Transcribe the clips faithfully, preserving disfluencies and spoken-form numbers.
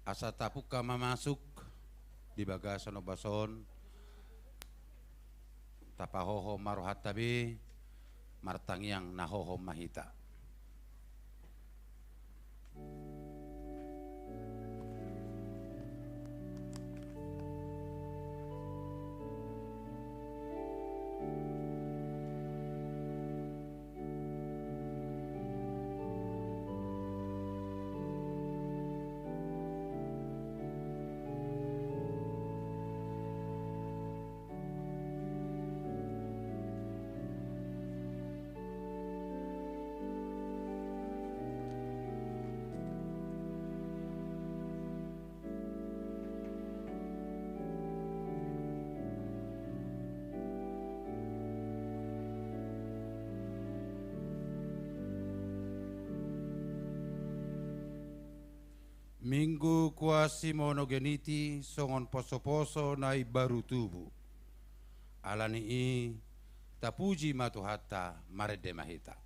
Asa tapungka ma masuk di bagasan ombas on, tapahohom ma rohanta be, martangiang na hohom ma hita. Minggu Quasimonogeniti songon posoposo na imbaru tubu. Ala ni i, tapuji ma Tuhanta, marende ma hita.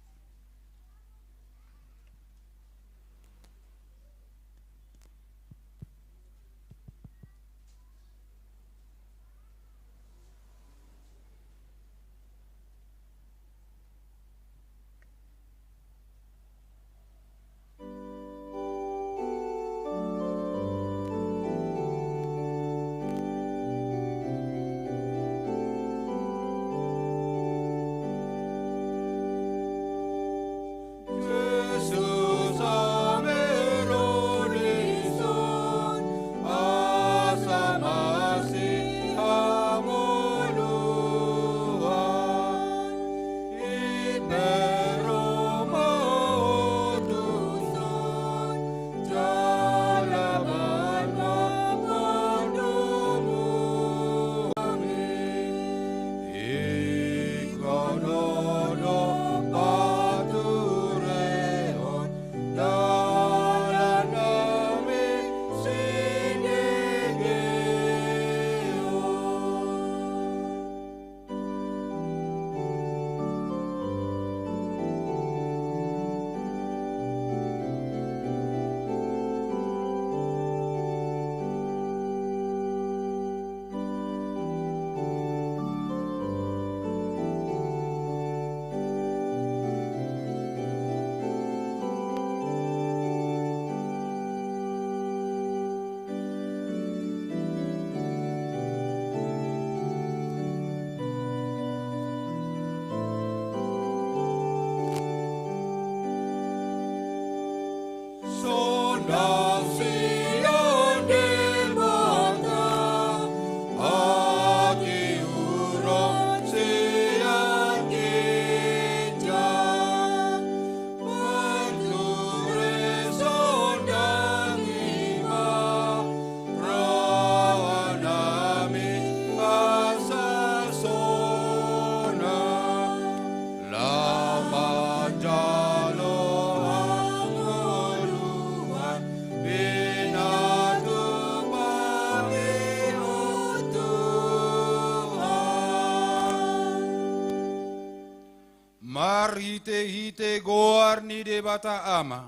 Marhitehite goar ni Debata Ama,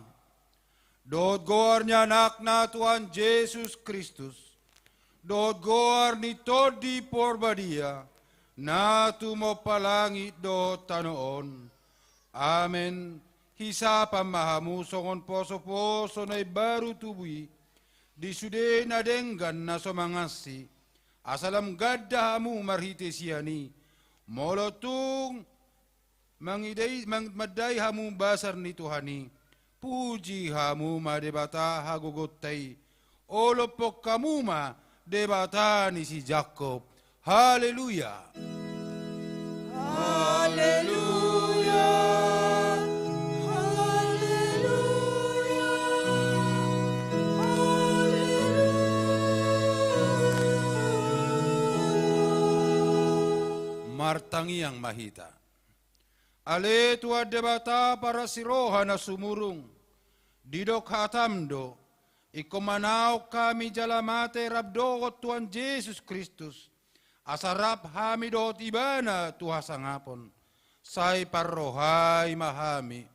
dohot goar ni Anakna Tuhan Jesus Kristus, dohot goar ni Tondi Porbadia, na tumompa langit dohot tano on. Amen. Hisapam ma hamu songon posoposo na imbaru tubu i, di sude na denggan na so mangansi, asa lam ganda hamu marhite sian i, molo tung mangidai, mang-, mandai hamu basar ni Tuhan i, puji hamu ma Debata hagogonta i, olophon hamu ma Debata ni si Jakkob. Haleluya. Haleluya. Haleluya. Haleluya. Martangiang ma hita. Ale Tuhan Debata parasi roha na sumurung, didok hatam do, ingkon manaon hami jala mate rap dohot Tuhan Jesus Kristus, asa rap hami dohot Ibana tu hasangapon. Sai parrohai ma hami,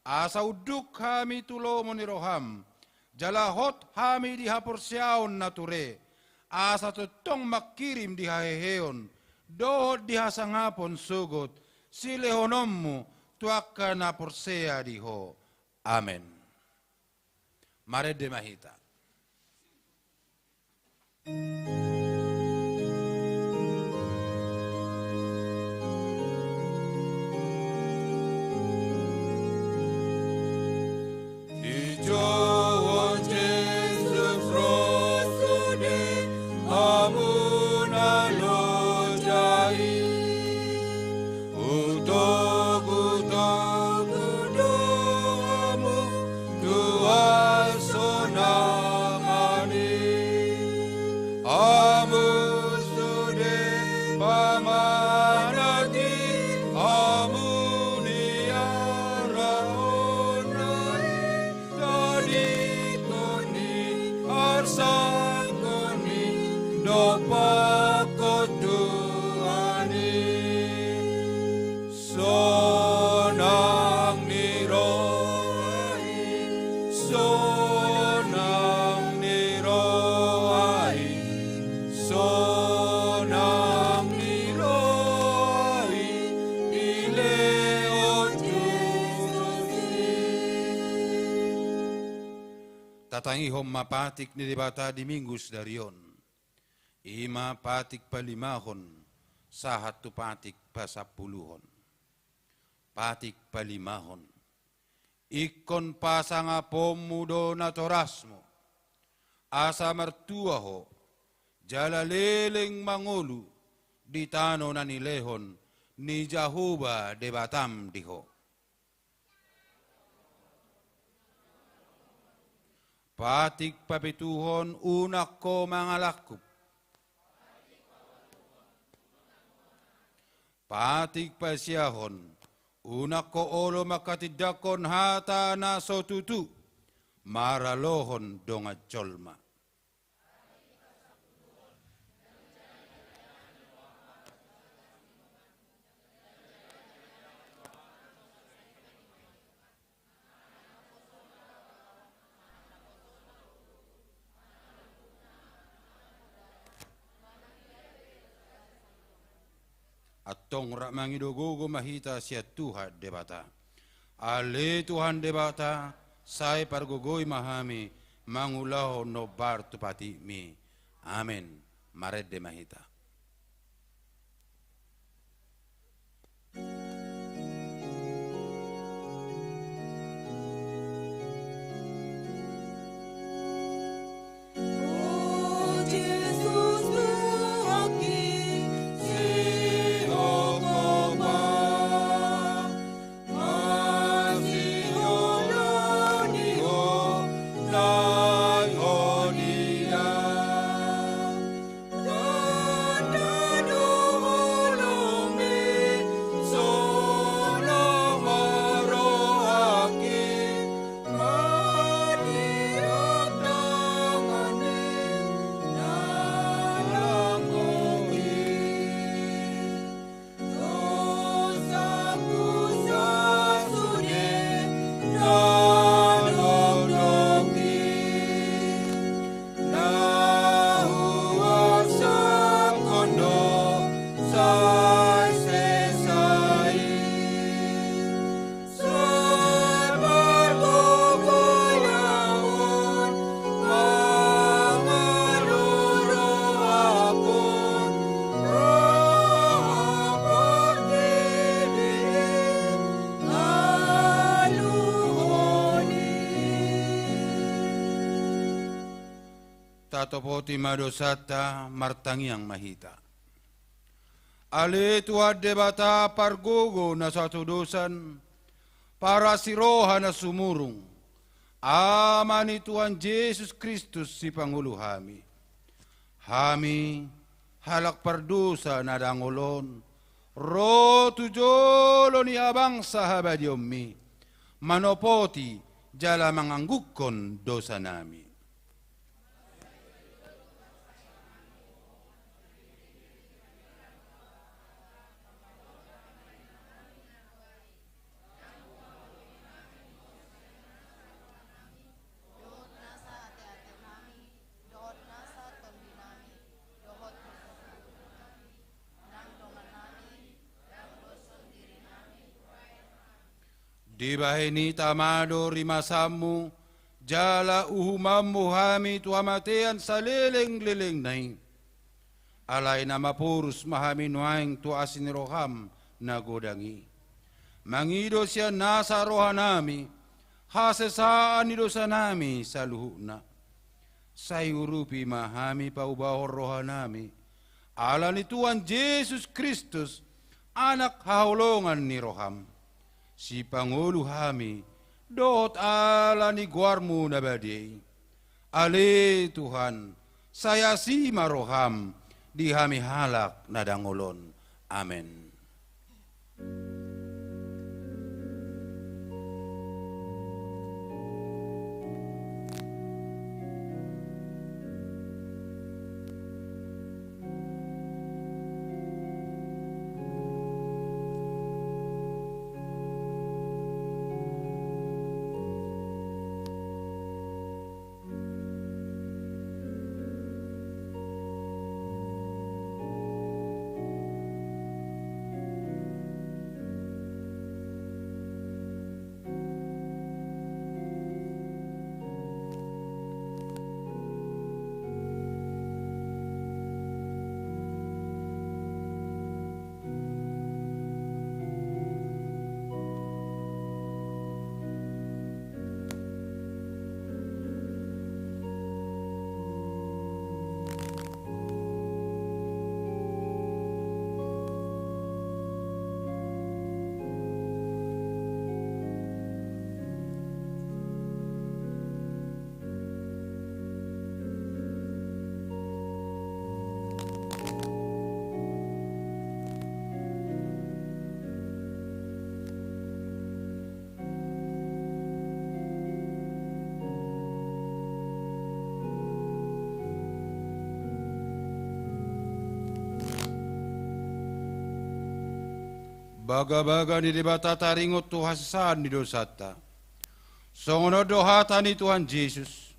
asa unduk hami tu lomo ni roham, jala hot hami di haporseaon na ture, asa tongtong mangkirim di haheheon dohot di hasangapon sogot silehononmu tu angka na porsea di Ho. Amen. Marende ma hita. Dijou Jesus ro sude hamu na loja i. Hutogutogu do hamu tu hasonangan i. Hamu sude pamanat i, hamu niarahonna i. Tadingkon i, arsangkon i, dompak ho Tuhan i. Sonang ni roha i, sonang ni roha i, sonang ni roha i, dilehon Jesus i. Tatangihon ma patik ni Debata di Minggu sadari on. I ma patik palimahon sahat tu patik pasampuluhon. Patik palimahon. Ingkon pasangaponmu do natorasmu, asa martua ho, jala leleng mangolu di tano na nilehon ni Jahowa Debatam di ho. Patik papituhon, unang ho mangalangkup. Patik pasiahon, unang ho olo manghatindanghon hata na so tutu maralohon dongan jolma. Antong rap mangido gogo ma hita sian Tuhan Debata. Ale Tuhan Debata, sai pargogoi ma hami mangulahon na hombar tu patikmi. Amen. Marende ma hita. Tatopoti ma dosanta, martangiang ma hita. Ale Tuhan Debata pargogo na so hatodosan, parasi roha na sumurung, Ama ni Tuhan Jesus Kristus sipangolu hami. Hami, halak pardosa na dangol on, ro tu jolo ni habangsa habadeonmi, manopoti jala manganggungkon dosanami. Dibahen i tama do rimasanmu, jala uhumanmu hami tu hamatean salelenglelengna i. Alai na maporus ma hami nuaeng tu asi ni roham na godang i. Mangido sian nasa rohanami, hasesaan ni dosanami saluhutna. Sai urupi ma hami paubahon rohanami, ala ni Tuhan Jesus Kristus, Anak haholongan ni roham. Sipangolu hami, dohot ala ni goarmu na badia i. Ale Tuhan, sai asi ma roham, di hami halak na dangol on. Amen. Bagabaga ni Debata taringot tu hasesaan ni dosanta. Songon on do hata ni Tuhan Jesus: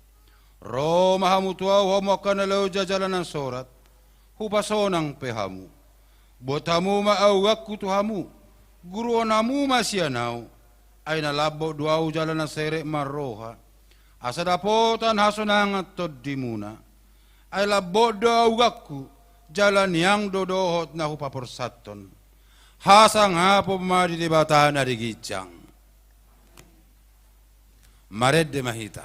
Ro ma hamu tu Ahu, hamu angka na loja jala na sorat, hupasonang pe hamu. Buat hamu ma augangku tu hamu, guruhon hamu ma sian Ahu. Ai na lambok do Ahu jala na serep ma roha, asa dapotan hasonangan tondimuna. Ai lambok do augangku, jala niang do dohot na hupaporsathon. Hasangapon ma di Debata na di ginjang. Marende ma hita.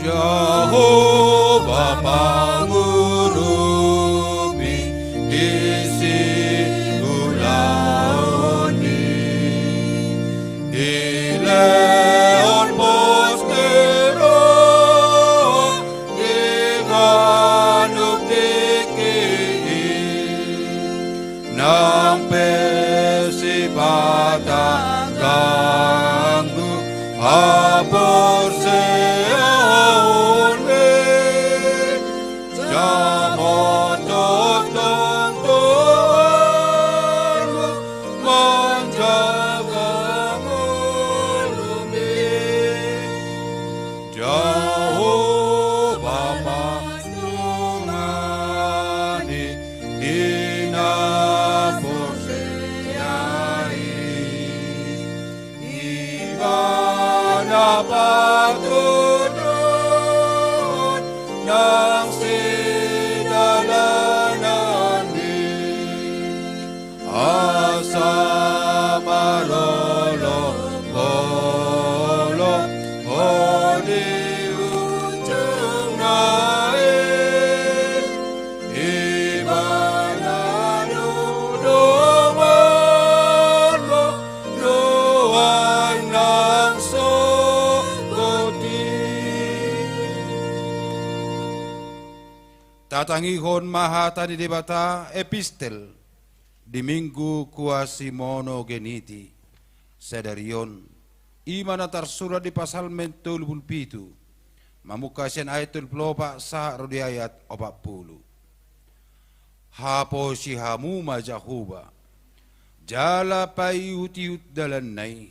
Jahowa pangurupi di siulaon i, dilehon pos ni roha di ganup tingki i. Nang pe sipata ganggu haporseaonmi, jamot tongtong tu Tuhanmu manjaga ngolumi. Jahowa ma dongani di na porsea i, Ibana patuduhon nang sidalanan i. Asa marolopolop ho di ujungna i, Ibana do donganmu nuaeng nang sogot i. Tatangihon ma hata ni Debata, epistel di Minggu Quasimonogeniti sadari on, i ma na tarsurat di Psalmen tolu pulu pitu, mamungka sian ayat tolu pulu opat sahat ro di ayat opat pulu. Haposi hamu ma Jahowa, jala paihutihut dalanna i,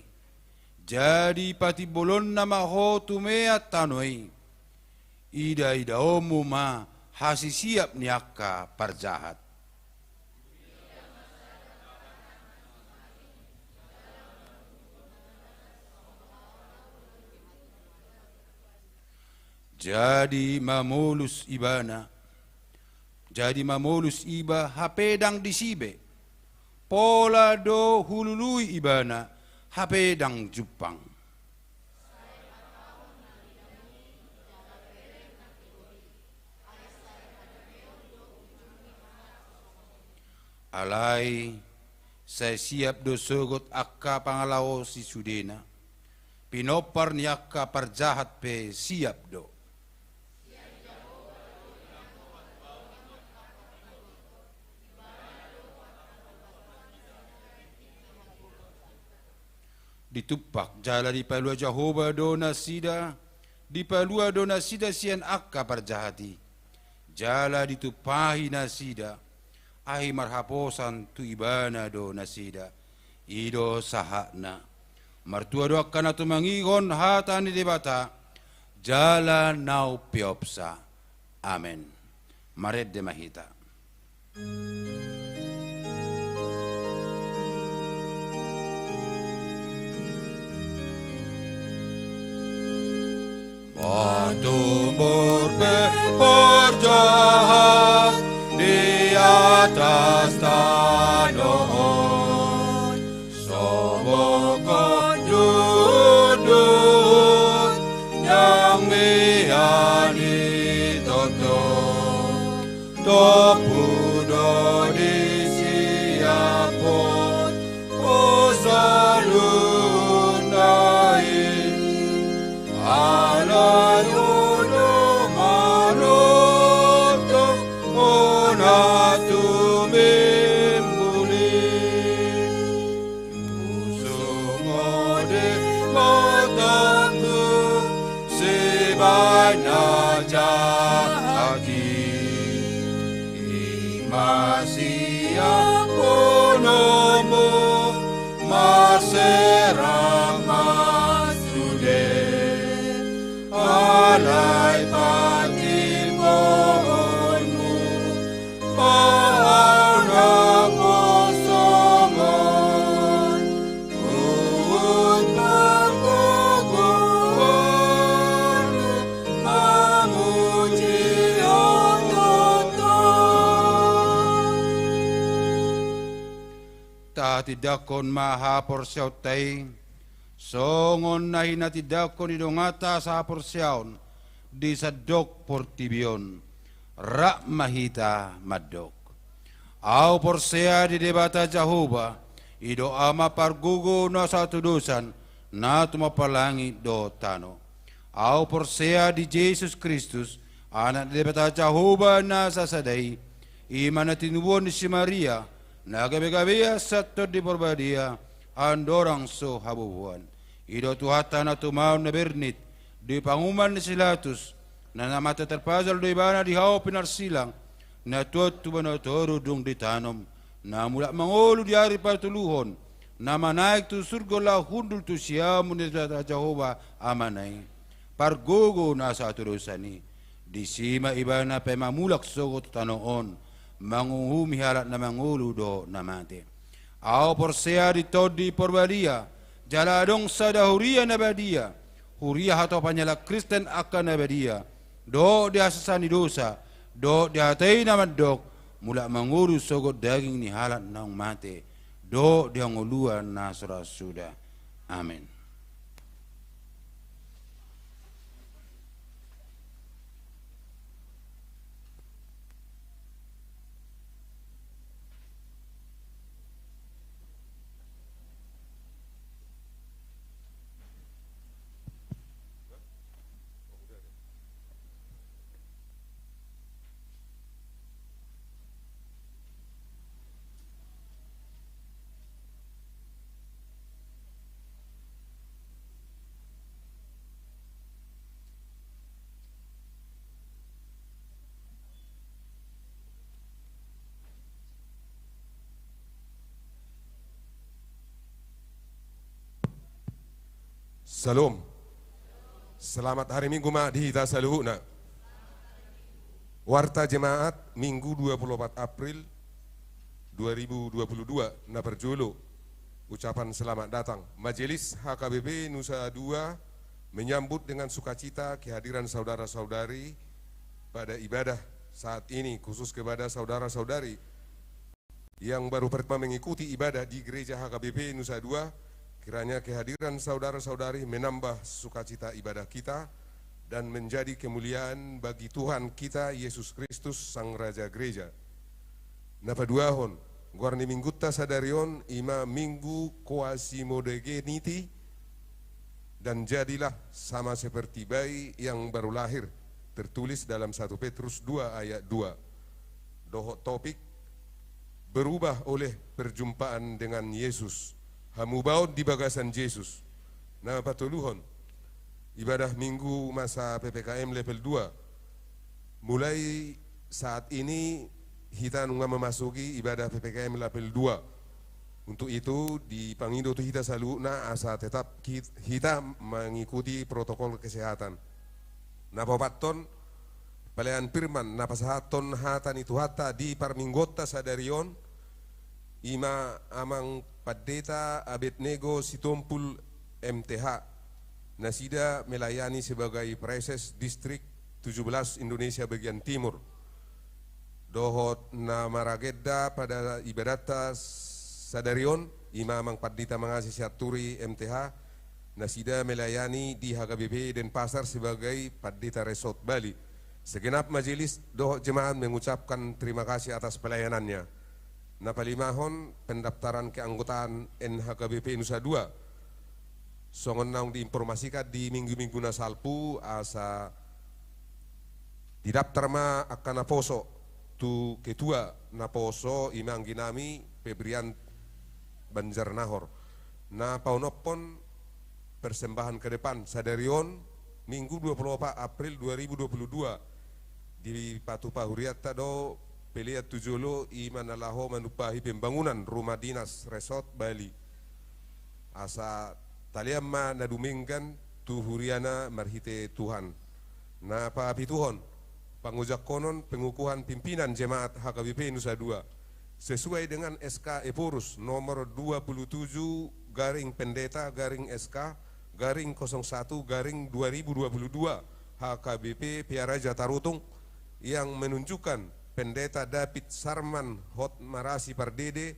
Jadi patimbolonna ma ho tumean tano i, ida-idaonmu ma hasisiap ni angka parjahat. Jadi mamolus ibana, jadi mamolus iba hape ndang disi be. Pola do hulului ibana hape ndang jumpang. Alai sai siap do sogot angka pangalaosi sudena, pinompar ni angka parjahat pe siap do. Ditumpak jala dipalua Jahowa do nasida, dipalua do nasida sian angka parjahat i. Jala ditumpahi nasida, ai marhaposan tu ibana do nasida. I do sahatna. Martua do angka na tumangihon hata ni Debata, jala na umpeopsa. Amen. Marende ma hita. Matumbur pe parjahat di atas tano on, sombong on jundut, ndang mian i tongtong. Tompu do disiaphon pasalunna i, alai olo manontong hona tumimbul i. Usung ode ma tongtong sibaen na jahat i. I ma siaphononmu marserang ma sude, alai patimbohonmu ma au naposongon, huhut pargogoonmu mamuji Ho tongtong. Tahatindangkon ma haporseaonta i, songon na hinatindangkon ni donganta sahaporseaon di sandok portibi on. Rap ma hita mandok. Au porsea di Debata Jahowa, i do Ama pargogo na so hatudosan, na tumompa langit dohot tano. Au porsea di Jesus Kristus, Anak ni Debata Jahowa na sasada i, i ma na tinubuan ni si Maria, na gabegabean sian Tondi Porbadia, andorang so habubuhan. I do Tuhanta na tumaon na bernit, di panguhuman ni si Pilatus, na, na mate tarpajal do ibana di hau pinarsilang, na tuat tu banua toru dung ditanom, na mulak mangolu di ari patoluhon, na manaek tu surgo laho hundul tu siamun ni Debata Jahowa Amana i. Pargogo na so hatudosan i, disi ma ibana pe mamulak sogot tu tano on, manguhumi halak na mangolu dohot na mate. Au porsea di Tondi Porbadia, jala adong sada huria na badia, huria hatopan ni halak Kristen angka na badia, dohot di hasesaan ni dosa, dohot di hata i na mandok, mulak mangolu sogot daging ni halak naung mate, dohot di hangoluan na so ra suda. Amen. Shalom. Selamat hari Minggu ma di hita saluhutna. Warta Jemaat, Minggu dua puluh empat April dua ribu dua puluh dua, na parjolo, ucapan selamat datang. Majelis H K B P Nusa Dua menyambut dengan sukacita kehadiran saudara-saudari pada ibadah saat ini, khusus kepada saudara-saudari yang baru pertama mengikuti ibadah di Gereja H K B P Nusa Dua, kiranya kehadiran saudara-saudari menambah sukacita ibadah kita dan menjadi kemuliaan bagi Tuhan kita, Yesus Kristus, Sang Raja Gereja. Na paduahon, goar ni Minggunta sadari on i ma Minggu Quasimodogeniti, dan jadilah sama seperti bayi yang baru lahir, tertulis dalam satu Petrus dua ayat dua. Dohot topik, berubah oleh perjumpaan dengan Yesus. Hamubaon di bagasan Jesus. Na patoluhon, ibadah Minggu masa P P K M level dua. Mulai saat ini hita nunga memasuki ibadah P P K M level dua. Untuk itu, dipangido tu hita saluhutna asa tetap ki-, hita mengikuti protokol kesehatan. Na paopathon, pelayanan firman na pasahathon hata ni Tuhanta di parmingguonta sadari on, i ma Amang Pandita Abednego Sitompul, M T H, nasida melayani sebagai Praeses Distrik tujuh belas Indonesia bagian timur. Dohot na maragenda pada ibadatta sadari on, i ma Amang Pandita Mangasi Sianturi, M T H, nasida melayani di H K B P Denpasar sebagai Pandita Resort Bali. Segenap majelis dohot jemaat mengucapkan terima kasih atas pelayanannya. Na palimahon, pendaftaran keanggotaan N H K B P Nusa Dua. Songon naung diinformasikan di minggu-minggu na salpu, asa didaftar ma angka naposo tu ketua naposo, i ma angginami Febrian Banjarnahor. Na paonomhon, persembahan ke depan sadari on, Minggu dua puluh opat April dua ribu dua puluh dua, dipatupa hurianta do pelean tu jolo, i ma na laho manumpahi pembangunan rumah dinas Resort Bali. Asa talean ma na dumenggan tu huriana marhite Tuhan. Na papituhon, pangojangkonon pengukuhan pimpinan jemaat H K B P Nusa Dua. Sesuai dengan S K Ephorus nomor dua puluh tujuh garing pendeta garing S K garing kosong satu garing dua ribu dua puluh dua, H K B P Pearaja Tarutung, yang menunjukkan Pendeta David Sarman Hotmarasi Pardede,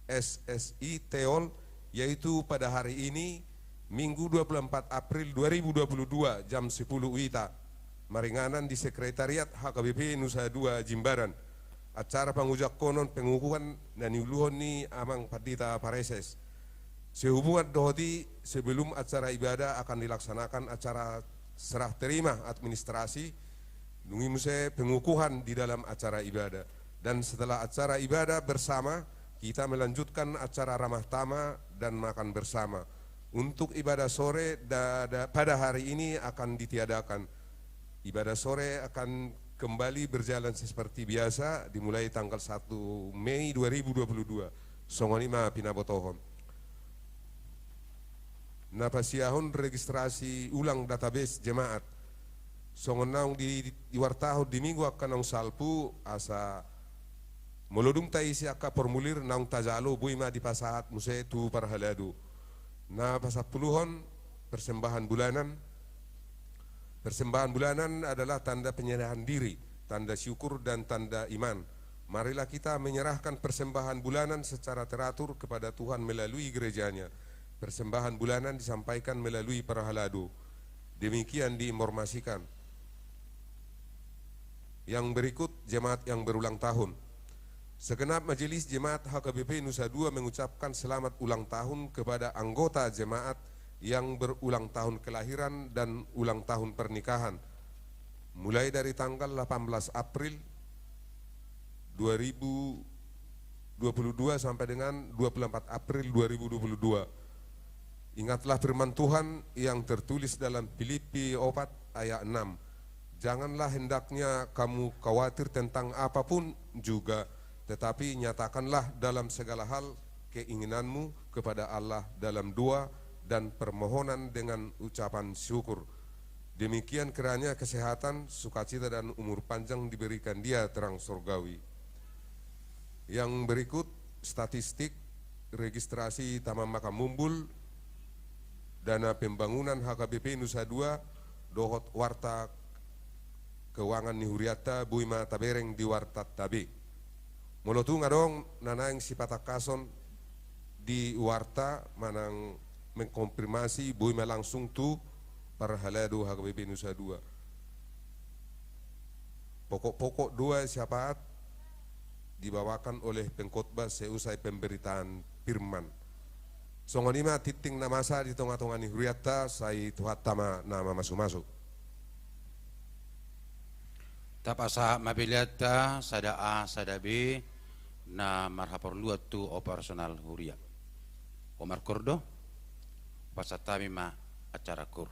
S S I Teol, yaitu pada hari ini, Minggu dua puluh empat April dua ribu dua puluh dua, jam sepuluh WITA, maringanan di Sekretariat H K B P Nusa Dua Jimbaran. Acara pangojangkonon pengukuhan na niuluhon ni Amang Pandita Praeses. Sehubungan dohot i, sebelum acara ibadah akan dilaksanakan acara serah terima administrasi, dung i muse pengukuhan di dalam acara ibadah. Dan setelah acara ibadah bersama, kita melanjutkan acara ramah tamah dan makan bersama. Untuk ibadah sore da-, da-, pada hari ini akan ditiadakan. Ibadah sore akan kembali berjalan seperti biasa, dimulai tanggal satu Mei dua ribu dua puluh dua. Songon i ma pinabotohon. Na pasiahon registrasi ulang database jemaat. Songon naung di, diwartahon di minggu angka naung salpu, asa molo dung taisi angka formulir naung tajalo, boi ma dipasahat muse tu parhalado. Na pasampuluhon, persembahan bulanan. Persembahan bulanan adalah tanda penyerahan diri, tanda syukur, dan tanda iman. Marilah kita menyerahkan persembahan bulanan secara teratur kepada Tuhan melalui gereja-Nya. Persembahan bulanan disampaikan melalui parhalado. Demikian diinformasikan. Yang berikut, jemaat yang berulang tahun. Segenap majelis jemaat H K B P Nusa Dua mengucapkan selamat ulang tahun kepada anggota jemaat yang berulang tahun kelahiran dan ulang tahun pernikahan, mulai dari tanggal delapan belas April dua ribu dua puluh dua sampai dengan dua puluh empat April dua ribu dua puluh dua. Ingatlah firman Tuhan yang tertulis dalam Filipi opat ayat enam. Janganlah hendaknya kamu khawatir tentang apapun juga, tetapi nyatakanlah dalam segala hal keinginanmu kepada Allah dalam doa dan permohonan dengan ucapan syukur. Demikian kiranya kesehatan, sukacita, dan umur panjang diberikan dia terang sorgawi. Yang berikut statistik registrasi Taman Makam Mumbul, dana pembangunan H K B P Nusa Dua, dohot warta keuangan ni hurianta, boi ma tabereng di wartanta be. Molo tung adong na naeng sipatangkason di warta manang mengkonfirmasi, boi ma langsung tu parhalado H K B P Nusa Dua. Pokok-pokok doa syafaat dibawakan oleh pengkhotbah seusai pemberitaan firman. Songon i ma tingting na masa di tonga-tonga ni hurianta, sai Tuhanta ma na mamasu-masu. Tapasahat ma peleanta sada A sada B na marhaporluan tu operasional huria. Markoor do, pasahat hami ma acara koor.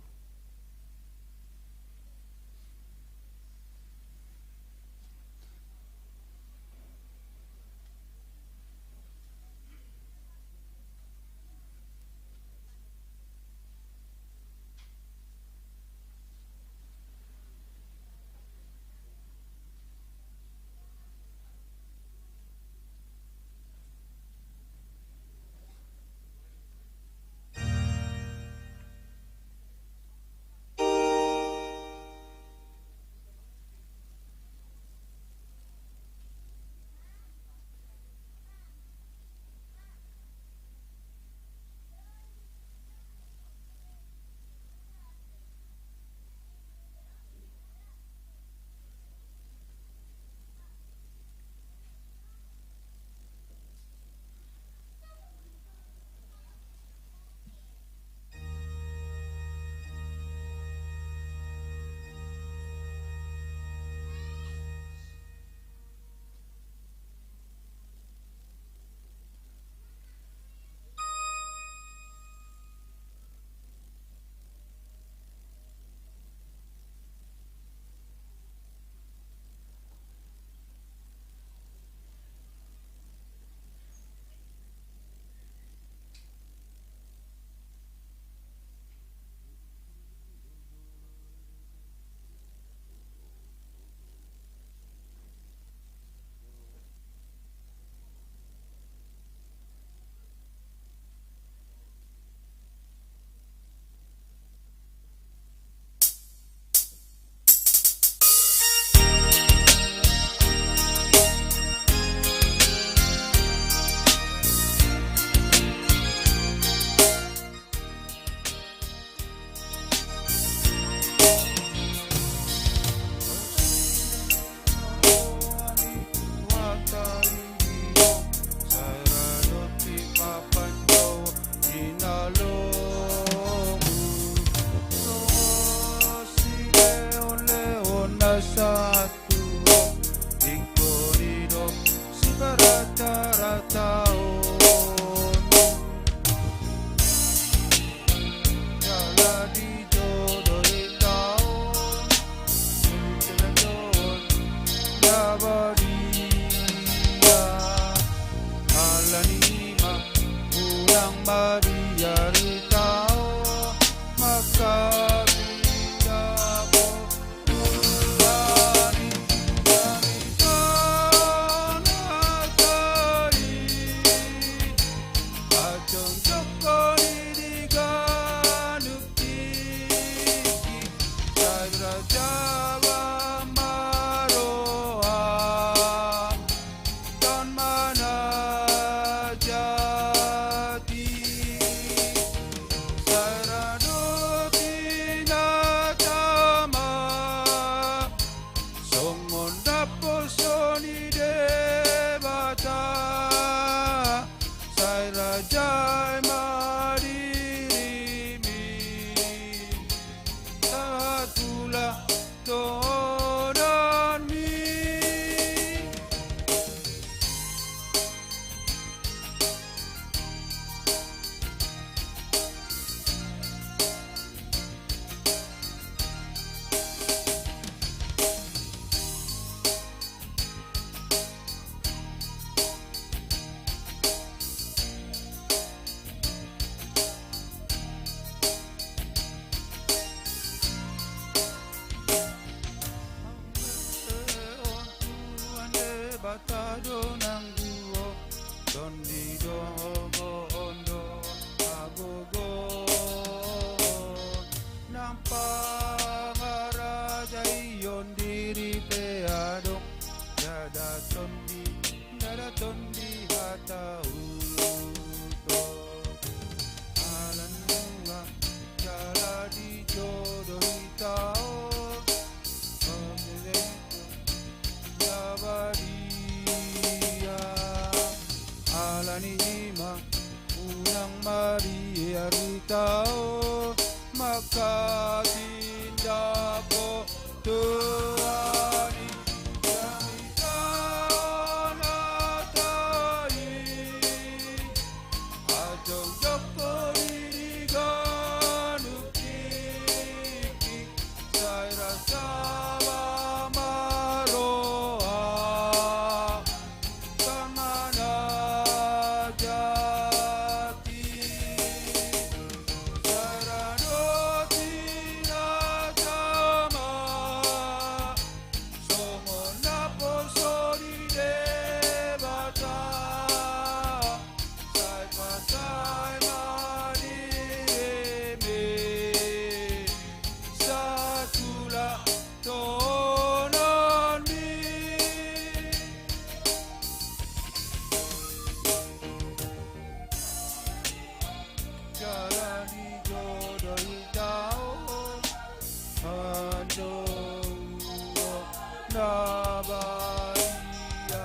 Badia,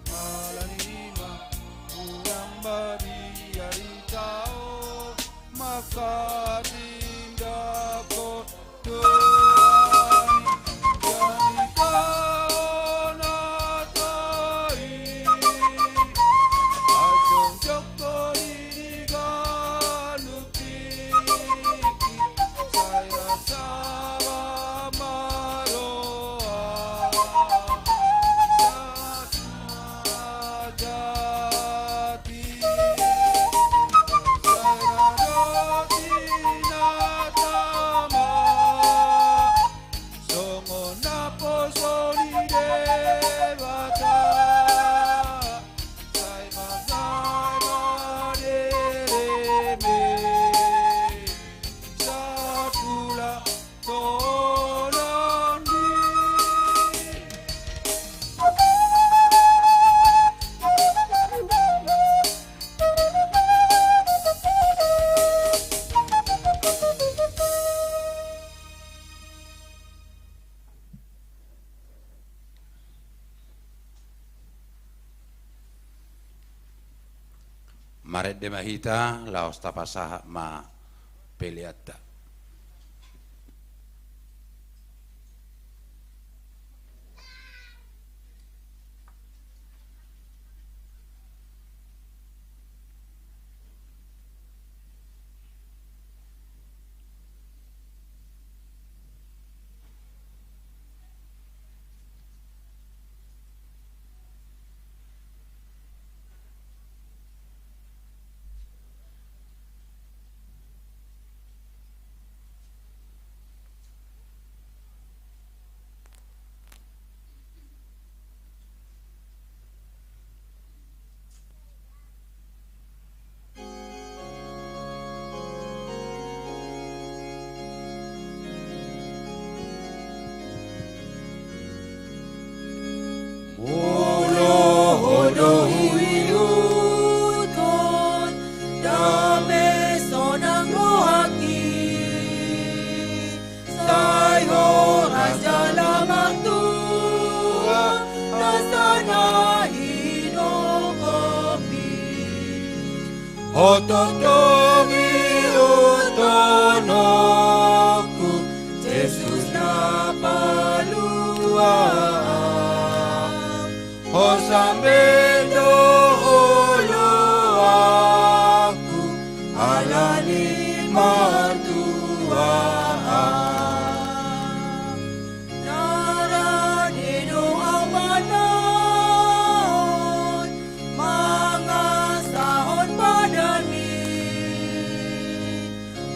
ala ni ma unang badia di tao, manghatindanghon Tuhan, di tao na tai, asa jongjong hami di ganup tingki, sai ra saba marroha satua jati. Sai ra dohot na tama songon naposo ni Debata, sai ma sai madereme satua tonandi. Marende ma hita, laos tapasahat ma peleanta. Molo ho do huihuthon dame sonang rohangki, sai horas jala martua nasa na hinonggomi. Ho tongtong ihuthononku, Jesus na palua. Ho sambing do oloanku, ala ni martua. Na rade do amanahon, mangasahon padanmi.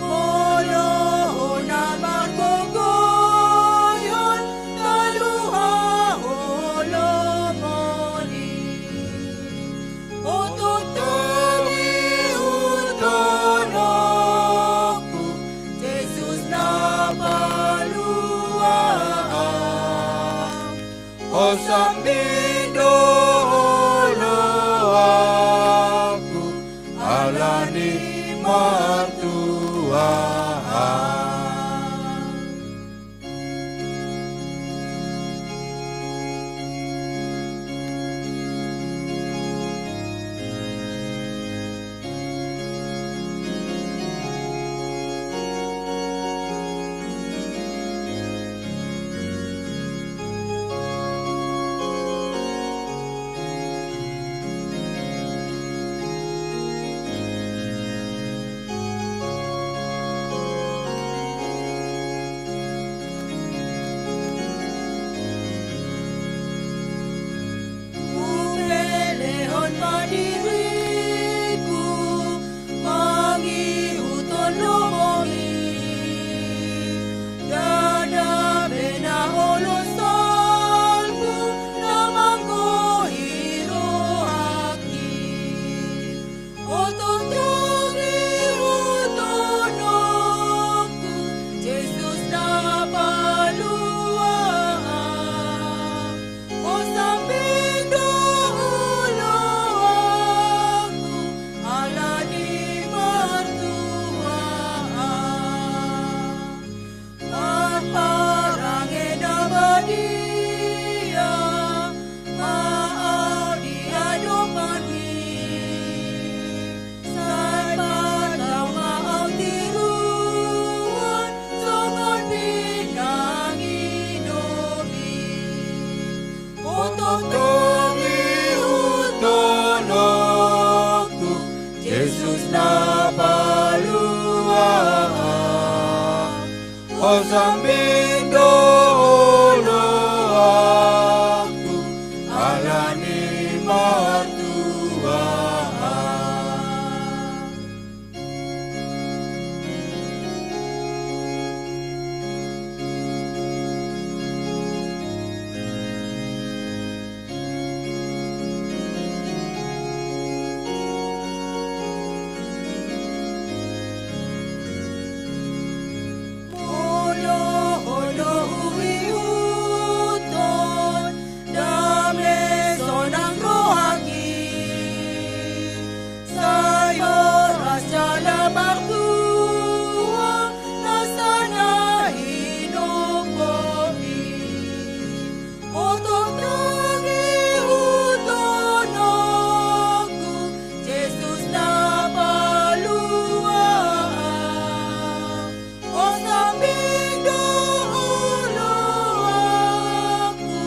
Molo ho na margogoihon, taluhahon lomo i. Ho tongtong ihuthononku, Jesus na palua. Ho sambing do oloanku, ala ni martua. Hupelehon ma diringku mangihuthon lomomi. Ndada be na olo salpu na manggohi rohangki. Ho tongtong ihuthononku, Jesus na palua. Ho sambing do oloanku, ala ni martua. Marparange na badia. Tongtong ihut dolokku, Jesus na palua. Hosambing do oloanku, ala ni martua. Molo ho do huihuthon dame sonang rohangki, sai horas jala martua nasa na hinombomi. Ho tongtong ihut dolokku, Jesus na palua. Hosambing do oloanku,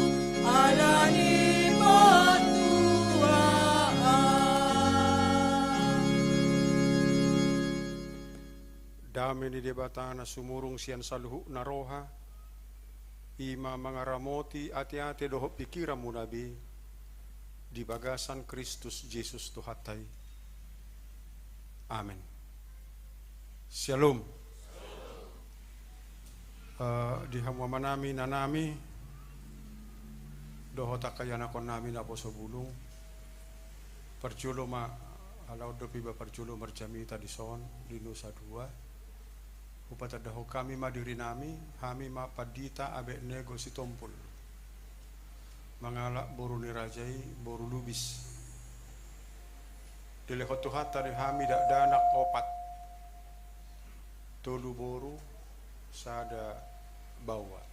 ala ni martua. Dame ni Debata na sumurung sian saluhutna roha, i ma mangaramoti ateate dohot pingkiranmuna be, di bagasan Kristus Jesus Tuhanta i. Amen. Syalom. Eh, di hamu amanami, inanami, dohot angka ianakhonnami naposo bulung, parjolo ma, ala on dope iba parjolo marjamita dison, di Nusa Dua. Hupatandahon hami ma dirinami, hami ma Pandita Abednego Sitompul, mangalap boru ni raja i, boru Lubis. Dilehon Tuhanta di hami dakdanak opat, tolu boru, sada baoa.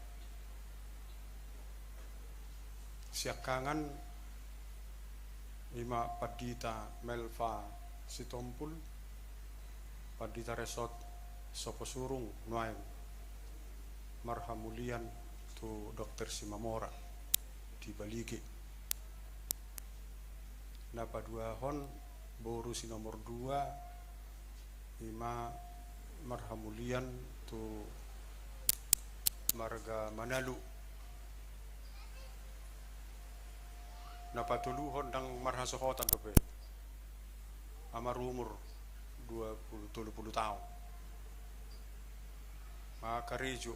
Siangkangan i ma Pandita Melva Sitompul, Pandita Resort Soposurung nuaeng, marhamulian tu Dokter Simamora di Balige. Na paduahon, boru si nomor dua, i ma marhamulian tu marga Manalu. Na patoluhon ndang marhasohotan dope, marumur dua puluh, tolu puluh taon. Mangkarejo.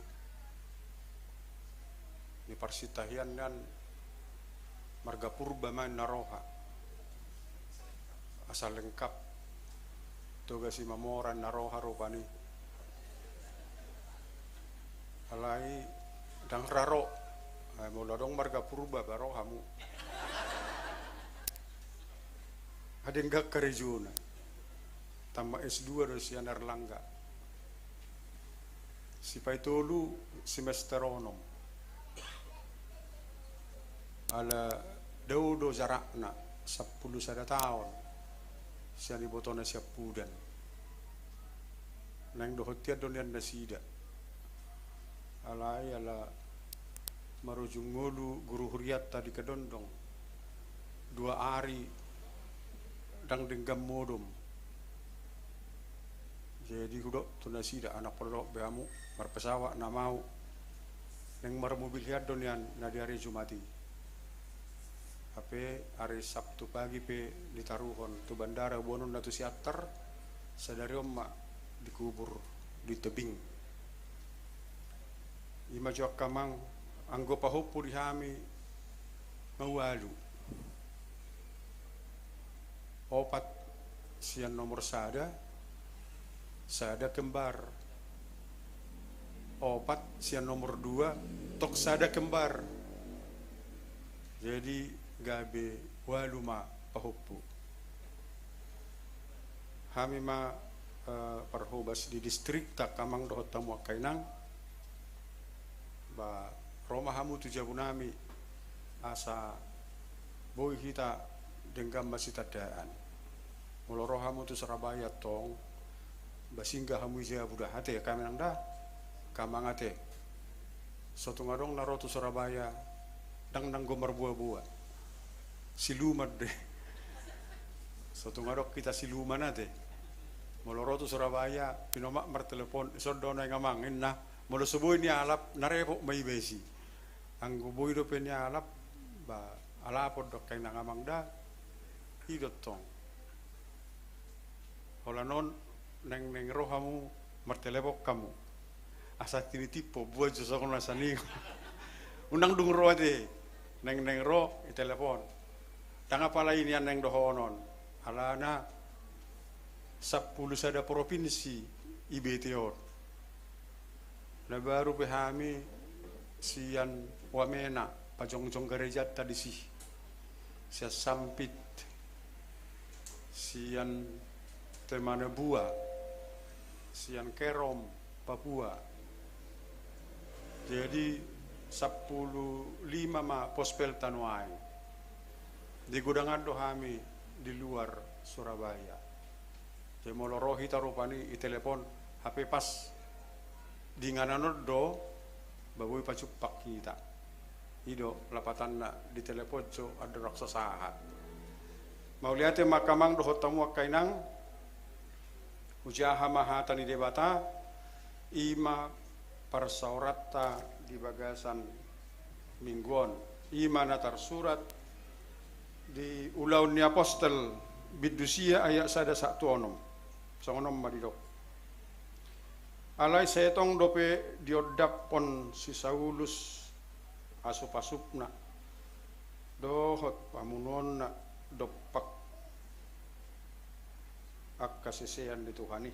Di parsintahian nian marga Purba ma inna roha. Asa lengkap. Toga Simamora inna roha rupani. Alai ndang ra ro. Ai molo adong marga Purba ba ro hamu. Adong denggan karejona. Tamat S dua do sian Erlangga. Sipaitolu semester onom. Ala dao do jarakna, sampulu sada taon sian ibotona Siampudan. Naeng dohot tian do nian nasida. Alai ala marujung ngolu guru hurianta di Kedondong, dua ari ndang denggan modom. Jadi hudok tu nasida, anak polo dohot be hamu, marpesawat nama au. Naeng marmobil hian do nian na di ari Jumat i. Hape ari Sabtu pagi pe ditaruhon tu bandara, boanonna tu Siantar, sadari on ma dikubur di tebing. I ma jo angka amang, anggo pahompu di hami ma ualu. Opat sian nomor sada, sada kembar. Opat sian nomor dua, tong sada kembar. Jadi gabe ualu ma pahompu. Hami ma, eh, parhobas di distrikta, angka amang dohot hamu angka inang. Ba, ro ma hamu tu jabunami, asa boi hita denggan masitandaan. Molo ro hamu tu Surabaya tong, ba singgah hamu i jabu da, ate, angka inang da, angka amang ate. So tung adong na ro tu Surabaya, Ndang nanggo marboa-boa. Siluman do i. So tung adong hita siluman ate. Molo ro tu Surabaya, pinomat martelepon, dison do naeng amang, ninna. Molo so boi nialap, na repot ma iba disi. Anggo boi dope nialap, ba, alapon do angka inang amang da. I do tong. Holan on, naeng-naeng ro hamu, martelepon hamu. Asa tinitip ho, buat jo songon asa ningo. Unang dung ro ate, naeng-naeng ro, itelepon. Ndang apala i nian naeng dohonon. Alana sampulu sada propinsi ibana on. Na baru pe hami sian Wamena, pajongjong garejanta disi. Sian Sampit, sian Temanebua, sian Kerom, Papua. Jadi, sampulu lima ma pospelta nuaeng. Di godangan do hami di luar Surabaya. Jadi molo ro hita rupani itelepon, hape pas di inganan on do, ba boi pajumpang hita. I do lapatanna, ditelepon jo andorang so sahat. Mauliate ma angka amang dohot hamu angka inang, hujaha ma hata ni Debata, i ma parsaoranta di bagasan minggu on. I ma na tarsurat di Ulaon ni Apostel bindu sia ayat sada sahat tu onom. Songon on ma didok. Alai sai tong dope diondaphon si Saulus asup-asupna dohot pamunuonna dompak angka sisean ni Tuhan i.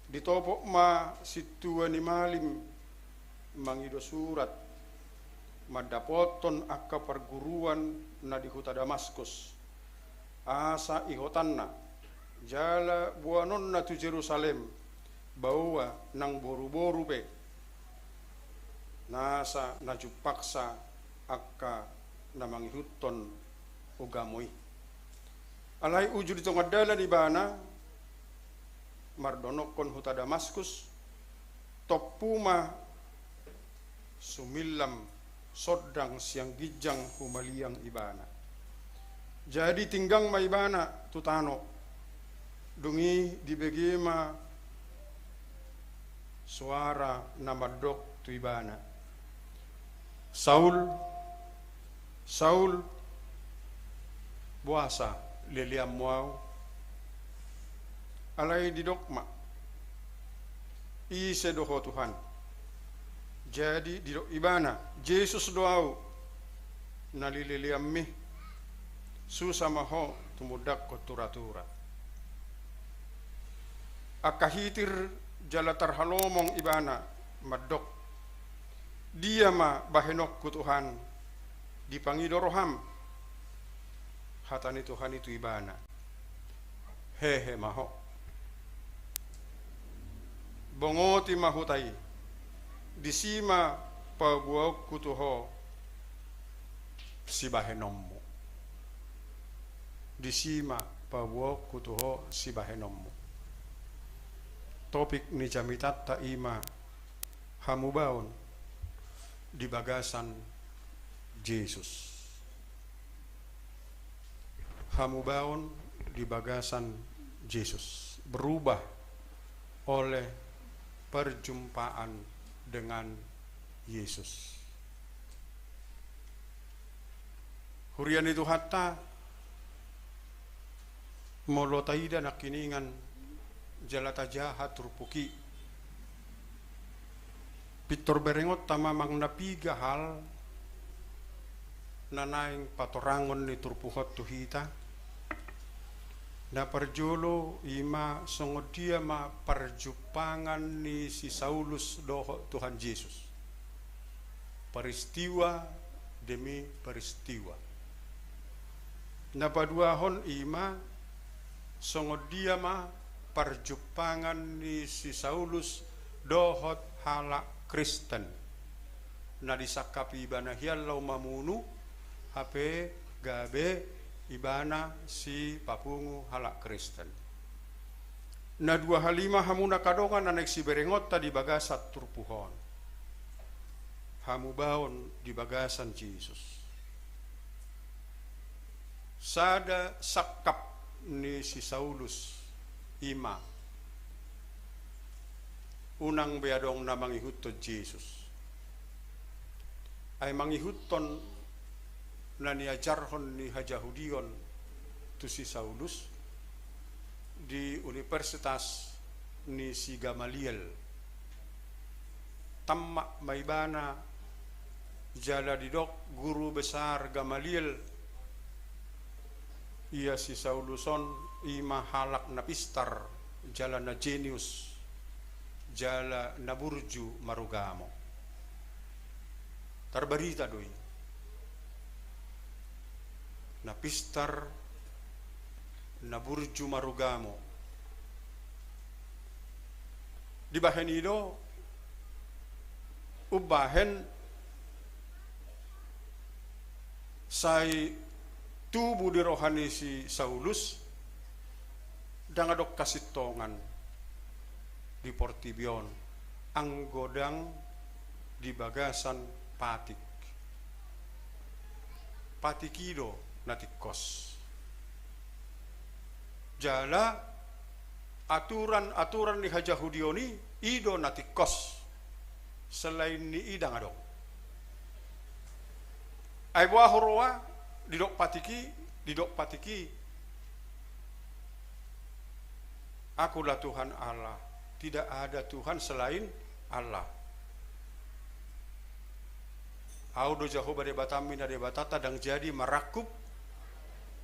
Ditopot ma sintua ni malim mangido surat mandapothon angka parguruan na di huta Damaskus, asa ihotanna jala boanonna tu Jerusalem baoa nang boruboru pe, nasa na jumpangsa angka na mangihuthon ugamo i. Alai uju di tonga dalan ibana mardonokkon huta Damaskus, tompu ma sumillam sondang sian ginjang humaliang ibana. Jadi tinggang ma ibana tu tano. Dung i dibege ma soara na mandok tu ibana, "Saul, Saul, boasa leleanmu ahu?" Alai didok ma, "Ise do ho Tuhan?" Jadi didok ibana, "Jesus do ahu, na nileleanmi. Susa ma ho tumundalhon turatura." Angka hitir jala tarhalomong ibana mandok, "Dia ma bahenonku Tuhan, dipangido roham?" Hata ni Tuhan i tu ibana, "Hehe ma ho. Bongoti ma huta i, disi ma paboaonku tu ho sibahenonmu. Disi ma paboaonku tu ho sibahenonmu." Topik ni jamitanta i ma hamubaon di bagasan Jesus. Hamubaon di bagasan Jesus. Berubah oleh perjumpaan dengan Yesus. Huria ni Tuhanta, molo taida nangkiningan jala tajaha turpuk i, pintor berengonta ma manang na piga hal na naeng patorangon ni turpuk on tu hita. Na parjolo i ma songon dia ma parjumpangan ni si Saulus dohot Tuhan Jesus. Peristiwa demi peristiwa. Na paduahon i ma songon dia ma parjumpangan ni si Saulus dohot halak Kristen. Na disangkapi ibana hian laho mamunu, hape gabe ibana sipapungu halak Kristen. Na dua hal i ma hamu angka dongan na naeng siberengonta di bagasan turpuk on. hamubaon di bagasan Jesus. Sada sangkap ni si Saulus i ma, unang be adong na mangihuthon Jesus. Ai mangihuthon na niajarhon ni hajahudion tu si Saulus di universitas ni si Gamaliel. Tamma ma ibana jala didok guru besar Gamaliel. Ia si Saulus on i ma halak na pistar, jala na jenius, jala na burju marugamo. Tarbarita do i. Na pistar, na burju marugamo. Dibahen i do umbahen sai tubu di roha ni si Saulus, ndang adong hasintongan di portibi on anggo ndang di bagasan patik. Patik i do na tingkos. Jala aturan-aturan ni hajahudion i, i do na tingkos. Selain ni i ndang adong. Ai boha huroha, didok patik i, didok patik i. Akulah Tuhan Allah, tidak ada Tuhan selain Allah. Ahu do Jahowa Debatam, i na Debatanta, ndang jadi marangkup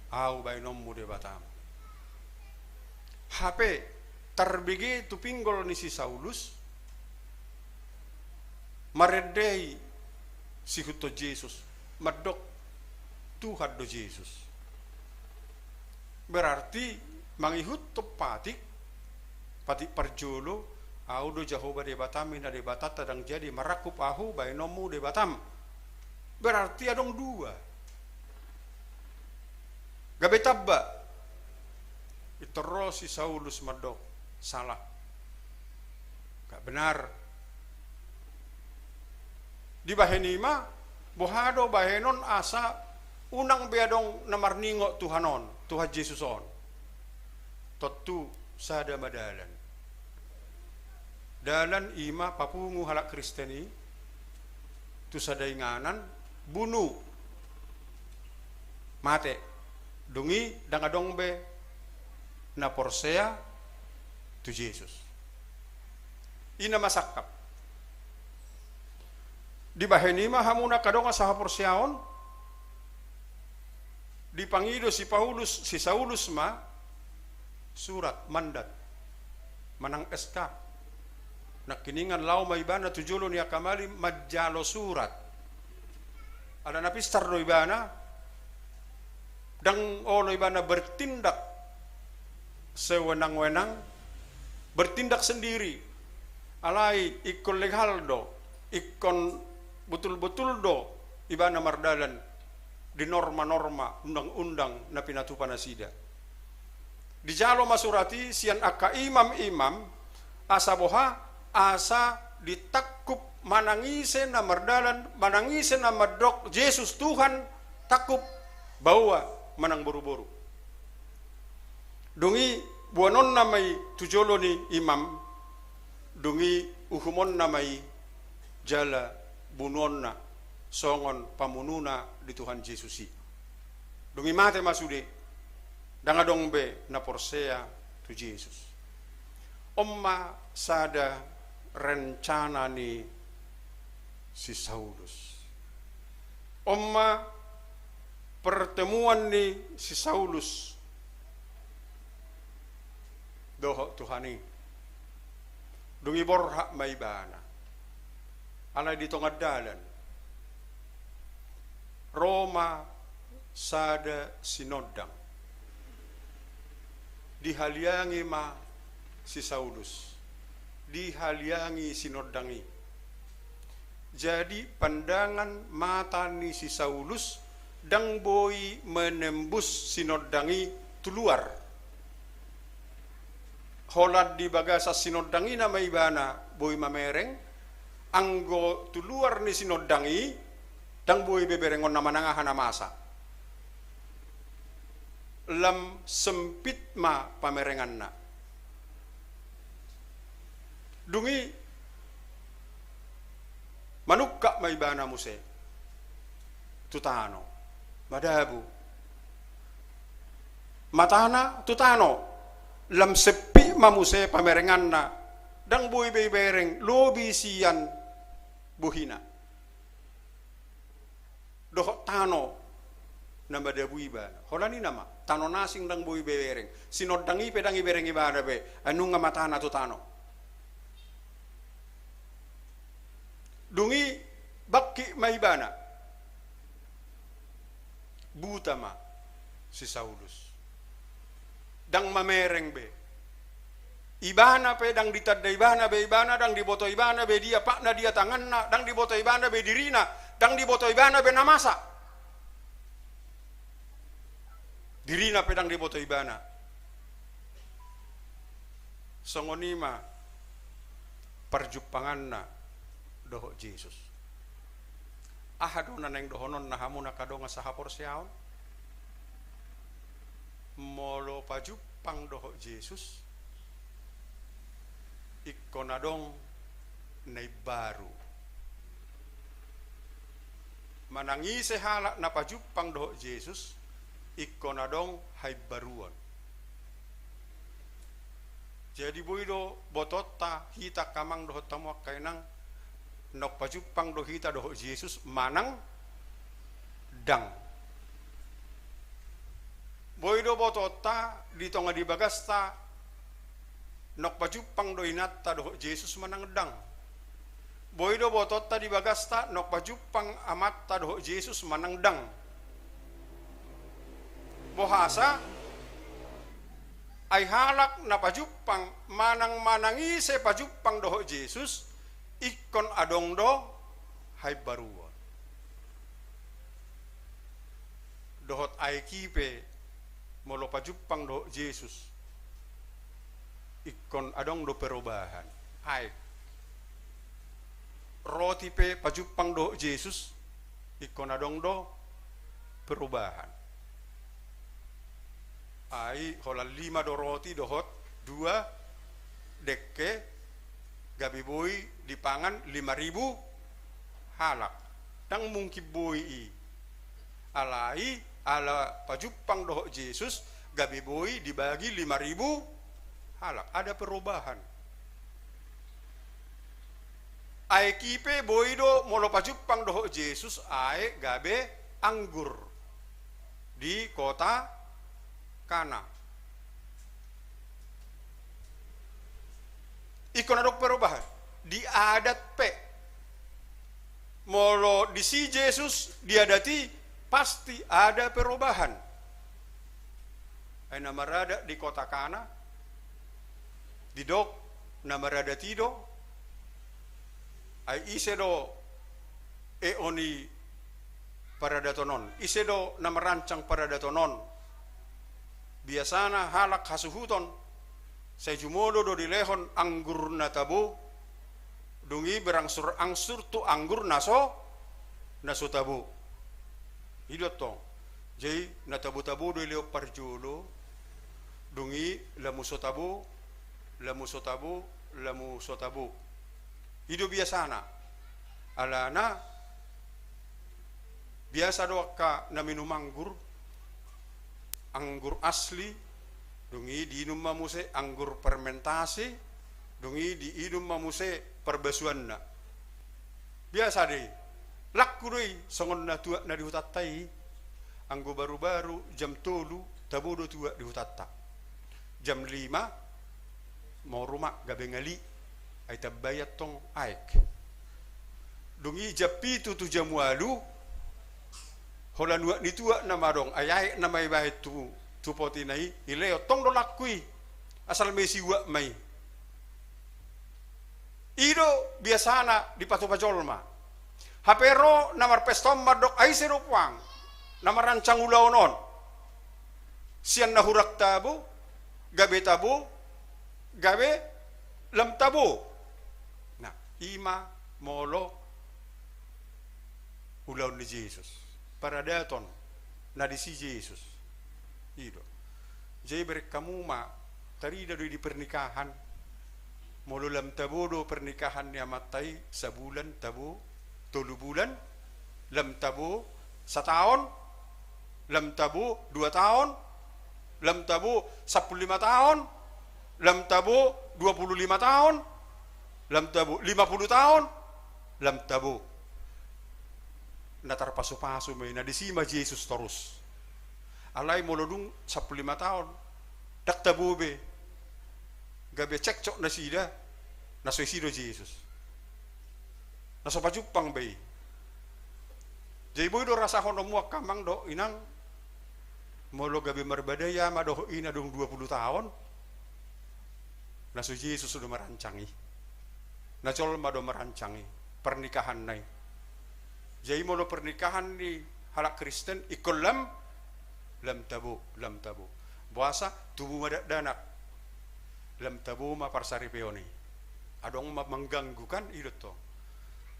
ahu baenonmu Debatam. Hape tarbege tu pinggol ni si Saulus, marende i siihuthon Jesus, mandok Tuhan do Jesus. Berarti mangihuthon patik, patik parjolo, ahu do Jahowa Debatam, i na Debatanta, ndang jadi marangkup ahu baenonmu Debatam. Berarti adong dua. Gabe tamba. Pintor ro si Saulus mandok, salah. Ndang benar. Dibahen i ma, boha do bahenon asa unang be adong na marningot Tuhan on, Tuhan Jesus on. Tontu sada ma dalan. Dalan i ma papungu halak Kristen i tu sada inganan, bunu, mate. Dung i ndang adong be na porsea tu Jesus. I na masangkap. Dibahen i ma hamu na angka dongan sahaporseaon, dipangido si Paulus, si Saulus ma surat, mandat, manang S K. Nangkiningan laho ma ibana tu jolo ni angka malim manjalo surat. Ala na pistar do ibana, ndang olo ibana bertindak sewenang-wenang, bertindak sendiri. Alai ingkon legal do, ingkon botul-botul do ibana mardalan di norma-norma undang-undang na pinatupa nasida. Dijalo ma surat i sian angka imam-imam, asa boha, asa ditangkup manang ise na mardalan, manang ise na mandok Jesus Tuhan, tangkup, baoa manang boru-boru. Dung i boanonna ma i tu jolo ni imam, dung i uhumonna ma i jala bunuonna songon pamununa di Tuhan Jesus i. Dung i mate ma sude, ndang adong be na porsea tu Jesus. On ma sada rencana ni si Saulus. On ma pertemuan ni si Saulus dohot Tuhan i. Dung i borhat ma ibana. Alai di tonga dalan ro ma sada sinondang. Dihaliangi ma si Saulus. Dihaliangi sinondang i. Jadi pandangan mata ni si Saulus ndang boi menembus sinondang i tu luar. Holan di bagasan sinondang i nama ibana boi mamereng, Anggo tu luar ni sinondang i, ndang boi be berengonna manang aha na masa. Lam sempit ma pamerenganna. Dung i manungkap ma ibana muse tu tano, madabu matana tu tano, lam sempit ma muse pamerenganna, ndang boi be ibereng lobi sian bohina dohot tano na madabu ibana. Holan i nama, tano na asing ndang boi be ibereng, sinondang i pe ndang ibereng ibana be, ai nunga matana tu tano. Dung i bangkit ma ibana. Buta ma si Saulus. Ndang mamereng be. Ibana pe ndang ditanda ibana be ibana, ndang diboto ibana be dia patna, dia tanganna, ndang diboto ibana be dirina, ndang diboto ibana be na masa. Dirina pe ndang diboto ibana. Songon i ma parjumpanganna dohot Jesus. Aha do na naeng dohononna hamu angka dongan sahaporseaon? Molo pajumpang dohot Jesus, ingkon adong na imbaru. Manang ise halak na pajumpang dohot Jesus, ingkon adong haimbaruon. Jadi boi do botoonta hita angka amang dohot hamu angka inang, naung pajumpang do hita dohot Jesus manang ndang. Boi do botoonta di tonga ni bagasta, naung pajumpang do inanta dohot Jesus manang ndang. Boi do botoonta di bagasta, naung pajumpang amanta dohot Jesus manang ndang. Boasa? Ai halak na pajumpang manang, manang ise pajumpang dohot Jesus, ingkon adong do haimbaruon. Dohot aek i pe, molo pajumpang dohot Jesus, ingkon adong do perubahan. Aek. Roti pe pajumpang dohot Jesus, ingkon adong do perubahan. Ai holan lima do roti dohot dua dengke, gabe boi dipangan lima ribu halak. Ndang mungkin boi i. Alai ala pajumpang dohot Jesus, gabe boi dibagi lima ribu halak. Ada perubahan. Aek i pe boi do molo pajumpang dohot Jesus aek gabe anggur di kota Kana. Ingkon adong perubahan. Di adat pe, molo disi Jesus di adat i, pasti ada perubahan. Ai na maradat di kota Kana, didok na maradat i do, ai ise do eon i paradaton on? Ise do na marancang paradaton on? Biasana halak hasuhuton, sai jumolo do dilehon anggur na tabo, dung i berangsur-angsur tu anggur na so, na so tabo. I do tong. Jadi na tabo-tabo do dilehon parjolo, dung i lamu so tabo, lamu so tabo, lamu so tabo. I do biasana. Alana biasa do angka na minum anggur, anggur asli, dung i diinum ma muse anggur fermentasi, dung i diinum ma muse parbasuanna. Biasa do i. Lakku do i, songon na tuak na di hutanta i. Anggo baru-baru jam tolu, tabo do tuak di hutanta. Jam lima, moru ma gabe ngali, ai tambai antong aek. Dung i jam pitu tu jam ualu, holan uap ni tuak nama adong, ai aek nama ibaen tu, tu potina i, dilehon tong do lakku i, asal ma isi uap ma i. I do biasana dipatupa jolma. Hape ro na marpesta on mandok, ai ise do puang na marancang ulaon on? Sian na hurang tabo, gabe tabo, gabe lam tabo. Nah, i ma molo ulaon ni Jesus. Paradaton na disi Jesus. I do. Jadi bereng hamu ma, tarida do i di pernikahan. Molo lam tabo do pernikahan ni amanta i, sabulan tabo, tolu bulan lam tabo, sataon lam tabo, dua taon lam tabo, sampulu lima taon lam tabo, dua pulu lima taon lam tabo, lima pulu taon lam tabo. Na tarpasupasu ma i, na disi ma Jesus torus. Alai molo dung sampulu lima taon, ndang tabo be. Gabe cekcok nasida, na so disi do Jesus. Na so pajumpang be i. Jadi boi do rasahononmu angka amang dohot inang, molo gabe marbadai ama dohot ina dung dua pulu taon, na so Jesus do marancang i. Na jolma do marancang i, pernikahanna i. Jadi molo pernikahan ni halak Kristen, ingkon lam, lam tabo, lam tabo. Boasa? Tubu ma dakdanak. Lam tabo ma parsaripeon i. Adong ma mangganggu kan, i do tong.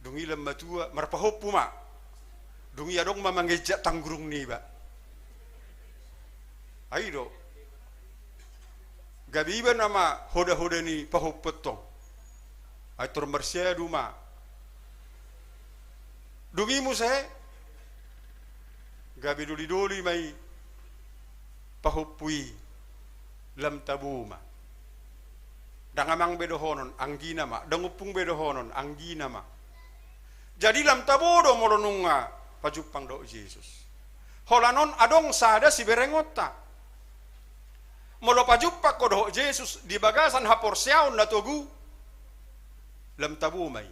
Dung i lam matua, marpahompu ma. Dung i adong ma manginjak tanggurung niba. Ai do. Gabe iba nama hoda-hoda ni pahompu tong. Ai tor marsiadu ma. Dung i muse, gabe doli-doli ma i pahompu i, lam tabo ma. Ndang amang be dohonon, anggina ma. Ndang ompung be dohonon, anggina ma. Jadi lam tabo do molo nunga pajumpang dohot Jesus. Holan on adong sada siberengonta. Molo pajumpang ho dohot Jesus di bagasan haporseaon na togu, lam tabo ma i.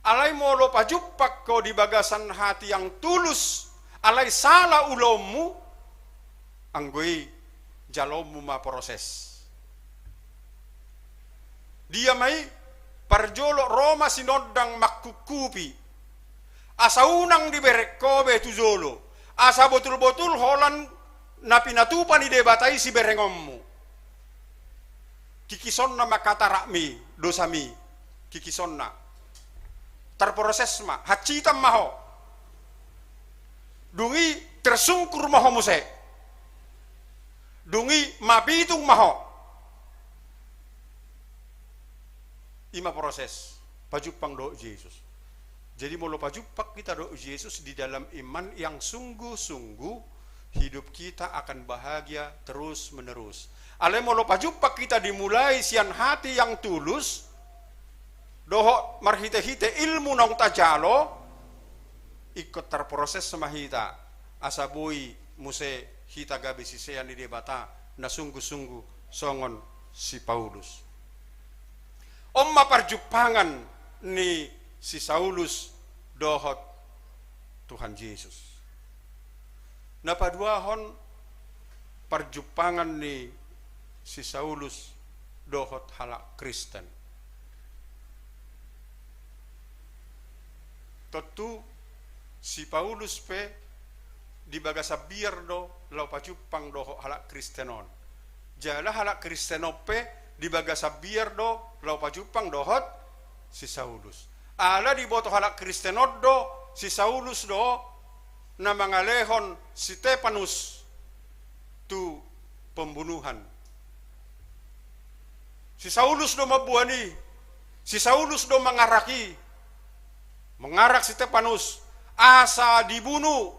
Alai molo pajumpang ho di bagasan hati yang tulus, alai sala ulaonmu, anggo i jaloonmu ma proses. Dia ma i? Parjolo ro ma sinondang mangkungkupi. Asa unang dibereng ho be tu jolo. Asa botul-botul holan na pinatupa ni Debata i siberengonmu. Kikisonna ma hatarakmi, dosami. Kikisonna. Tarproses ma, hansitan ma ho. Dung i tersungkur ma ho muse. Dung i mapitung ma ho. I ma proses pajumpang dohot Jesus. Jadi molo pajumpang hita dohot Jesus di dalam iman yang sungguh-sungguh, hidup kita akan bahagia terus-menerus. Alai molo pajumpang hita dimulai sian hati yang tulus, dohot marhite-hite ilmu naung tajalo, ingkon tarproses ma hita, asa boi muse hita gabe sisean ni Debata na sungguh-sungguh songon si Paulus. On ma parjumpangan ni si Saulus dohot Tuhan Jesus. Na paduahon, parjumpangan ni si Saulus dohot halak Kristen. Tontu si Paulus pe di bagasan biar do laho pajumpang dohot halak Kristen on. Jala halak Kristen on pe di bagasan biar do laho pajumpang dohot si Saulus. Ala diboto halak Kristen on do si Saulus do na mangalehon si Stepanus tu pembunuhan. Si Saulus do mamboan i, si Saulus do mangarak i, mangarak si Stepanus asa dibunu.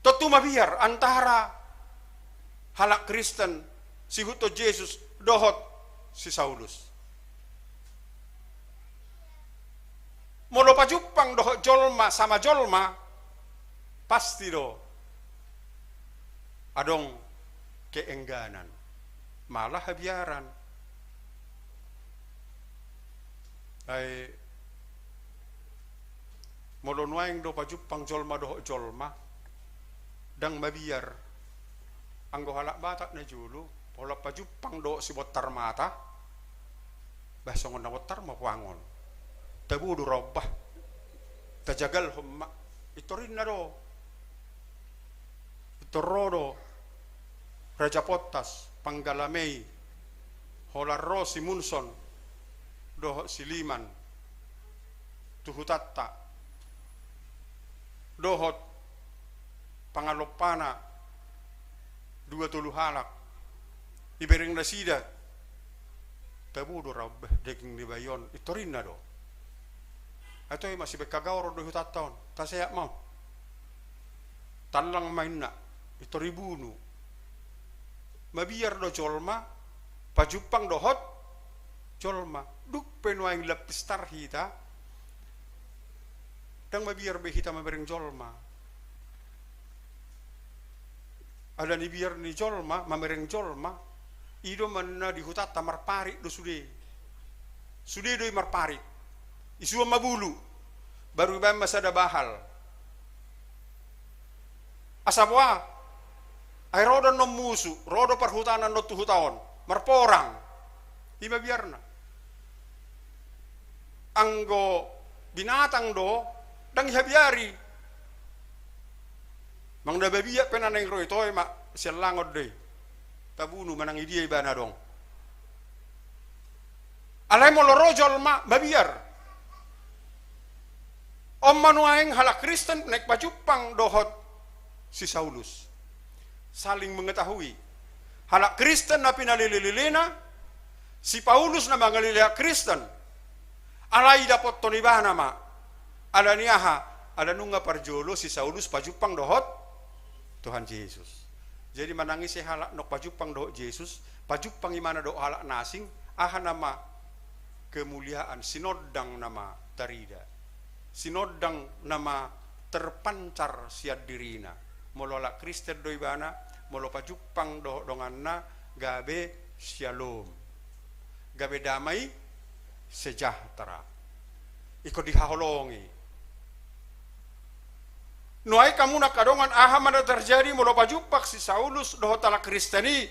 Tontu mabiar antara halak Kristen siihuthon Jesus dohot si Saulus. Molo pajumpang dohot jolma sama jolma, pasti do adong keengganan, malah habiaran. Ai molo nuaeng do pajumpang jolma dohot jolma, ndang mabiar. Anggo halak Batak na jolo, molo pajumpang dohot sibontar mata, bah, songon na bontar ma puang on. Tabo do ra on bah. Tajagalhon ma. Pintor inna do. Pintor ro do Raja Pontas, Panggalamei, holan ro si Munson, dohot si Liman tu hutanta, dohot pangalompana dua tolu halak, ibereng nasida, "Tabo do ra, bah, daging ni bayi on, i torinna do. Ai toe ma sibaen hagaoron do i hutanta on, taseat ma on." Tallang ma inna, i tor ibunu. Mabiar do jolma pajumpang dohot jolma. Dung pe nuaeng lam pistar hita, ndang mabiar be hita mamereng jolma. Alani biar ni jolma, mamereng jolma, i do ma na di hutanta marparit do sude. Sude do i marparit. Isuan ma bulu. Baru ibaen ma sada bahal. Asa boha? Ai ro do annon musu, ro do parhutana annon tu huta on. Marporang. I ma biarna. Anggo binatang do, ndang ihabiari. Manang na babiat pe na naeng ro i, toe ma siallangon do i. Tabunu manang idia ibana adong. Alai molo ro jolma, mabiar. On ma nuaeng halak Kristen naeng pajumpang dohot si Saulus. Saling mengetahui. Halak Kristen na pinalele-lelena, si Paulus na mangalele halak Kristen. Alai dapothon ibana ma. Alani aha? Ala nunga parjolo si Saulus pajumpang dohot Tuhan Jesus. Jadi manang ise halak naung pajumpang dohot Jesus, pajumpang ibana dohot halak na asing, aha nama kemuliaan, sinondang nama tarida. Sinondang nama terpancar sian dirina. Molo halak Kristen do ibana, molo pajumpang dohot donganna, gabe syalom. Gabe damai sejahtera. Ingkon dihaholongi. Nuaeng hamu na angka dongan, aha ma na terjadi molo pajumpang si Saulus dohot halak Kristen i?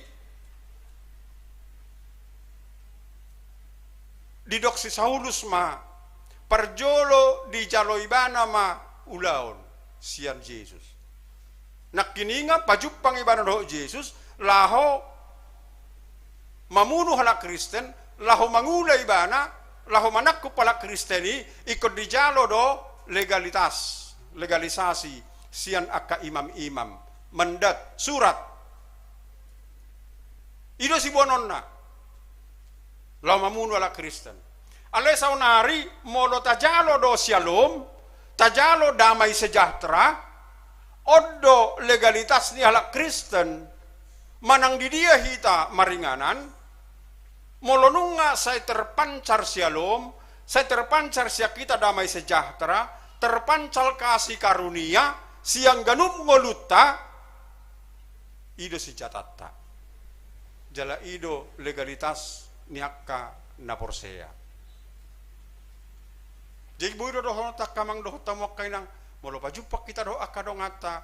Didok si Saulus ma, parjolo dijalo ibana ma ulaon sian Jesus. Nangkiningan pajumpang ibana dohot Jesus, laho mamunu halak Kristen, laho mangula ibana, laho manangkup halak Kristen i, ingkon dijalo do legalitas, legalisasi sian angka imam-imam, mandat, surat. I do siboanonna. Laho mamunu halak Kristen. Alai saonari molo tajalo do syalom, tajalo damai sejahtera, on do legalitas ni halak Kristen, manang di dia hita maringanan, molo nunga sai terpancar syalom, sai terpancar sian hita damai sejahtera, terpancar kasih karunia sian ganup ngolunta, i do senjatanta. Jala i do legalitas ni angka na porsea. Jadi boi do dohononta angka amang dohot hamu angka inang, molo pajumpang hita dohot angka donganta,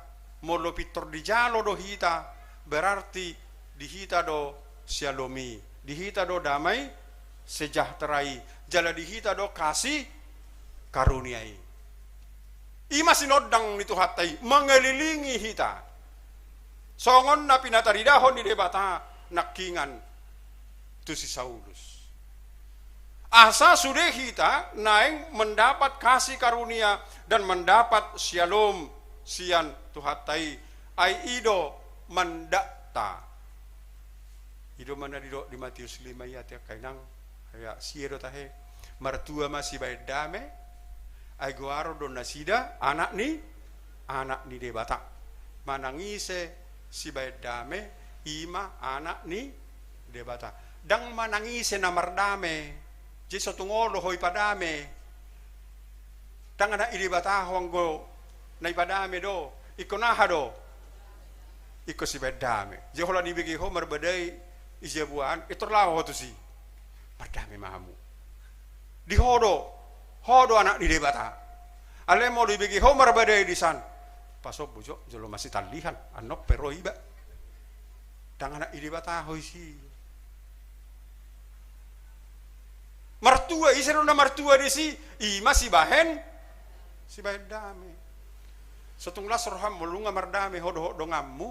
molo pintor dijalo do hita, berarti di hita do syalom i, di hita do damai sejahtera i, jala di hita do kasih karunia i. I ma sinondang ni Tuhanta i mangelilingi hita. Songon na pinataridahon ni Debata nangkiningan tu si Saulus. Asa sude hita naeng mendapat kasih karunia dan mendapat syalom sian Tuhanta i, ai i do mandatta. I do ma na didok di Matius lima i ate angka inang, ayat sia do tahe. Martua ma sibaen dame, ai goaron do nasida anak ni, anak ni Debata. Manang ise sibaen dame, i ma anak ni Debata. Ndang manang ise na mardame, jadi so tung olo ho ipadame. Ndang anak ni Debata ho anggo na ipadame do. Ingkon aha do? Ingkon sibaen dame. Jadi holan ibege ho marbadai i jabu an, pintor laho ho tusi. Mardame ma hamu. Di ho do, ho do anak ni Debata. Alai molo ibege ho marbadai di san, pasombu jo, jolo masitallihan, annon pe ro iba. Ndang anak ni Debata ho isi. Martua, ise do na martua disi? I ma sibaen, sibaen dame. So tung las roham molo nunga mardame ho dohot donganmu,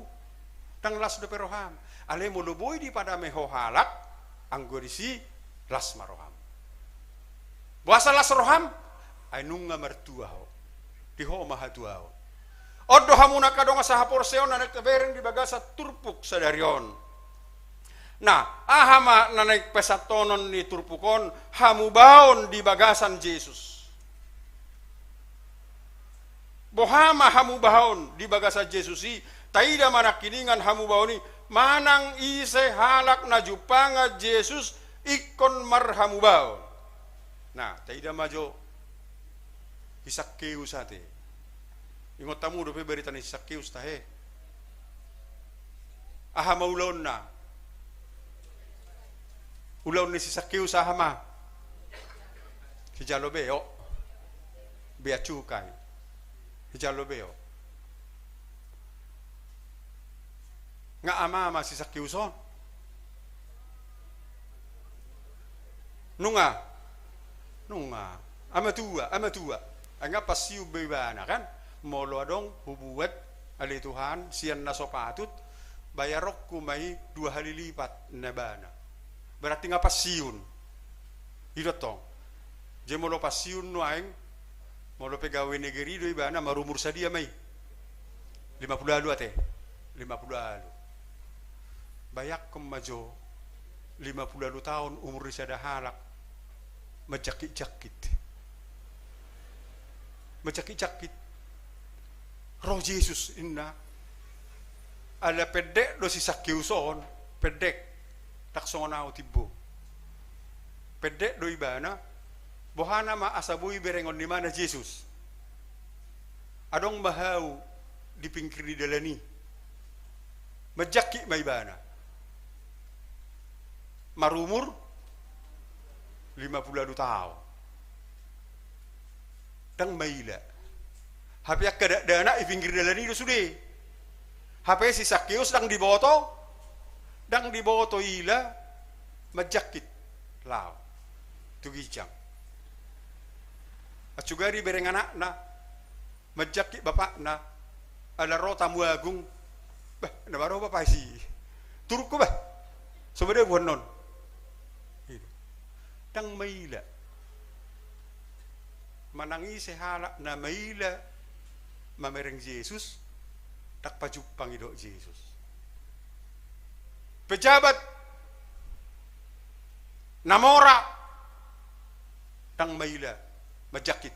ndang las dope roham. Alai molo boi dipadame ho halak, anggo disi las ma roham. Boasa las roham? Ai nunga martua ho. Di ho ma hatuaon. On do hamu na angka dongan sahaporseaon na naeng tabereng di bagasan turpuk sadari on. Nah, aha ma na naeng pasahathon ni turpuk on? Hamubaon di bagasan Jesus. Boha ma hamubaon di bagasan Jesus i? Taida ma nangkiningan hamubaon i, manang ise halak na jumpangan Jesus ingkon marhamubaon. Nah, taida ma jo si Sakkeus ate. Ingot hamu dope barita ni si Sakkeus tahe? Aha ma ulaonna? Ulaon ni si Sakkeus aha ma? Sijalo beo. Bea cukai. Sijalo beo. Nga ama ma si Sakkeus on? Nunga? Nunga. Ama tua, ama tua. Ai nga pensiun be ibana kan? Molo adong hubuat, ale Tuhan, sian na so patut, bayaronku ma i dua hali lipat, ninna ibana. Berarti nga pensiun. I do tong. Jadi molo pensiun nuaeng, molo pegawai negeri do ibana, marumur sadia ma i? Lima pulu ualu ate. Lima pulu ualu. Bayangkon ma jo, lima pulu ualu taon umur ni sada halak, manjangkit-jangkit. Manjangkit-jangkit. Ro Jesus, ninna. Ala pendek do si Sakkeus on, pendek. Ndang songon au, timbo. Pendek do ibana. Boha nama asa boi berengon ni ibana Jesus? Adong ma hau di pinggir ni dalan i. Manjangkit ma ibana. Marumur lima pulu ualu taon. Ndang maila. Hape angka dakdanak i pinggir dalan i do sude. Hape si Sakkeus ndang diboto, ndang diboto ila, manjangkit laho tu ginjang. Asugari bereng anakna, manjangkit bapakna, ala ro tamu agung. Bah, na maro bapa i si. Turun ho bah. So boi da buan non. Ndang maila. Manang ise halak na maila mamereng Jesus, ndang pajumpang i dohot Jesus. Pejabat na mora, ndang maila manjangkit.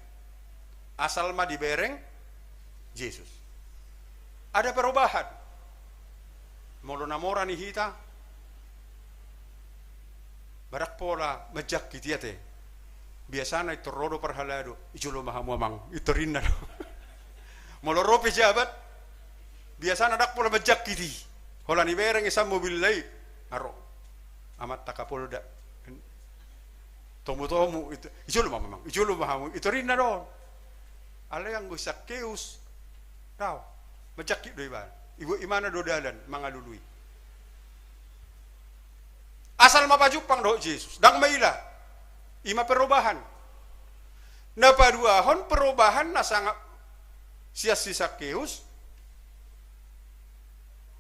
Asal ma dibereng Jesus. Ada perubahan. Molo na mora ni hita, ndang pola manjangkit i ate. Biasana intor ro do parhalado, i jolo ma hamu amang, intor ninna do. Molo ro pejabat, biasana ndang pola manjangkit i. Holan ibereng i sian mobilna i, aro. Amanta Kapolda. Tomu-tomu, i jolo ma amang, i jolo ma hamu, intor ninna do. Alai anggo si Sakkeus, daong, manjangkit do ibana. Ibuat ibana do dalan mangalului. Asal ma pajumpang dohot Jesus, ndang maila. I ma perubahan. Na paduahon perubahan na sangap sian si Sakkeus,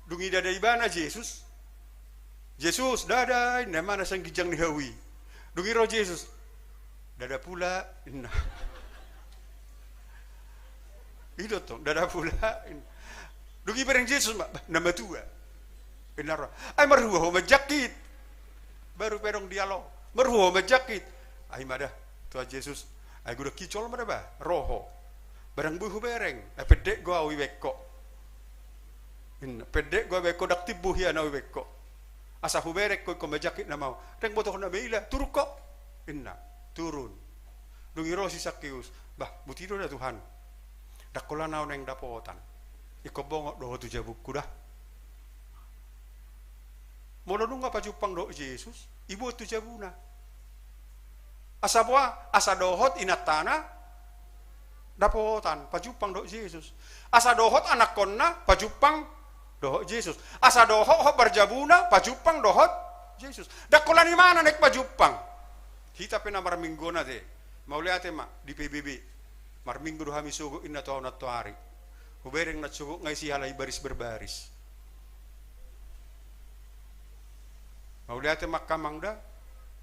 dung idada ibana Jesus. Jesus, dada, ninna, ma na sian ginjang ni hau i. Dung i ro Jesus, dada pula, ninna. I do tong, dada pula, ninna. Dung i bereng Jesus ma, bah, na matua. Ninna ro. Ai marhua ho manjangkit. Baru pe adong dialog. Marhua ho manjangkit. Ai ma da, Tuhan Jesus. Ai godang hijol ma da bah, ro ho. Barang boi hubereng, ai pendek do au ibaen ho. Ninna, pendek do au ibaen ho, ndang timbo hian au ibaen ho. Asa hubereng ho ingkon manjangkit nama au. Ndang boto ho na maila, turun ho. Ninna, turun. Dung i ro si Sakkeus, bah, buti do da Tuhan. Ndang holan au naeng dapotan. Ingkon bongot do ho tu jabungku da. Molo nunga pajumpang dohot Jesus, iboan tu jabuna. Asa boha, asa dohot inantana dapotan, pajumpang dohot Jesus. Asa dohot anakkonna, pajumpang dohot Jesus. Asa dohot hot parjabuna, pajumpang dohot Jesus. Ndang holan ibana naeng pajumpang. Hita pe na marminggu on ate. Mauliate ma di P B B. Marminggu do hami sogot, ninna, tu au nantoari. Hubereng na sogot nga isi halai baris berbaris. Mauliate ma angka amang da.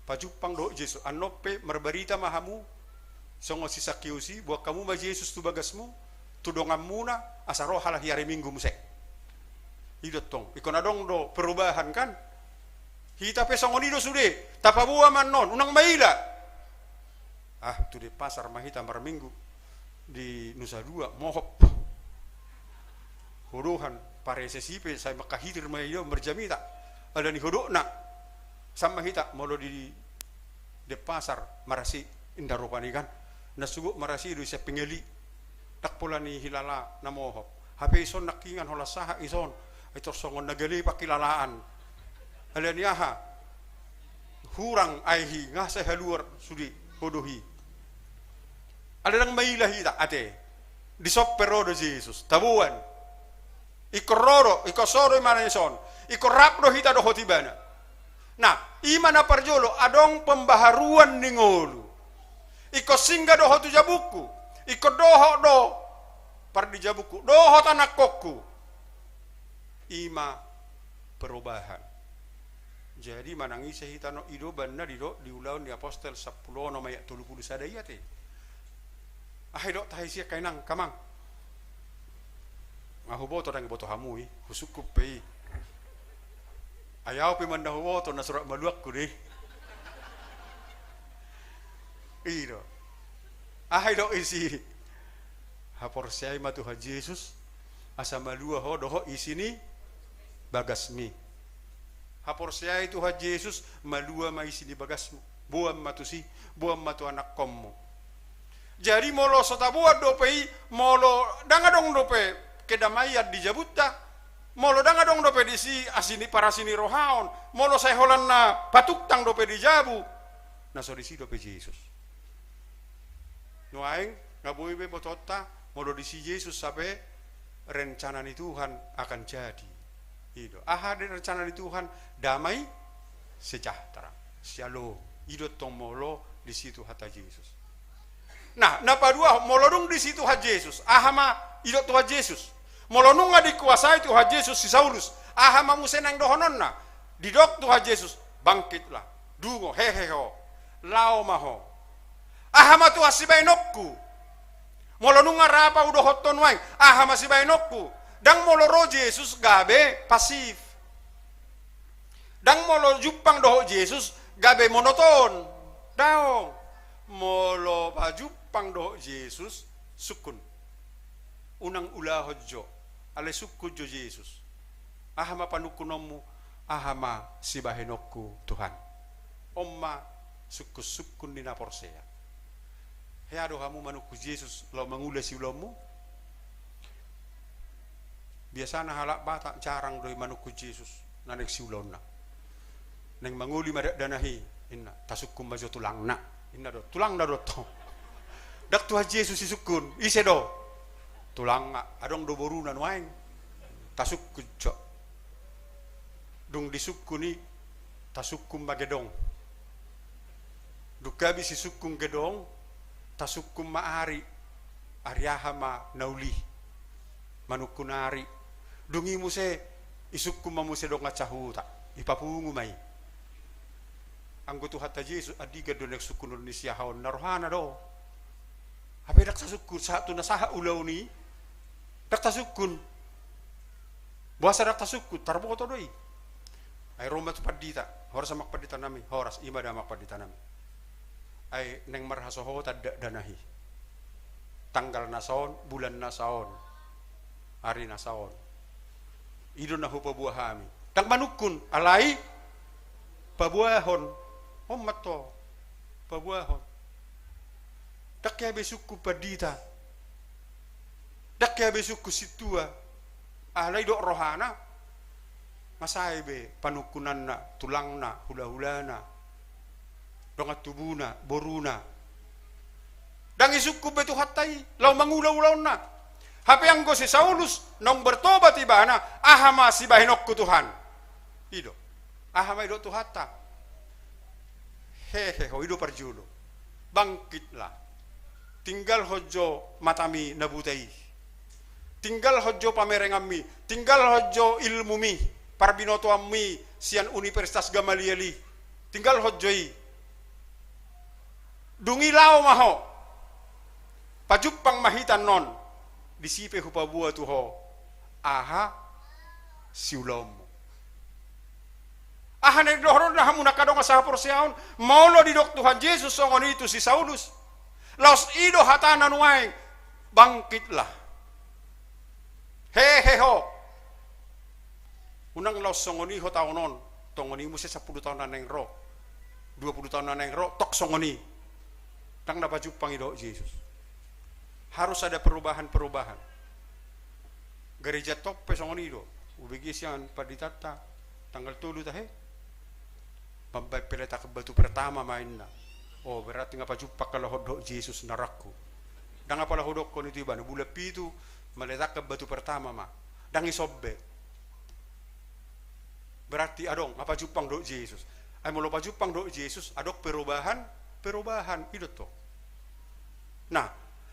Pajumpang dohot Jesus. Annon pe marbarita ma hamu songon si Sakeus i, boan hamu ma Jesus tu bagasmu, tu donganmuna, asa ro halak i ari Minggu muse. I do tong, ingkon adong do perubahan kan? Hita pe songon i do sude, tapaboa ma annon, unang maila. Ah, tu Denpasar ma hita marminggu di Nusa Dua, mohop. Hodohan, pareses i pe, sai mangkahitir ma i do marjamita. Alani hodokna. Sama hita, molo di Denpasar, marasi, inda rupani kan. Na sugot marasi do i sian pengali. Ndang pola nihilala na mohop. Hape ison nangkiningan holan sahat ison. Ai tor songon na gale pangkilalaan. Alani aha? Hurang aek i, nga sai haluar sude hodoh i. Alai ndang maila hita ate. Dison pe ro do Jesus. Taboan. Ingkon ro do, ingkon so do imana ison. Ingkon rap do hita dohot ibana. Nah, i ma na parjolo, adong pembaharuan ni ngolu. Ingkon singgah do ho tu jabungku. Ingkon dohot do pardijabungku. Dohot anakkonku. I ma perubahan. Jadi manang ise hita on, i do banna didok di Ulaon ni Apostel sampulu onom ayat tolu pulu sada i ate. Aha i didok tahe sian hainang, amang? Nga huboto, ndang huboto hamu i, husungkun pe i. Ai au pe manna huboto na so rap maluangku do i. I do. Aha i didok disi? Haporseai ma Tuhan Jesus, asa malua ho dohot isi ni bagasmi. Haporseai Tuhan Jesus, malua ma isi ni bagasmu. Boan ma tusi, boan ma tu anakkonmu. Jadi molo so taboan dope i, molo ndang adong dope kedamaian di jabunta, molo ndang adong dope disi asi ni, parasi ni rohaon, molo sai holan na patungtang dope di jabu, na so disi dope Jesus. Nuaeng, nga boi be botoonta, molo disi Jesus hape rencana ni Tuhan akan jadi. I do. Aha do rencana ni Tuhan? Damai sejahtera. Syalom. I do tong molo disi Tuhanta Jesus. Nah, na paduahon, molo dung disi Tuhan Jesus, aha ma didok Tuhan Jesus? Molo nunga dikuasai Tuhan Jesus si Saulus, aha ma muse naeng dohononna? Didok Tuhan Jesus, bangkitlah. Dungo, hehe ho. Laho ma ho. Aha ma Tuhan sibahenonku? Molo nunga rap ahu dohot ho nuaeng, aha ma sibahenonku? Ndang molo ro Jesus gabe pasif. Ndang molo jumpang dohot Jesus gabe monoton. Daong. Molo pajumpang dohot Jesus, sungkun. Unang ulahon jo. Alai sungkun jo Jesus. Aha ma panungkunonmu? Aha ma sibahenonku, Tuhan? On ma sungkun-sungkun ni na porsea. Hea do hamu manungkun Jesus laho mangula siulaonmu? Biasana halak Batak jarang do i manungkun Jesus na naeng siulaonna. Naeng mangoli ma dakdanak i, inna, tasungkun ma jo tulangna. Inna do, tulangna do tong. Ndang Tuhan Jesus isungkun, ise do? Tulangna, adong do boruna nuaeng. Tasungkun jo. Dung disungkun i, tasungkun ma gedong. Dung habis disungkun gedong, tasungkun ma ari. Ari aha ma na uli? Manungkun ari. Dung i muse, isungkun ma muse dongan sahuta. Ipapungu ma i. Anggo Tuhanta Jesus, andigan do naeng sungkunhon ni siaha on, na rohana do. Hape ndang tasungkun, sahat tu na sahat ulaon i. Ndang tasungkun. Boasa ndang tasungkun, tarboto do i. Ai ro ma tu pandita, horas amang pandita nami, horas, i ma da amang pandita nami. Ai naeng marhasohotan dakdanak i. Tanggal na saon, bulan na saon, ari na saon. I do na hupaboa hami. Ndang manungkun, alai paboahon. On ma tong, paboahon. Ndang hea be sungkun pandita. Ndang hea be sungkun sintua. Alai didok rohana. Nga sae be panungkunanna, tulangna, hulahulana, dongan tubuna, boruna. Ndang isungkun be Tuhanta i, laho mangula ulaonna. Hape anggo si Saulus, naung bertobat ibana, aha ma sibahenonku Tuhan? I do. Aha ma didok Tuhanta? Hehe ho, i do parjolo. Bangkitlah. Tinggalhon jo matami na buta i. Tinggalhon jo pamerenganmi. Tinggalhon jo ilmumi. Parbinotoanmi sian Universitas Gamaliel i. Tinggalhon jo i. Dung i laho ma ho, pajumpang ma hita annon, disi pe hupaboa tu ho aha siulaonmu. Aha na nidohononna hamu angka dongan sahaporseaon, molo didok Tuhan Jesus songon i tu si Saulus, laos i do hatana nuaeng, bangkitlah. Hehe ho. Unang laos songon i ho taon on, tongon i muse sampulu taon na naeng ro, dua pulu taon na naeng ro, tok songon i. Ndang na pajumpang i dohot Jesus. Harus ada perubahan-perubahan. Gareja tong pe songon i do. Ubege sian panditanta, tanggal tolu tahe, mambaen peletakan batu pertama ma inna. O, berarti nga pajumpang halak on dohot Jesus na rangku. Ndang apala hudokkon i tu ibana, bulan pitu meletakkan batu pertama ma. Ndang i sombe. Berarti adong, nga pajumpang dohot Jesus. Ai molo pajumpang dohot Jesus, adong perubahan, perubahan, i do tong. Nah,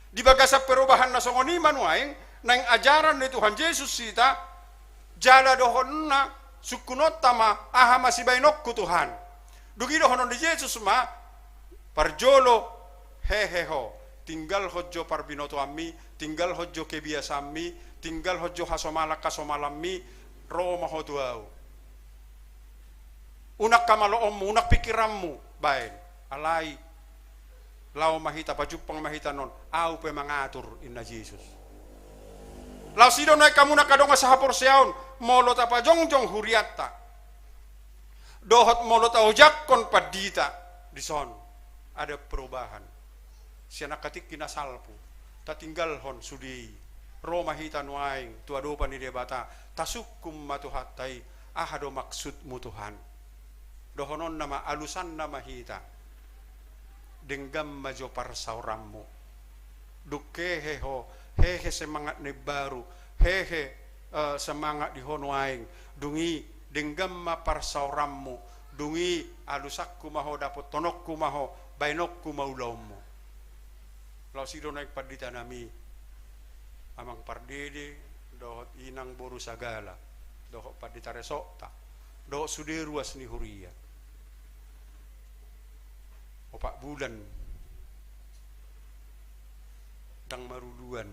di bagasan perubahan na songon i ma nuaeng, naeng ajaran ni Tuhan Jesus hita, jala dohononna, sungkunonta ma, aha ma sibaenonku Tuhan. Dung i dohonon ni Jesus ma, parjolo, hehe ho, tinggalhon jo parbinotoanmi, tinggalhon jo kebiasaanmi, tinggalhon jo hasomalan-hasomalanmi, ro ma ho tu ahu. Unang hamaloonmu, unang pikiranmu baen. Alai, laho ma hita, pajumpang ma hita annon, ahu pe mangatur, inna Jesus. Laos i do nuaeng hamu angka dongan sahaporseaon, molo tapajongjong hurianta, dohot molo taojakhon pandita, dison ada perubahan. Sian angka tingki na salpu, tatinggalhon sude i. Ro ma hita nuaeng tu adopan ni Debata, tasungkun ma Tuhanta i, aha do maksudmu Tuhan. Dohononna ma, alusanna ma hita. Denggan ma jo parsaoranmu. Dung hehe ho, hehe semangat na imbaru, hehe, eh, semangat di ho nuaeng. Dung i, denggan ma parsaoranmu. Dung i, alusanku ma ho, dapothononku ma ho, baenonku ma ulaonmu. Laos i do nuaeng panditanami, amang pardede, dohot inang boru sagala, dohot pandita resokta, dohot sude ruas ni huria. Opat bulan ndang maruluan.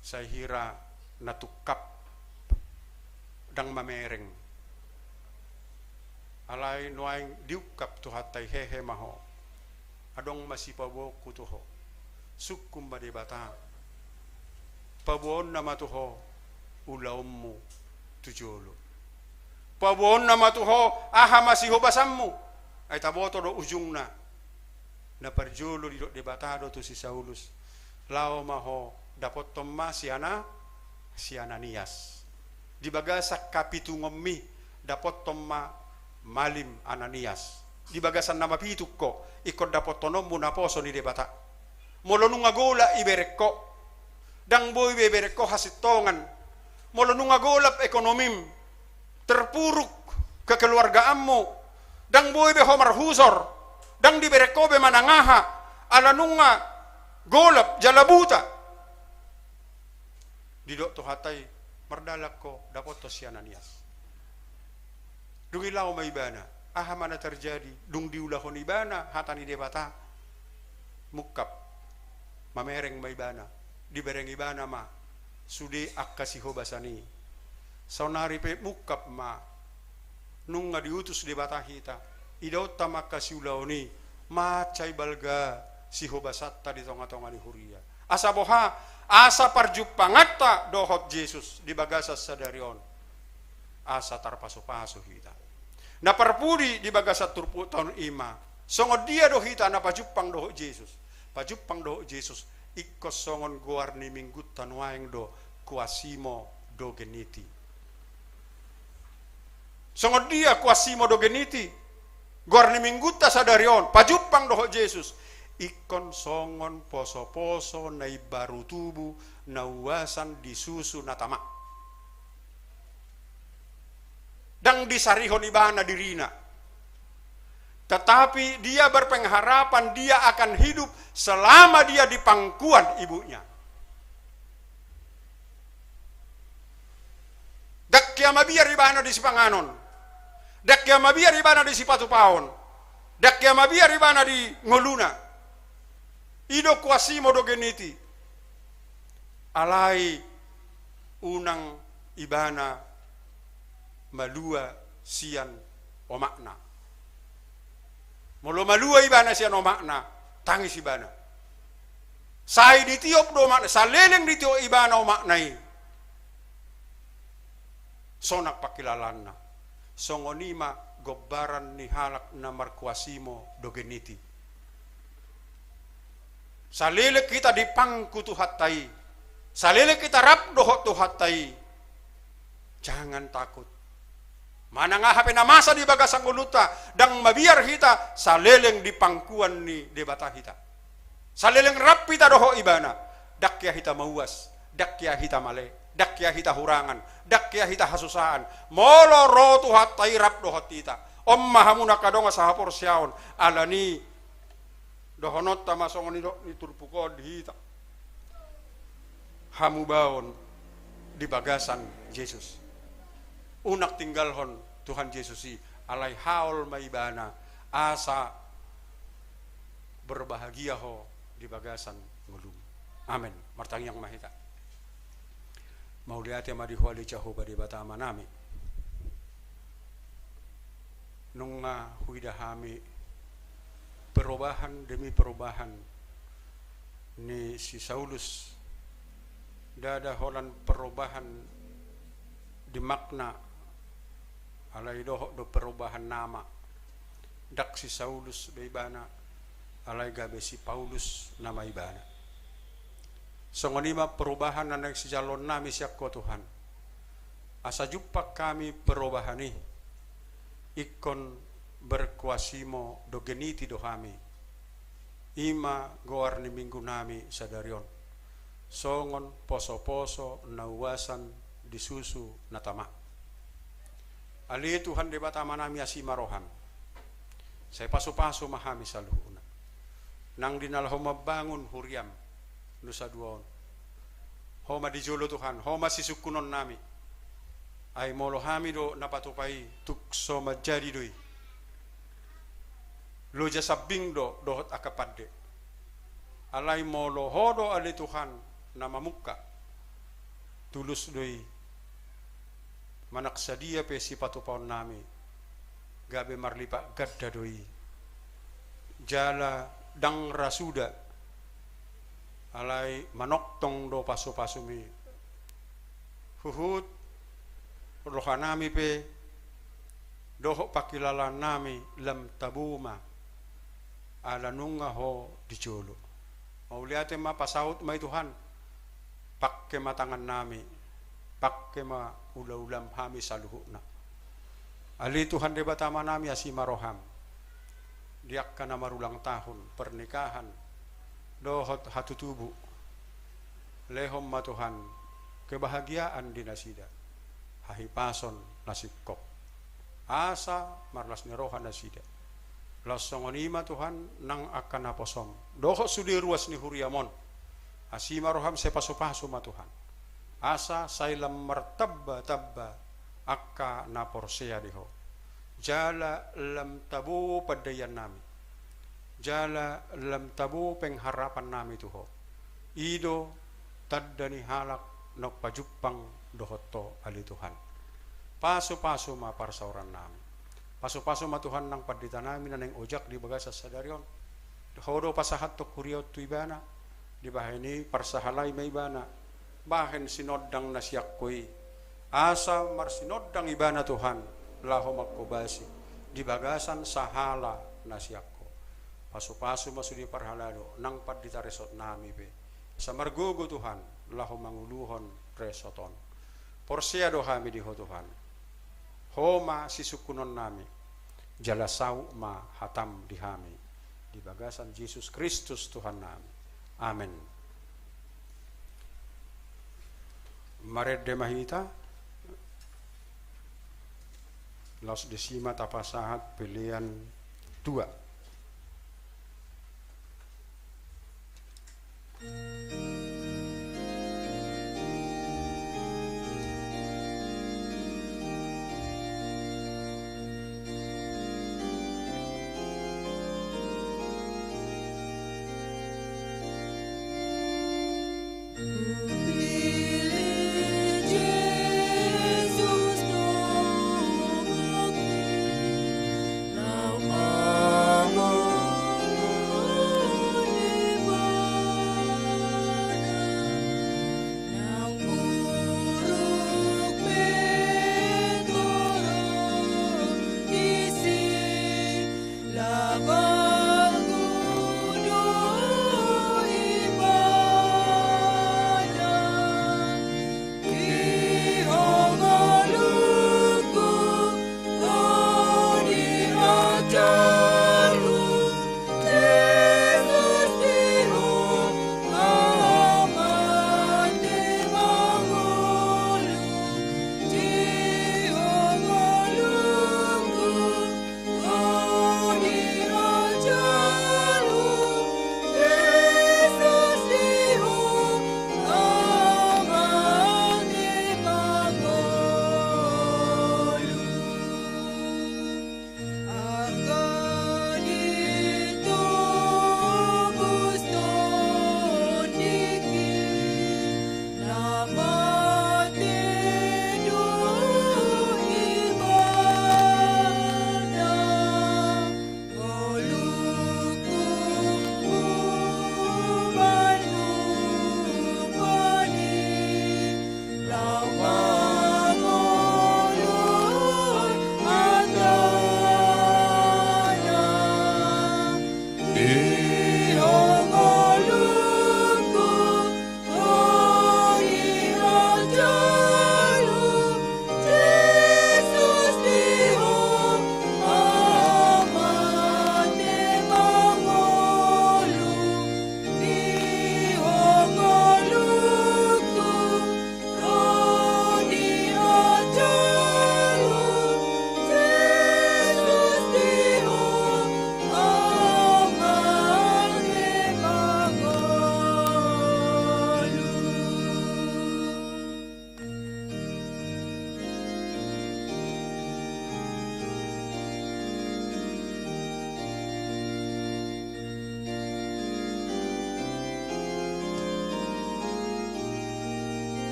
Sai hira na tungkap ndang mamereng. Alai nuaeng diungkap Tuhanta i, hehe ma ho. Adong ma sipaboaonku tu ho. Sungkun ma Debata. Paboaonna ma tu ho ulaonmu tu jolo. Paboaonna ma tu ho aha ma sihobasanmu. Ai taboto do ujungna. Na parjolo didok Debata do tu si Saulus, laho ma ho, dapothon ma si Ana-, si Ananias. Di bagasan hapitungonmi, dapothon ma malim Ananias. Di bagasan na mapitung ho, ingkon dapothononmu naposo ni Debata. Molo nunga golap ibereng ho, ndang boi be ibereng ho hasintongan. Molo nunga golap ekonomim, terpuruk kekeluargaanmu, ndang boi be ho marhusor, ndang dibereng ho be manang aha, ala nunga golap jala buta. Didok Tuhanta i, mardalan ho, dapothon si Ananias. Dung i laho ma ibana, aha ma na terjadi, dung diulahon ibana hata ni Debata, mungkap, mamereng ma ibana, dibereng ibana ma sude angka sihobasan i. Saonari pe mungkap ma, nunga diutus Debata hita, idaonta ma angka siulaon i, mansai balga sihobasanta di tongatonga ni huria. Asa boha, asa parjumpanganta dohot Jesus di bagasan sadari on, asa tarpasupasu hita. Na parpudi di bagasan turpukta on i ma, songon dia do hita na pajumpang dohot Jesus? Pajumpang dohot Jesus, ingkon songon goar ni minggunta nuaeng do, Quasimodogeniti. Songon dia Quasimodogeniti, goar ni minggunta sadari on, pajumpang dohot Jesus, ingkon songon posoposo na imbaru tubu, na uasan di susu na tama. Ndang disarihon ibana dirina. Tetapi dia berpengharapan dia akan hidup selama dia di pangkuan ibunya. Ndang hea mabiar ibana di sipanganon. Ndang hea mabiar ibana di sipatupaon. Ndang hea mabiar ibana di ngoluna. I do kuasimo dogeniti. Alai unang ibana malua sian omakna. Molo malua ibana sian omakna, tangis ibana. Sai ditiop do omakna, saleleng ditiop ibana omakna i. Sonang pangkilalaanna. Songon i ma gombaran ni halak na markuasimo dogeniti. Saleleng hita dipangku Tuhanta i, saleleng hita rap dohot Tuhanta i, jangan takut. Manang aha pe na masa di bagasan ngolunta, ndang mabiar hita saleleng di pangkuan ni Debata hita. Saleleng rap hita dohot Ibana, ndang hea hita mauas, ndang hea hita male, ndang hea hita hurangan, ndang hea hita hasusaan. Molo ro Tuhanta i rap dohot hita. On ma hamu na angka dongan sahaporseaon, alani dohononta ma songon nidok ni turpuk on di hita. Hamubaon di bagasan Jesus. Unang tinggalhon Tuhan Jesus i, alai haol ma Ibana, asa berbahagia ho di bagasan ngolum. Amen. Martangiang ma hita. Mauliate ma di Ho ale Jahowa Debata Amanami. Nunga huida hami perubahan demi perubahan ni si Saulus, ndada holan perubahan di makna, alai dohot do perubahan nama. Ndang si Saulus do ibana, alai gabe si Paulus nama ibana. Songon i ma perubahan na naeng sijaloonnami sian Ho Tuhan. Asa jumpang hami perubahan i, ingkon berkuasimo dogeniti do hami. I ma goar ni minggunami sadari on. Songon poso-poso na uasan di susu na tama. Ale Tuhan Debata Amanami, asi ma roham. Sai pasu-pasu ma hami saluhutna. Nang di na laho mambangun huriam nusa dua on. Ho ma di jolo Tuhan, Ho ma sisungkunonnami. Ai molo hami do na patupa i, tung so manjadi do i. Loja sambing do dohot angka pande. Alai molo Ho do ale Tuhan na mamungka, tulus do i. Manang sadia pe sipatupaonnami, gabe marlipat ganda do i. Jala ndang ra suda, alai manongtong do pasu-pasumi. Huhut rohanami pe dohot pangkilalaannami lam tabo ma, ala nunga Ho di jolo. Mauliate ma, pasaut ma i Tuhan. Pangke ma tangannami, pangke ma ula-ulam hami saluhutna. Ale Tuhan Debata Amanami, asi ma roham. Di angka na marulang tahun, pernikahan, dohot hatutubu, lehon ma Tuhan kebahagiaan di nasida, hahipason na singkop. Asa marlas ni roha nasida. Laos songon i ma Tuhan nang angka naposom dohot sude ruas ni huriam on. Asi ma roham, sai pasu-pasu ma Tuhan. Asa sai lam martamba-tamba angka na porsea di Ho. Jala lam tabo pandaiannami. Jala lam tabo pengharapannami tu Ho. I do tanda ni halak naung pajumpang dohot Ho ale Tuhan. Pasu-pasu ma parsaorannami. Pasu-pasu ma Tuhan nang panditanami na naeng ojak di bagasan sadari on. Ho do pasahathon huria on tu ibana. Dibahen i parsahalai ma ibana bahen sinondang na sian Ho i. Asa marsinondang ibana Tuhan laho manghobasi di bagasan sahala na sian Ho. Pasu-pasu ma sude parhalado nang pandita resort nami pe. Asa margogo Tuhan laho manguluhon resort on. Porsea do hami di Ho Tuhan. Ho ma sisungkunonnami. Jala saut ma hatam di hami. Di bagasan Jesus Kristus Tuhannami. Amen. Marende ma hita. Laos disi ma tapasahat pelean dua.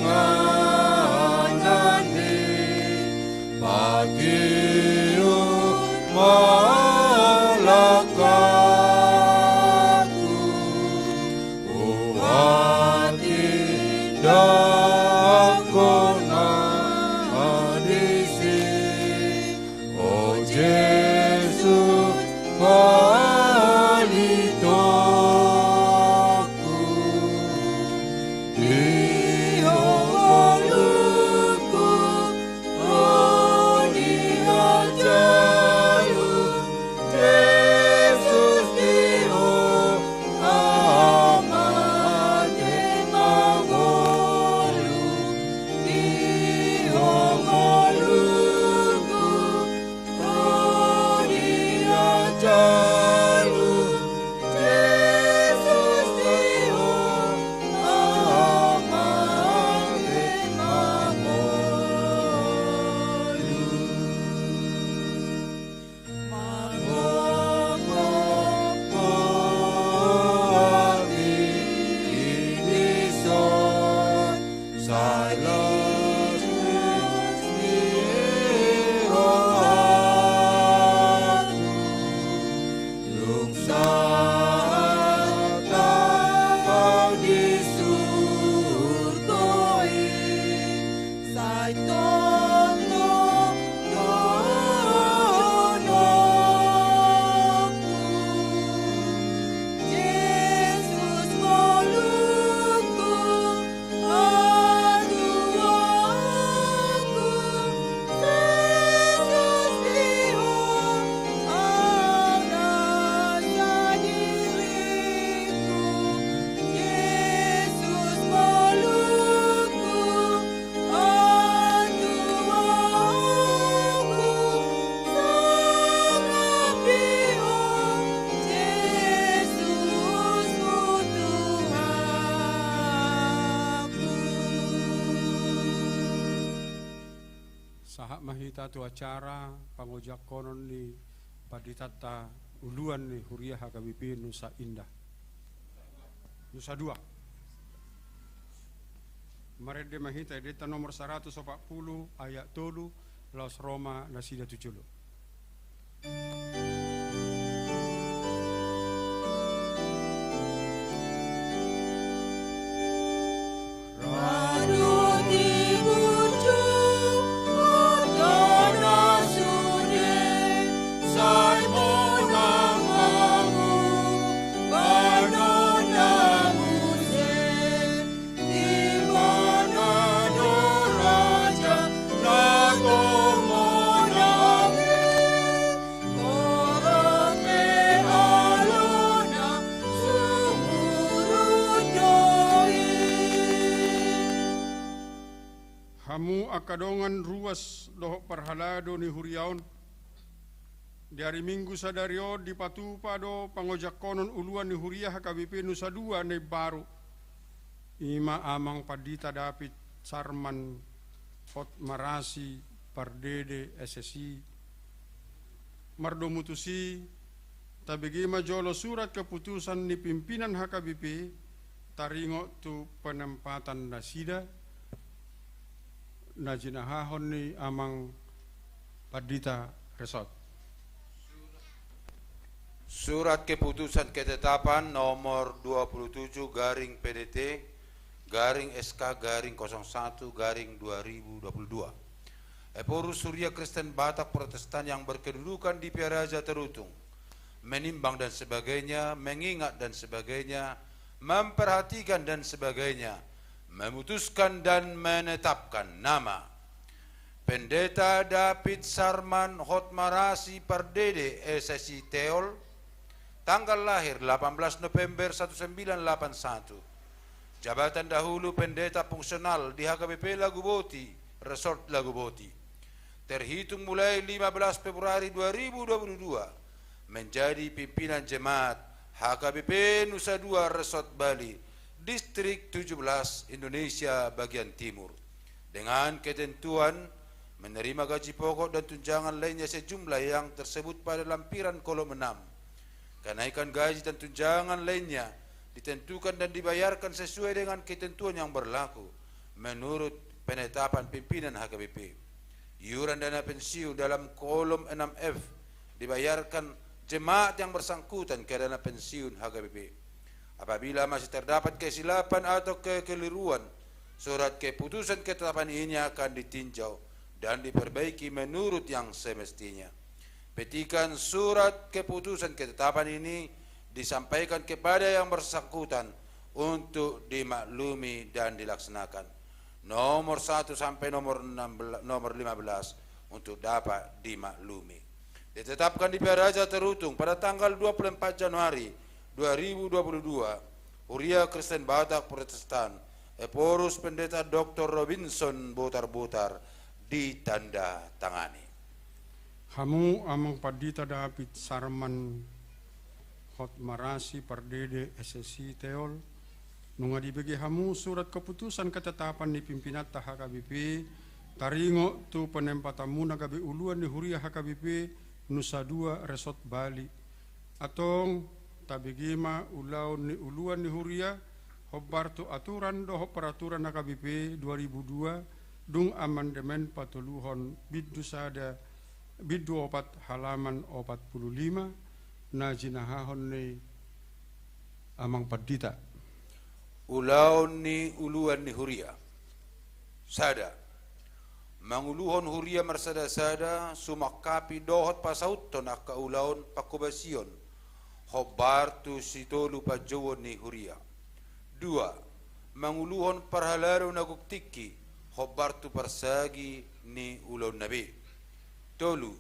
Inganan ni patiu malakaku, uati dako na disi. O Jesus, palitoku, di ho ngolungku, ro di ajalu, Jesus, di ho amate mangolu, di ho ngolungku, Sahat ma hita tu acara pangojakkonon ni panditanta uluan ni huria H K B P Nusa Indah. Nusa Dua. Marende ma hita endenta nomor saratus opat pulu ayat tolu, laos ro ma nasida tu jolo. Hamu angka dongan ruas dohot parhalado ni huria on, di ari Minggu sadari on dipatupa do pangojakkonon uluan ni huria H K B P Nusa Dua na imbaru, i ma Amang Pandita David Sarman Hotmarasi Pardede, S S I. Mardomu tusi, tabege ma jolo surat keputusan ni pimpinan H K B P taringot tu penempatan nasida, na jinahahon ni Amang Pandita Resort. Surat Keputusan Ketetapan nomor dua puluh tujuh garing P D T garing S K garing kosong satu garing dua ribu dua puluh dua. Ephorus, Huria Kristen Batak Protestan yang berkedudukan di Pearaja Tarutung, menimbang dan sebagainya, mengingat dan sebagainya, memperhatikan dan sebagainya, memutuskan dan menetapkan nama Pendeta David Sarman Hotmarasi Pardede, S S I Teol, tanggal lahir delapan belas November seribu sembilan ratus delapan puluh satu. Jabatan dahulu pendeta fungsional di H K B P Laguboti, Resort Laguboti. Terhitung mulai lima belas Februari dua ribu dua puluh dua, menjadi pimpinan jemaat H K B P Nusa Dua Resort Bali, Distrik tujuh belas, Indonesia bagian timur. Dengan ketentuan menerima gaji pokok dan tunjangan lainnya sejumlah yang tersebut pada lampiran kolom enam. Kenaikan gaji dan tunjangan lainnya ditentukan dan dibayarkan sesuai dengan ketentuan yang berlaku. menurut penetapan pimpinan H K B P. Iuran dana pensiun dalam kolom enam F dibayarkan jemaat yang bersangkutan ke dana pensiun H K B P. Apabila masih terdapat kesilapan atau kekeliruan, surat keputusan ketetapan ini akan ditinjau dan diperbaiki menurut yang semestinya. Petikan surat keputusan ketetapan ini disampaikan kepada yang bersangkutan untuk dimaklumi dan dilaksanakan. Nomor satu sampai nomor enam belas, nomor lima belas untuk dapat dimaklumi. Ditetapkan di Piraja Terutung pada tanggal dua puluh empat Januari dua ribu dua puluh dua, Huria Kristen Batak Protestan, Ephorus Pendeta Doktor Robinson Botarbotar, ditandatangani. Hamu Amang Pandita David Sarman Hotmarasi Pardede, S S I Teol, nunga dibege hamu surat keputusan ketetapan ni pimpinanta H K B P, taringot tu penempatanmuna gabe uluan ni huria H K B P Nusa Dua Resort Bali. Antong tabege ma ulaon ni uluan ni huria, hombar tu aturan dohot peraturan H K B P dua ribu dua, dung amandemen patoluhon bindu sada, bindu opat, halaman opat puluh lima, na jinahahon ni Amang Pandita. Ulaon ni uluan ni huria. Sada. Manguluhon huria marsada-sada, sumangkapi dohot pasauthon angka ulaon pangkobasion, hombar tu sitolu panjouon ni huria. Dua. Manguluhon parhalado na gok tingki, hombar tu parsagi ni ulaonna be. Tolu.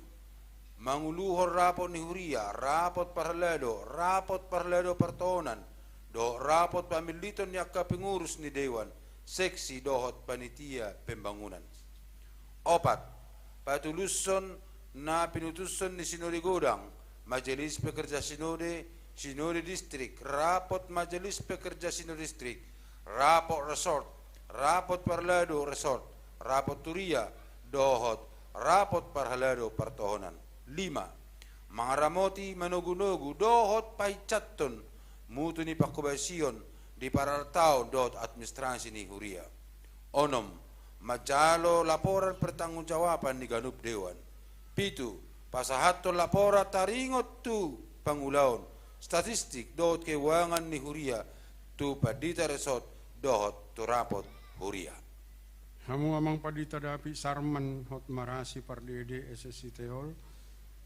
Manguluhon rapot ni huria, rapot parhalado, rapot parhalado partohonan, dohot rapot pamilliton ni angka pengurus ni dewan, seksi dohot panitia pembangunan. Opat. Patulushon na pinutushon ni sinode godang, majelis pekerja sinode, sinode distrik, rapot majelis pekerja sinode distrik, rapot resort, rapot parhalado resort, rapot huria, dohot rapot parhalado partohonan. Lima. Mangaramoti, manogunogu dohot painsathon mutu ni pangkobasion di paraltaon dohot administrasi ni huria. Onom. Manjalo laporan pertanggungjawaban ni ganup dewan. Pitu. Pasahathon laporan taringot tu pangulaon, statistik dohot keuangan ni huria tu pandita resort dohot tu rapot huria. Hamu Amang Pandita David Sarman Hotmarasi Pardede, S S I Teol,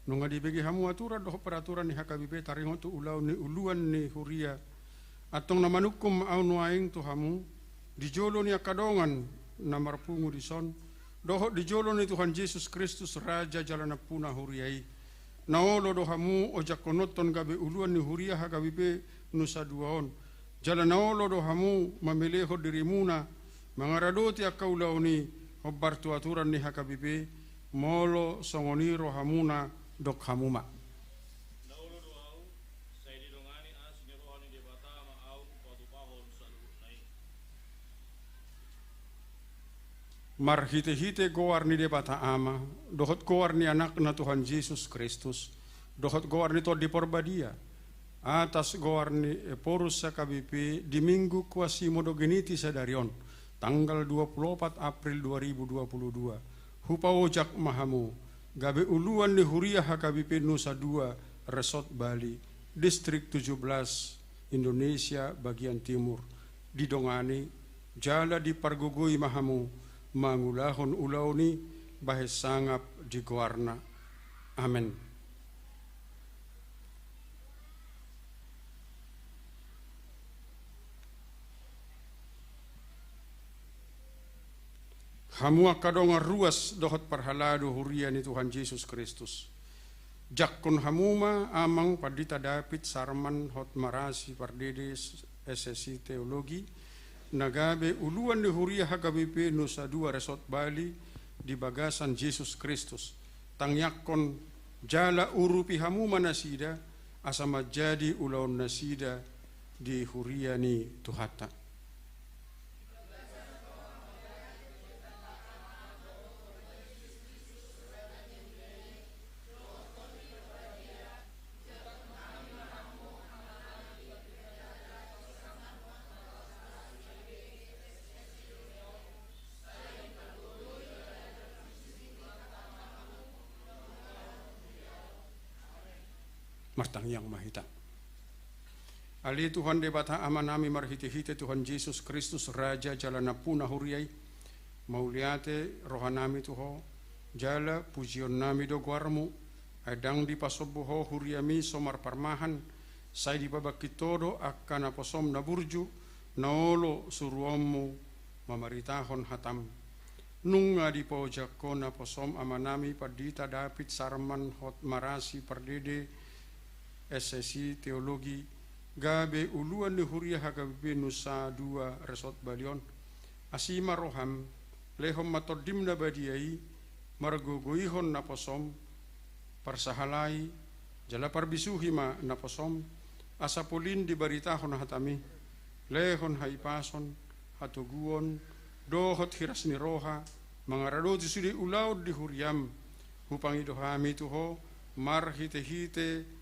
nunga dibege hamu aturan dohot peraturan ni H K B P taringot tu ulaon ni uluan ni huria. Antong na manungkun ma ahu nuaeng tu hamu, di jolo ni angka dongan na marpungu dison, dohot di jolo ni Tuhan Jesus Kristus, Raja jala Nampuna huria i, na olo do hamu ojakkononhon gabe uluan ni huria H K B P Nusa Dua on. Jala na olo do hamu mamelehon dirimuna mangaradoti angka ulaon i hombar tu aturan ni H K B P, molo songon i rohamuna, dok hamu ma. Na olo do ahu, sai didongani asi ni roha ni Debata ma ahu patupahon saluhutna i. Marhitehite goar ni Debata Ama, dohot goar ni Anakna Tuhan Jesus Kristus, dohot goar ni Tondi Parbadia, atas goar ni Ephorus H K B P, di Minggu Quasimodogeniti sadari on, tanggal dua puluh opat April dua ribu dua puluh dua, hupaojak ma hamu gabe uluan ni huria H K B P Nusa Dua Resort Bali, Distrik tujuh belas, Indonesia bagian timur, didongani jala dipargogoi ma hamu mangulahon ulaon i bahen sangap di goarna. Amen. Hamu angka dongan ruas dohot parhalado huria ni Tuhan Jesus Kristus. Jangkon hamu ma Amang Pandita David Sarman Hotmarasi Pardede, S S I Teologi, na gabe uluan ni huria H K B P Nusa Dua Resort Bali di bagasan Jesus Kristus. Tangiangkon jala urupi hamu ma nasida, asa manjadi ulaonnasida di huria ni Tuhanta. Martangiang ma hita. Ale Tuhan Debata Amanami, marhitehite Tuhan Jesus Kristus, Raja jala Nampuna Huria i, mauliate rohanami tu Ho, jala pujionnami do goarMu, ai ndang dipasombu Ho huriaMi so marparmahan, sai dipabangkit Ho do angka naposoM na burju, na olo suruonMu mamaritahon hataM. Nunga dipaojak Ho naposoM Amanami Pandita David Sarman Hotmarasi Pardede, S Si, teologi, gabe uluan ni huria H K B P Nusa Dua Resort Bali on. Asi ma rohaM, lehon ma TondiM na badia i, margogoihon naposoM, parsahalai, jala parbisuhi ma naposoM, asa polin dibaritahon hataMi, lehon hahipason, hatoguon, dohot hiras ni roha, mangaradoti sude ulaon di huriaM, hupangido hami tu Ho, marhitehite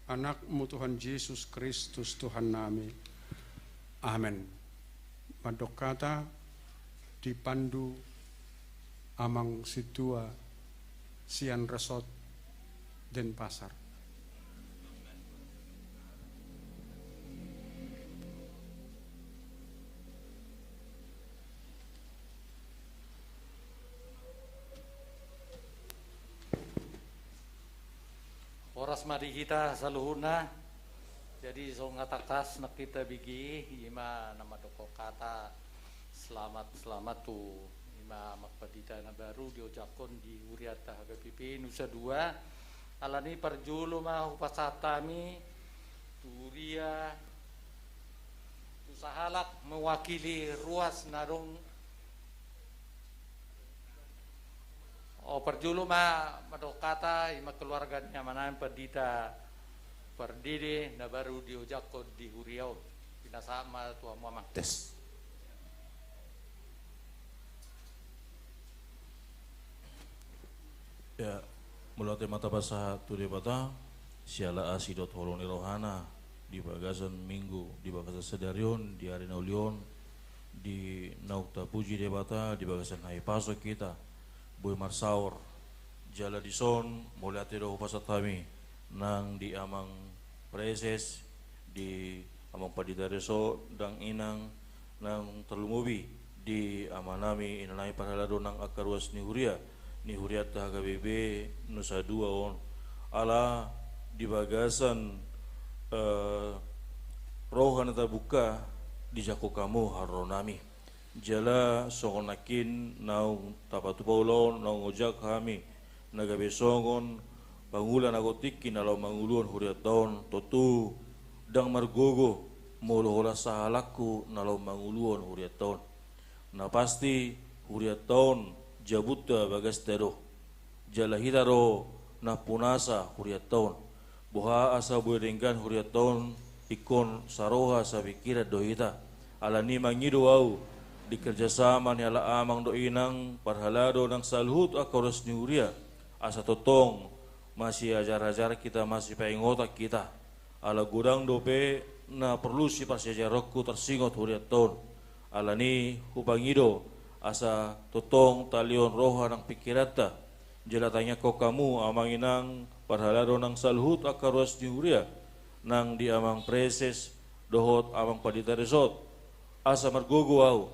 AnakMu Tuhan Jesus Kristus Tuhannami. Amen. Mandok hata dipandu Amang Sintua sian Resort Denpasar. Horas ma di hita saluhutna. Jadi songon na tangkas nangkin tabege, ima na mandok hata selamat, selamat tu ima Amang Pandita na baru diojakhon di hurianta H K B P Nusa Dua. Alani parjolo ma hupasahat hami tu huria, tu sahalak mewakili ruas na adong. O, parjolo ma mandok hata ima keluarga ni Amanami Pandita Pardede na baru diojakhon di huria on. Pinasahat ma tu hamu Amang. Tes. Ya, mauliate ma tapasahat tu Debata, siala asi dohot holong ni rohana, di bagasan minggu, di bagasan sadari on, di ari na uli on, di naung tapuji Debata, di bagasan hahipason hita, boi marsaor, jala dison, mauliate do hupasahat hami, nang di Amang Praeses, di Amang Pandita Reso, dang inang, nang tarlumobi di amanami, inanami parhalado nang angka ruas ni huria, ni hurianta H K B P Nusa Dua on. Ala di bagasan, eh, roha na tabuka dijangkon hamu haroro nami. Jala songon nangkin naung tapatupa ulaon, naung ojak hami, na gabe songon pangula na tingki na laho manguluhon hurianta on, tontu ndang margogo molo holan sahalakku na laho manguluhon hurianta on. Na pasti hurianta on jabunta bagasta do. Jala hita do nampunasa hurianta on. Boha asa boi denggan hurianta on, ingkon saroha sapingkiran do hita. Alani mangido au, di kerjasama ni halak amang dohot inang, parhalado nang saluhut angka ruas ni huria, asa tongtong masiajar-ajar hita, masipaingotan hita. Ala godang dope na porlu siparsiajaronku tarsingot hurianta on. Alani hupangido asa tongtong talehon roha nang pingkiranta. Jala tangiangkon hamu amang inang parhalado nang saluhut angka ruas ni huria, nang di Amang Praeses dohot Amang Pandita Resot, asa margogo au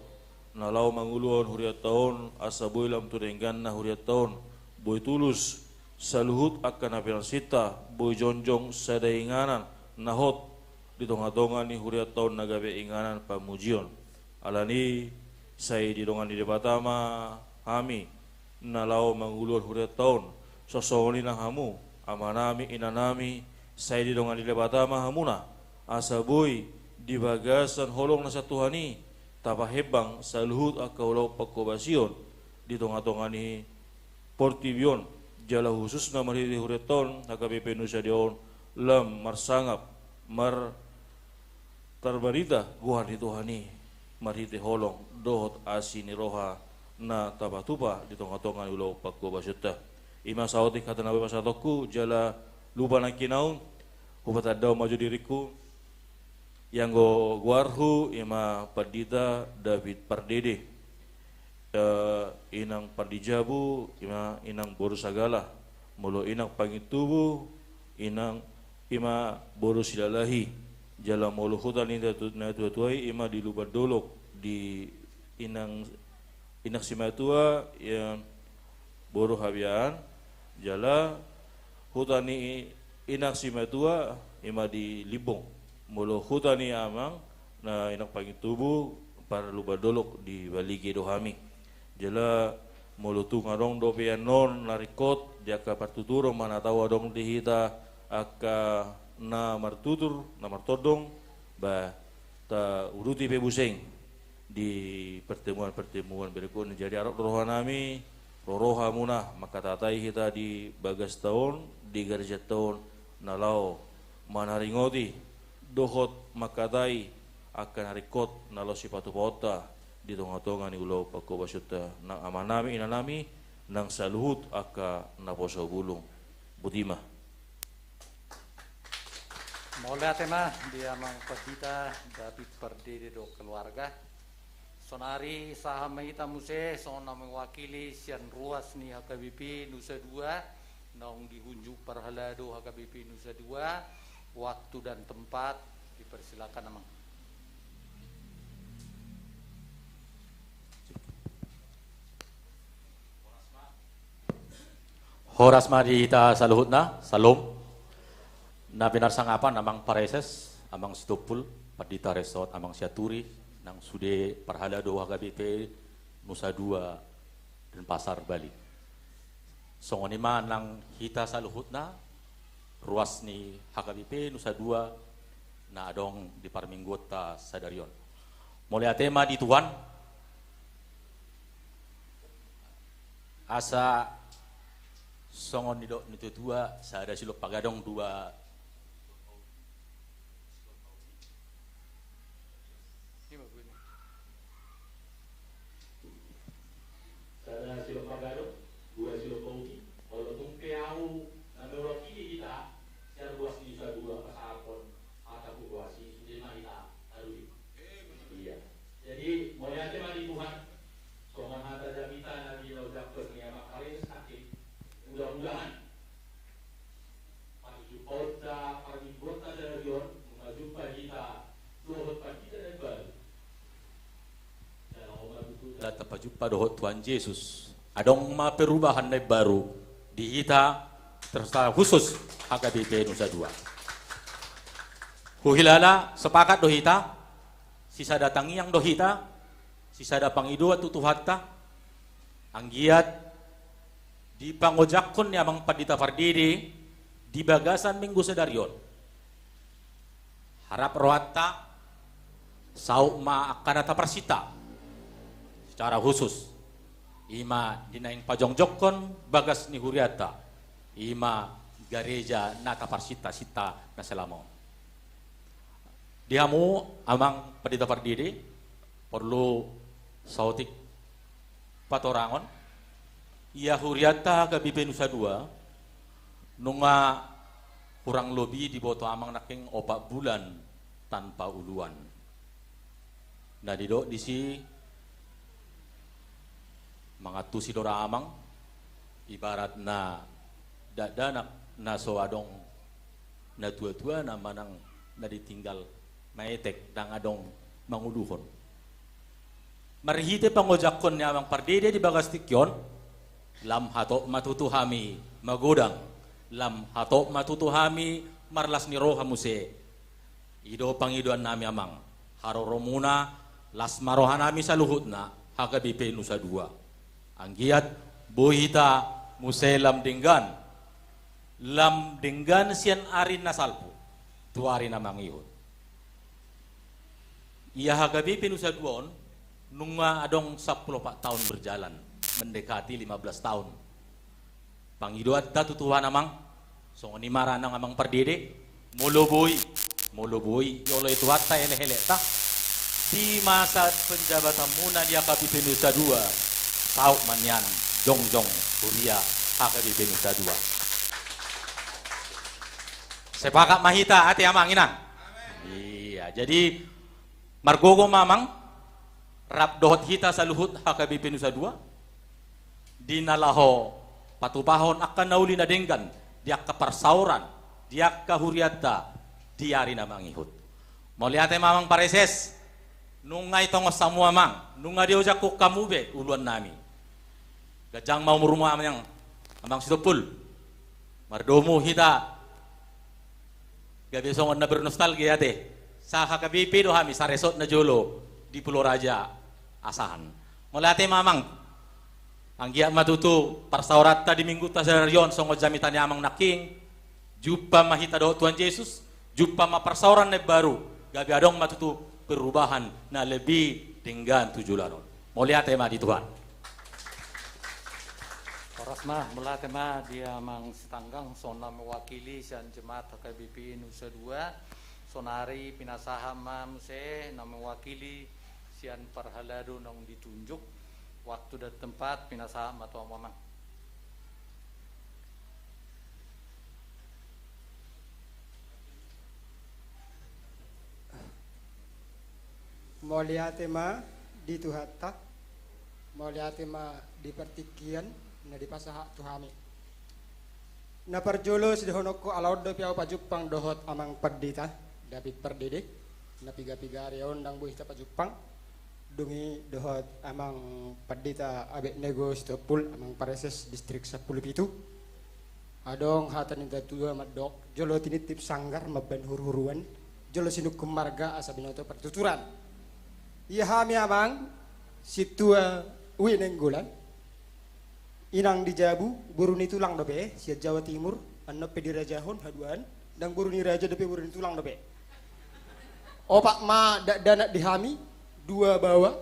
na laho manguluhon hurianta on, asa boi lam tu dengganna hurianta on, boi tulus saluhut angka na pinarsinta, boi jongjong sada inganan na hot di tonga-tonga ni hurianta on na gabe inganan pamujion. Alani sai didongani Debata ma hami na laho manguluhon hurianta on. Songon i nang hamu amanami, inanami, sai didongani Debata ma hamuna, asa boi di bagasan holong na sian Tuhan i tapahembang saluhut angka ulaon panghobasion di tonga-tonga ni portibi on, jala hususna marhite hurianta on, H K B P Nusa Dua on, lam marsangap, mar tarbarita goar ni Tuhan i, marhite holong dohot asi ni roha na tapatupa di tonga-tonga ni ulaon panghobasionta. Ima saotik hata na boi pasahatonku, jala lupa nangkin au, hupatandahon ma jo diringku, ianggo goarhu ima Pandita David Pardede. Eh, inang Pardijabu, ima inang boru Sagala. Molo inang Pangintubu, inang Ima boru Silalahi. Jala molo huta ni natu-, natuatua i ima di Lumban Dolok, di inang, inang simatua, ia boru Habian. Jala huta ni inang simatua ima di Limbong. Molo huta ni amang na inang Pangintubu, par Lumban Dolok, di Balige do hami. Jala molo tung adong dope annon na ringkot di angka partuturon manang tau adong di hita angka na martutur, na martondong, ba tauduti pe muse di pertemuan-pertemuan berikutna. Jadi arop do rohanami, ro-, ro hamuna mangkatai hita di bagasta on, di garejanta on, na laho manaringoti dohot mangkatai angka na ringkot na laho sipatupaonta di tonga-tonga ni ulaon pangkobasionta nang amanami, inanami, nang saluhut angka naposo bulung. Botima. Mauliate ma di amang pandita David Pardede dohot keluarga. Saonari sahat ma hita muse songon na mewakili sian ruas ni H K B P Nusa Dua, naung dihunjuk parhalado H K B P Nusa Dua, waktu dan tempat dipersilakan, amang. Horas ma di hita saluhutna, salam. Na pinarsangapan amang Praeses, amang Sitompul, pandita resort, amang Sianturi, nang sude parhalado H K B P Nusa Dua Denpasar, Bali. Songon i ma nang hita saluhutna, ruas ni H K B P Nusa Dua na adong di parmingguonta sadari on. Mauliate ma di Tuhan, asa songon nidok ni tuatua, sada silop pagadong dua. Sada silop pagadong, dua silop pauki, molo tung pe ahu na mewakili hita sian ruas ni Nusa Dua pasahathon hata huhuasi, sude ma hita alusi. Iya. Jadi mauliate ma di Tuhan, songon hata jamita na binahen ni amang Praeses nangkin, mudah-mudahan parjumpa, parmingguonta sadari on, nunga jumpa hita dohot pandita na imbaru. Jala on ma tutu jala tapajumpa dohot Tuhan Jesus. Adong ma perubahan na imbaru di hita, secara khusus H K B P Nusa Dua. Huhilala, sepakat do hita, sisada tangiang do hita, sisada pangidoan tu Tuhanta, anggiat di pangojakhon ni amang pandita Pardede di bagasan minggu sadari on. Harap rohanta, saut ma angka na taparsinta secara khusus, ima di naeng pajongjonghon bagas ni hurianta, ima gareja na taparsinta-sinta na selama on. Di hamu amang pandita Pardede, porlu saotik patorangon, ia hurianta H K B P Nusa Dua nunga kurang lobi diboto amang nangkin opat bulan tanpa uluan. Na didok disi, mangantusi do ra amang, ibarat na dakdanak na so adong na tuatua na manang na ditinggal maetek ndang adong manguluhon. Marhite pangojakhon ni amang Pardede di bagas tingki on, lam hatop ma tutu hami magodang, lam hatop ma tutu hami marlas ni roha muse. I do pangidoan nami amang, haroromuna las ma roha nami saluhutna H K B P Nusa Dua. Anggiat boi hita muse lam denggan, lam denggan sian ari na salpu tu ari na mangihut. Ia H K B P Nusa Dua on nunga adong sampulu opat taon berjalan, mendekati lima belas taon. Pangidoanta tu Tuhan amang, songon i ma ra nang amang Pardede, molo boi, molo boi dioloi Tuhanta elek-elekta, di masa penjabatanmuna di H K B P Nusa Dua, saut ma nian jongjong huria H K B P Nusa Dua. Sepakat ma hita, ate amang, inang? Iya, jadi margogo ma amang, rap dohot hita saluhut H K B P Nusa Dua, di na laho patupahon angka na uli na denggan di angka parsaoran di angka hurianta di ari na mangihut. Mauliate ma amang pareses, nunga ditongon hamu amang, nunga diojak hamu be uluan nami. Ganjang ma umurmu amang, amang Sitompul. Mardomu hita gabe songon na bernostalgia ate. Sa H K B P do hami, saresort na jolo di Pulau Raja Asahan. Mauliate ma amang. Anggiat ma tutu parsaoranta di minggunta sadari on songon jamita ni amang nangkin. Jumpa ma hita dohot Tuhan Jesus, jumpa ma parsaoran na baru, gabe adong ma tutu perubahan na lebih denggan tu joloan on. Mauliate ma di Tuhan. Horas ma, mauliate ma di amang Sitanggang, songon na mewakili sian jemaat H K B P Nusa Dua, sonari pinasahat ma muse na mewakili sian parhalado naung ditunjuk, waktu dan tempat pinasahat ma tu hamu amang. Mauliate ma di Tuhanta, mauliate ma di partingkian na dipasahat tu hami. Na parjolo sidohononku, ala on dope ahu pajumpang dohot amang pandita David Pardede, na piga-piga ari on ndang boi hita pajumpang. Dung i dohot amang pandita Abednego Sitompul, amang pareses distrik sampulu pitu. Adong hata ni natua-tua mandok, jolo tinitip sanggar mambahen huru-huruan, jolo sinungkun marga asa binoto partuturan. Ia hami amang, sintua Ui Nainggolan, inang di jabu, boru ni tulang dope, sian Jawa Timur, annon pe dirajahon haduan, ndang boru ni raja dope, boru ni tulang dope. Opat ma dakdanak di hami, dua baoa,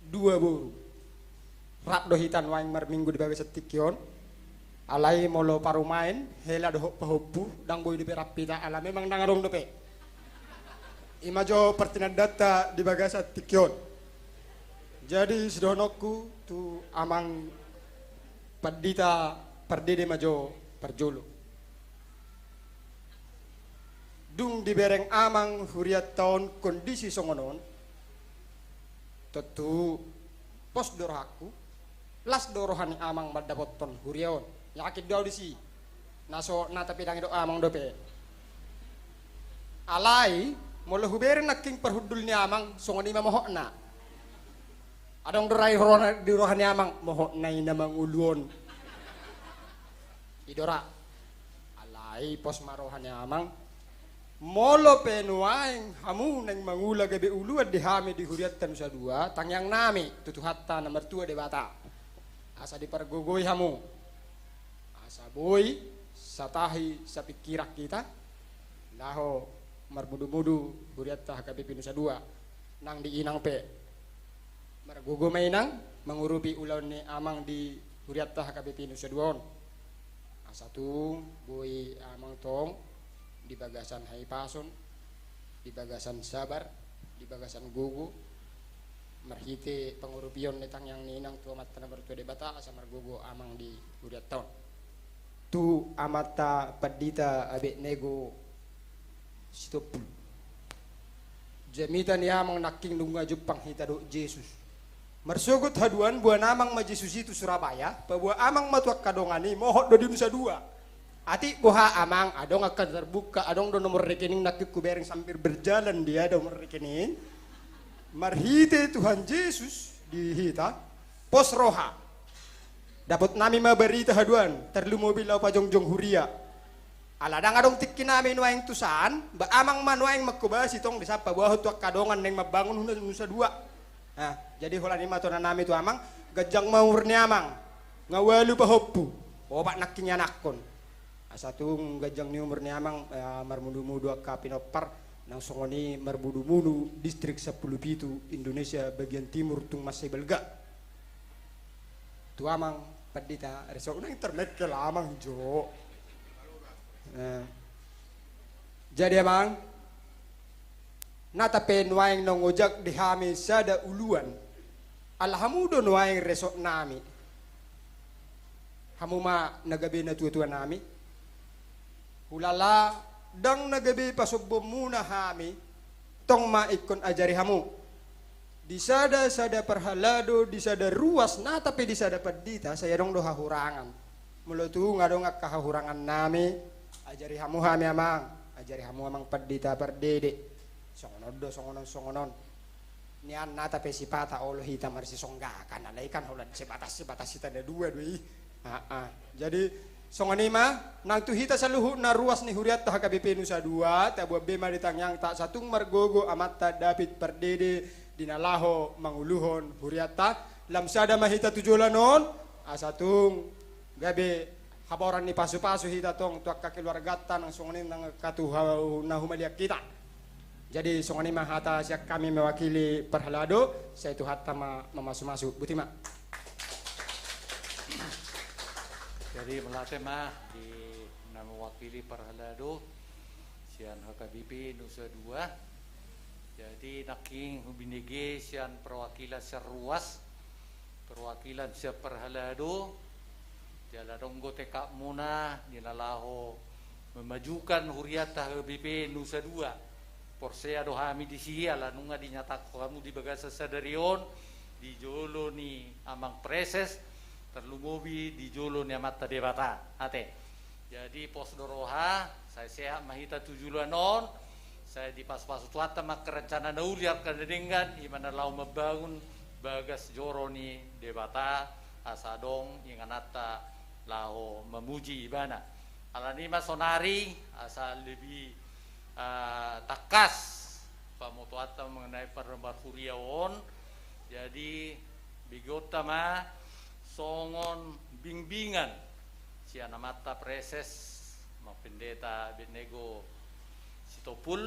dua boru. Rap do hita nuaeng marminggu di bagasan tingki on. Alai molo parumaen, hela dohot pahompu, ndang boi dope rap hita, ala memang ndang adong dope. I ma jo partinandanta di bagasan tingki on. Jadi sidohononku tu amang pandita Pardede ma jo parjolo. Dung dibereng amang hurianta on kondisi songon on, tontu pos do rohangku, las do roha ni amang mandapothon huria on. Yakin do ahu disi. Na so, na tapi ndang didok amang dope. Alai, molo hubereng nangkin parhundul ni amang, songon i ma mohotna. Adong do ra i roha, di roha ni amang, mohotna i na mangolu on. I do ra. Alai pos ma roha ni amang. Molo pe nuaeng hamu naeng mangula gabe uluan di hami di hurianta Nusa Dua, tangiang nami tu Tuhanta na martua Debata, asa dipargogoi hamu, asa boi satahi sapingkiran hita laho marmudu-mudu hurianta H K B P Nusa Dua. Nang di inang pe, margogo ma inang mangurupi ulaon ni amang di hurianta H K B P Nusa Dua on. Asa tung boi amang tong di bagasan hahipason, di bagasan sabar, di bagasan gogo, marhite pangurupion ni tangiang ni inang tu Amanta na martua Debata, asa margogo amang di hurianta on. Tu amanta pandita Abednego Sitompul. Jamita ni amang nangkin nunga jumpang hita dohot Jesus. Marsogot haduan, boan amang ma Jesus i tu Surabaya, paboa amang ma tu angka dongan i, mohot do di Nusa Dua. Atik boha amang, adong angka terbuka, adong do nomor rekening nangkin hubereng sambil berjalan dia ada nomor rekening. Marhite Tuhan Jesus di hita, pos roha. Dapot nami ma barita haduan, tarlumobi laho pajongjong huria. Ala ndang adong tingki nami nuaeng tusan, ba amang ma nuaeng manghobasi tong di sapa, boha tu angka dongan naeng mambangun huna Nusa Dua. Nah, jadi holan i ma tona nami tu amang, ganjang ma umur ni amang, nga ualu pahompu, opat nangkin ianakhon. Asa tung ganjang ni umur ni amang, eh, marmudu-mudu angka pinompar, nang songon i marmudu-mudu distrik sampulu pitu Indonesia bagian timur tung mansai balga. Tu amang pandita, resort unang internet ke lamang jo. Eh. Jadi amang, nata pe nuaeng naung ojak di hami sada uluan, ala hamu do nuaeng resort nami. Hamu ma na gabe natua-tua nami. Hulala ndang na gabe pasombonmuna hami, tong ma ingkon ajari hamu. Di sada-sada parhalado, di sada ruas, nata pe di sada pandita, sai adong do hahurangan. Molo tung adong angka hahurangan nami, Ajari hamu hami amang, ajari hamu amang pandita pardede. Songon on do, songon on, songon on. Nian nata pe sipata olo hita marsisonggakan, alai kan holan sebatas-sebatas hita na dua do i. Aa. Jadi songon i ma, nang tu hita saluhutna ruas ni hurianta H K B P Nusa Dua, taboan be ma di tangiangta asa tung margogo amanta David pardede di na laho manguluhon hurianta. Lam sada ma hita tu joloan on, asa tung gabe haboran ni pasu-pasu hita tong tu angka keluarganta nang songon i nang angka tu ha-, na humaliang hita. Jadi songon i ma hata sian hami mewakili parhalado, sai Tuhanta ma mamasu-masu. Boti ma. Jadi mauliate ma di na mewakili parhalado sian H K B P Nusa Dua. Jadi nangkin hubinege sian perwakilan sian ruas, perwakilan sian parhalado, jala adong do tekadmuna di na laho memajukan hurianta H K B P Nusa Dua. Porsea do hami disi ala nunga dinyatakan hamu di bagasan sadari on di jolo ni amang preses, tarlumobi di jolo ni Amanta Debata. Ate. Jadi pos do roha, sai sehat ma hita tu joloan on, sai dipasu-pasu Tuhanta ma angka rencana na uli, angka na denggan, i ma na laho mambangun bagas joro ni Debata, asa adong ingananta laho mamuji Ibana. Alani i ma sonari, asa lebih, ah, tangkas pamotoanta mengenai parmarhuriaon. Jadi begeonta ma songon bimbingan sian amanta preses, Amang Pendeta Benego Sitompul,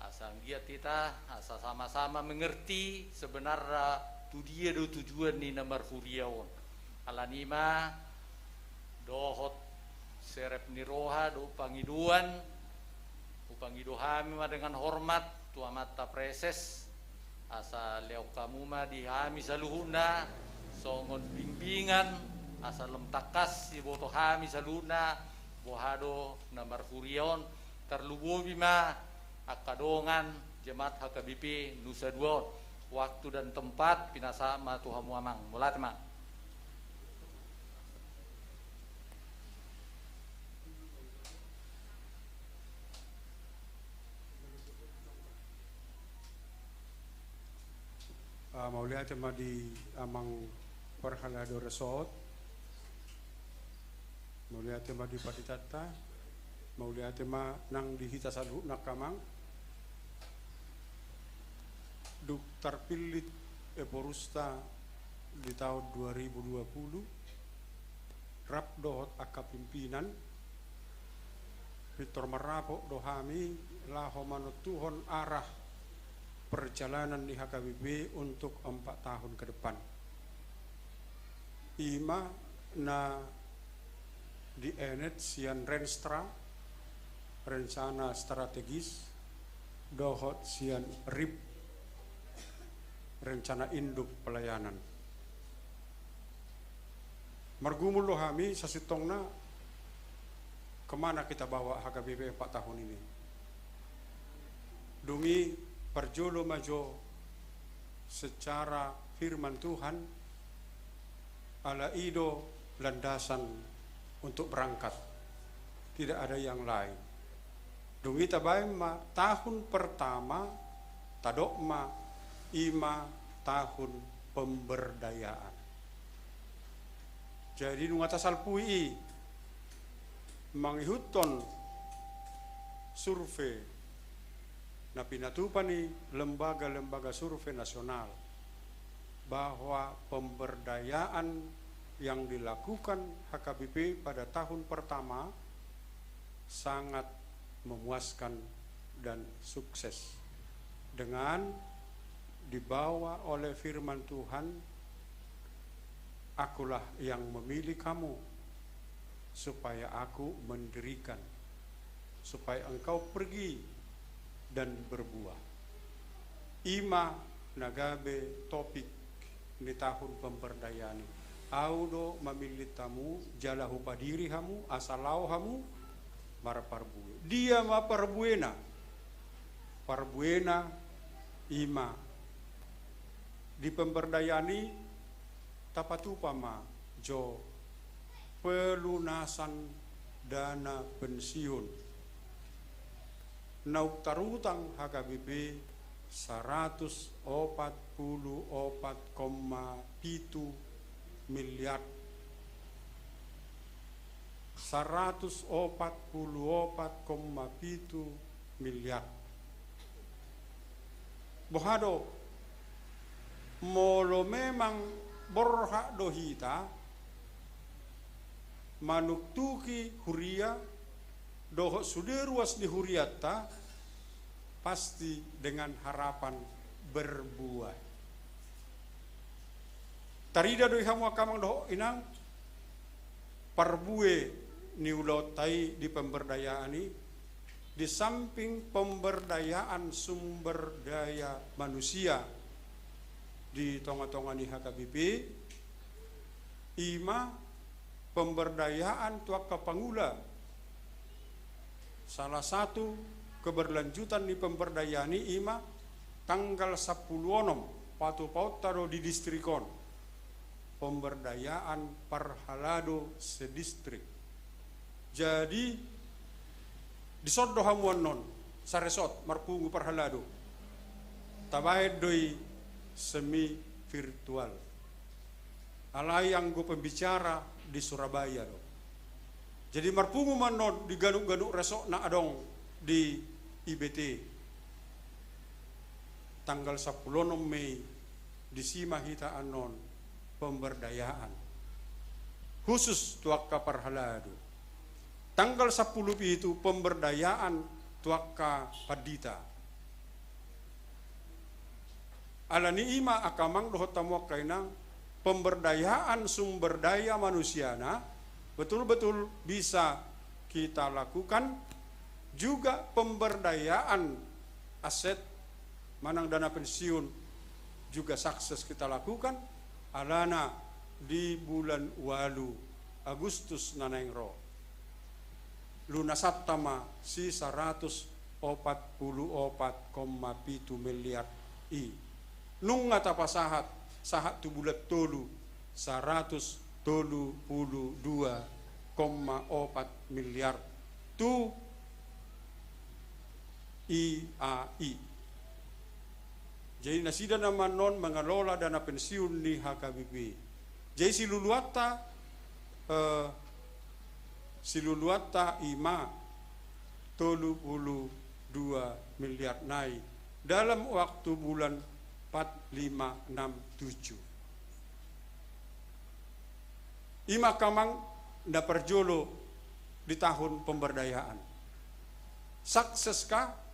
asa anggiat hita asa sama-sama mengerti sebenarna tu dia do tujuan ni na marhuria on. Alani i ma dohot serep ni roha dohot pangidoan, hupangido hami ma dengan hormat tu amanta preses, asa lehon hamu ma di hami saluhutna songon bimbingan, asa lam tangkas siboto hami saluhutna boha do na marhuria on, tarlumobi ma angka dongan jemaat H K B P Nusa Dua on. Waktu dan tempat pinasahat ma tu hamu amang. Mauliate ma. Ah, mauliate ma di amang parhalado resort. Mauliate ma di panditanta. Mauliate ma nang di hita saluhutna angka amang. Dung tarpillit Eporusta di taon dua ribu dua puluh, rap dohot angka pimpinan, pintor marrapot do hami laho manontuhon arah perjalanan ni H K B P untuk empat tahun ke depan. I ma na dienet sian Renstra, rencana strategis, dohot sian RIP, rencana induk pelayanan. Margumul do hami sasintongna, kemana kita bawa H K B P empat tahun ini. Dung i parjolo ma jo secara firman Tuhan, ala i do landasan untuk berangkat. Tidak ada yang lain. Dung i tabaen ma tahun pertama, tadok ma i ma tahun pemberdayaan. Jadi nunga tasalpui i, mangihuthon survei na pinatupa ni lembaga-lembaga survei nasional, bahwa pemberdayaan yang dilakukan H K B P pada tahun pertama sangat memuaskan dan sukses, dengan dibawa oleh firman Tuhan, "Akulah yang memilih kamu, supaya Aku mendirikan, supaya engkau pergi dan berbuah." I ma na gabe topik ni tahun pemberdayaan i. Au do mamillit hamu, jala hupadiri hamu, asa laho hamu marparbue. Dia ma parbuena? Parbuena i ma di pemberdayaan i tapatupa ma jo pelunasan dana pensiun. Naung tarutang H K B P saratus opat pulu opat koma pitu miliar. Saratus opat pulu opat koma pitu miliar. Boha do, molo memang borhat do hita manuktuki huria dohot sude ruas ni hurianta, pasti dengan harapan berbuah. Tarida do i hamu angka amang dohot inang, parbue ni ulaonta i di pemberdayaan i, di samping pemberdayaan sumber daya manusia di tonga-tonga ni H K B P, i ma pemberdayaan tu angka pangula. Salah satu keberlanjutan ni pemberdayaan i, i ma tanggal sampulu onom, patupaonta do di distrik on, pemberdayaan parhalado sedistrik. Jadi, dison do hamu annon, saresort, marpungu parhalado. Tabaen do i semi virtual. Alai anggo pembicara di Surabaya do. Jadi marpungu ma annon di ganup-ganup resortna adong di I B T. Tanggal sampulu onom Mei, disi ma hita annon pemberdayaan khusus tu angka parhalado. Tanggal sampulu pitu pemberdayaan tu angka pandita. Alani i ma angka amang dohot hamu angka inang, pemberdayaan sumber daya manusiana betul-betul bisa kita lakukan, juga pemberdayaan aset manang dana pensiun juga sukses kita lakukan, alana di bulan ualu Agustus na naeng ro, lunasanta ma si saratus opat pulu opat koma pitu miliar i. Nunga tapasahat, sahat tu bulan tolu, saratus tolu pulu dua koma opat miliar tu I A I. Jadi nasida nama annon mangelola dana pensiun ni H K B P. Jadi siluluanta, eh, siluluanta i ma tolu pulu dua miliar nai dalam waktu bulan empat, lima, enam, tujuh. I ma angka amang na parjolo di tahun pemberdayaan. Sukses kah?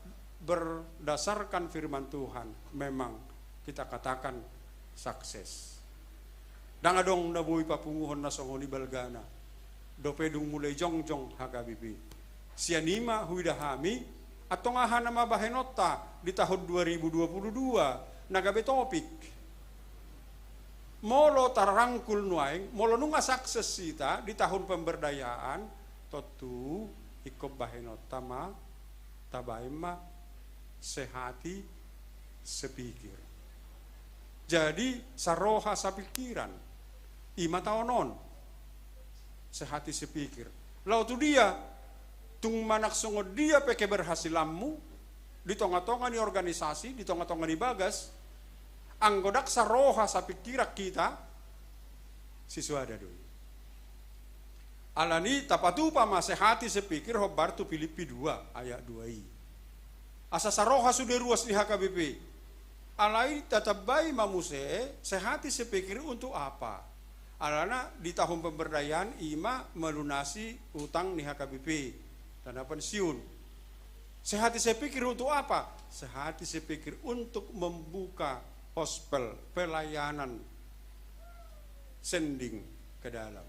Berdasarkan firman Tuhan, memang kita katakan sukses. Ndang adong na boi papunguhon na songon i balgana. Dope dung mulai jongjong H K B P. Sian i ma huida hami, antong aha nama bahenonta di tahun dua ribu dua puluh dua na gabe topik. Molo tarangkul nuaeng, molo nunga sukses hita di tahun pemberdayaan, tontu ingkon bahenonta ma, tabaen ma sehati sepikir. Jadi saroha sapikiran, i ma taon on. Sehati sepikir. Laho tu dia, tung manang songon dia pe keberhasilanmu di tonga-tonga ni organisasi, di tonga-tonga ni bagas, anggo ndang saroha sapikiran hita, sisoada do i. Alani tapatupa ma sehati sepikir hombar tu Pilippi dua ayat dua i. Asa saroha sude ruas ni H K B P. Alai tatambai ma muse sehati sepikir untuk apa? Alana di tahun pemberdayaan i ma melunasi utang ni H K B P, dana pensiun. Sehati sepikir untuk apa? Sehati sepikir untuk membuka hospel, pelayanan sending ke dalam.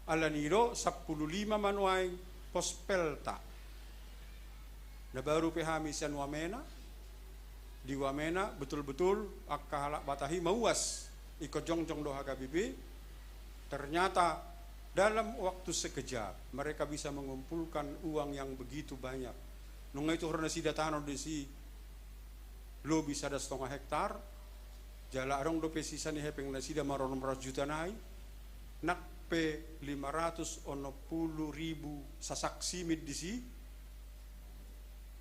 Alani do sampulu lima ma nuaeng hospelta. Na baru pe hami sian Wamena, di Wamena betul-betul angka halak Batak i mauas, ingkon jongjong do H K B P. Ternyata dalam waktu sekejap mereka bisa mengumpulkan uang yang begitu banyak. Nunga ituhor nasida tano disi lobi sada satonga hektar, jala adong dope sisa ni hepeng nasida maronom ratus juta nai. Nang pe lima ratus onom pulu ribu sasak simin disi,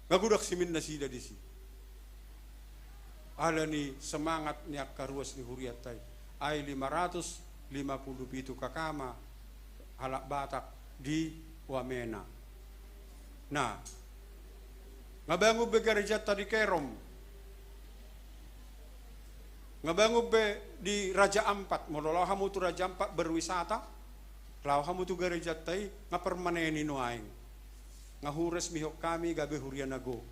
nga godang simin nasida disi. Ala ni semangat ni angka ruas ni hurianta i, ai lima ratus lima pulu pitu K K ma halak Batak di Wamena. Nah, nga bangun be garejanta di Kerom. Nga bangun be di Raja Ampat, molo laho hamu tu Raja Ampat berwisata, laho hamu tu garejanta i, nga permanen i nuaeng. Nga huresmihon hami gabe huria na gok.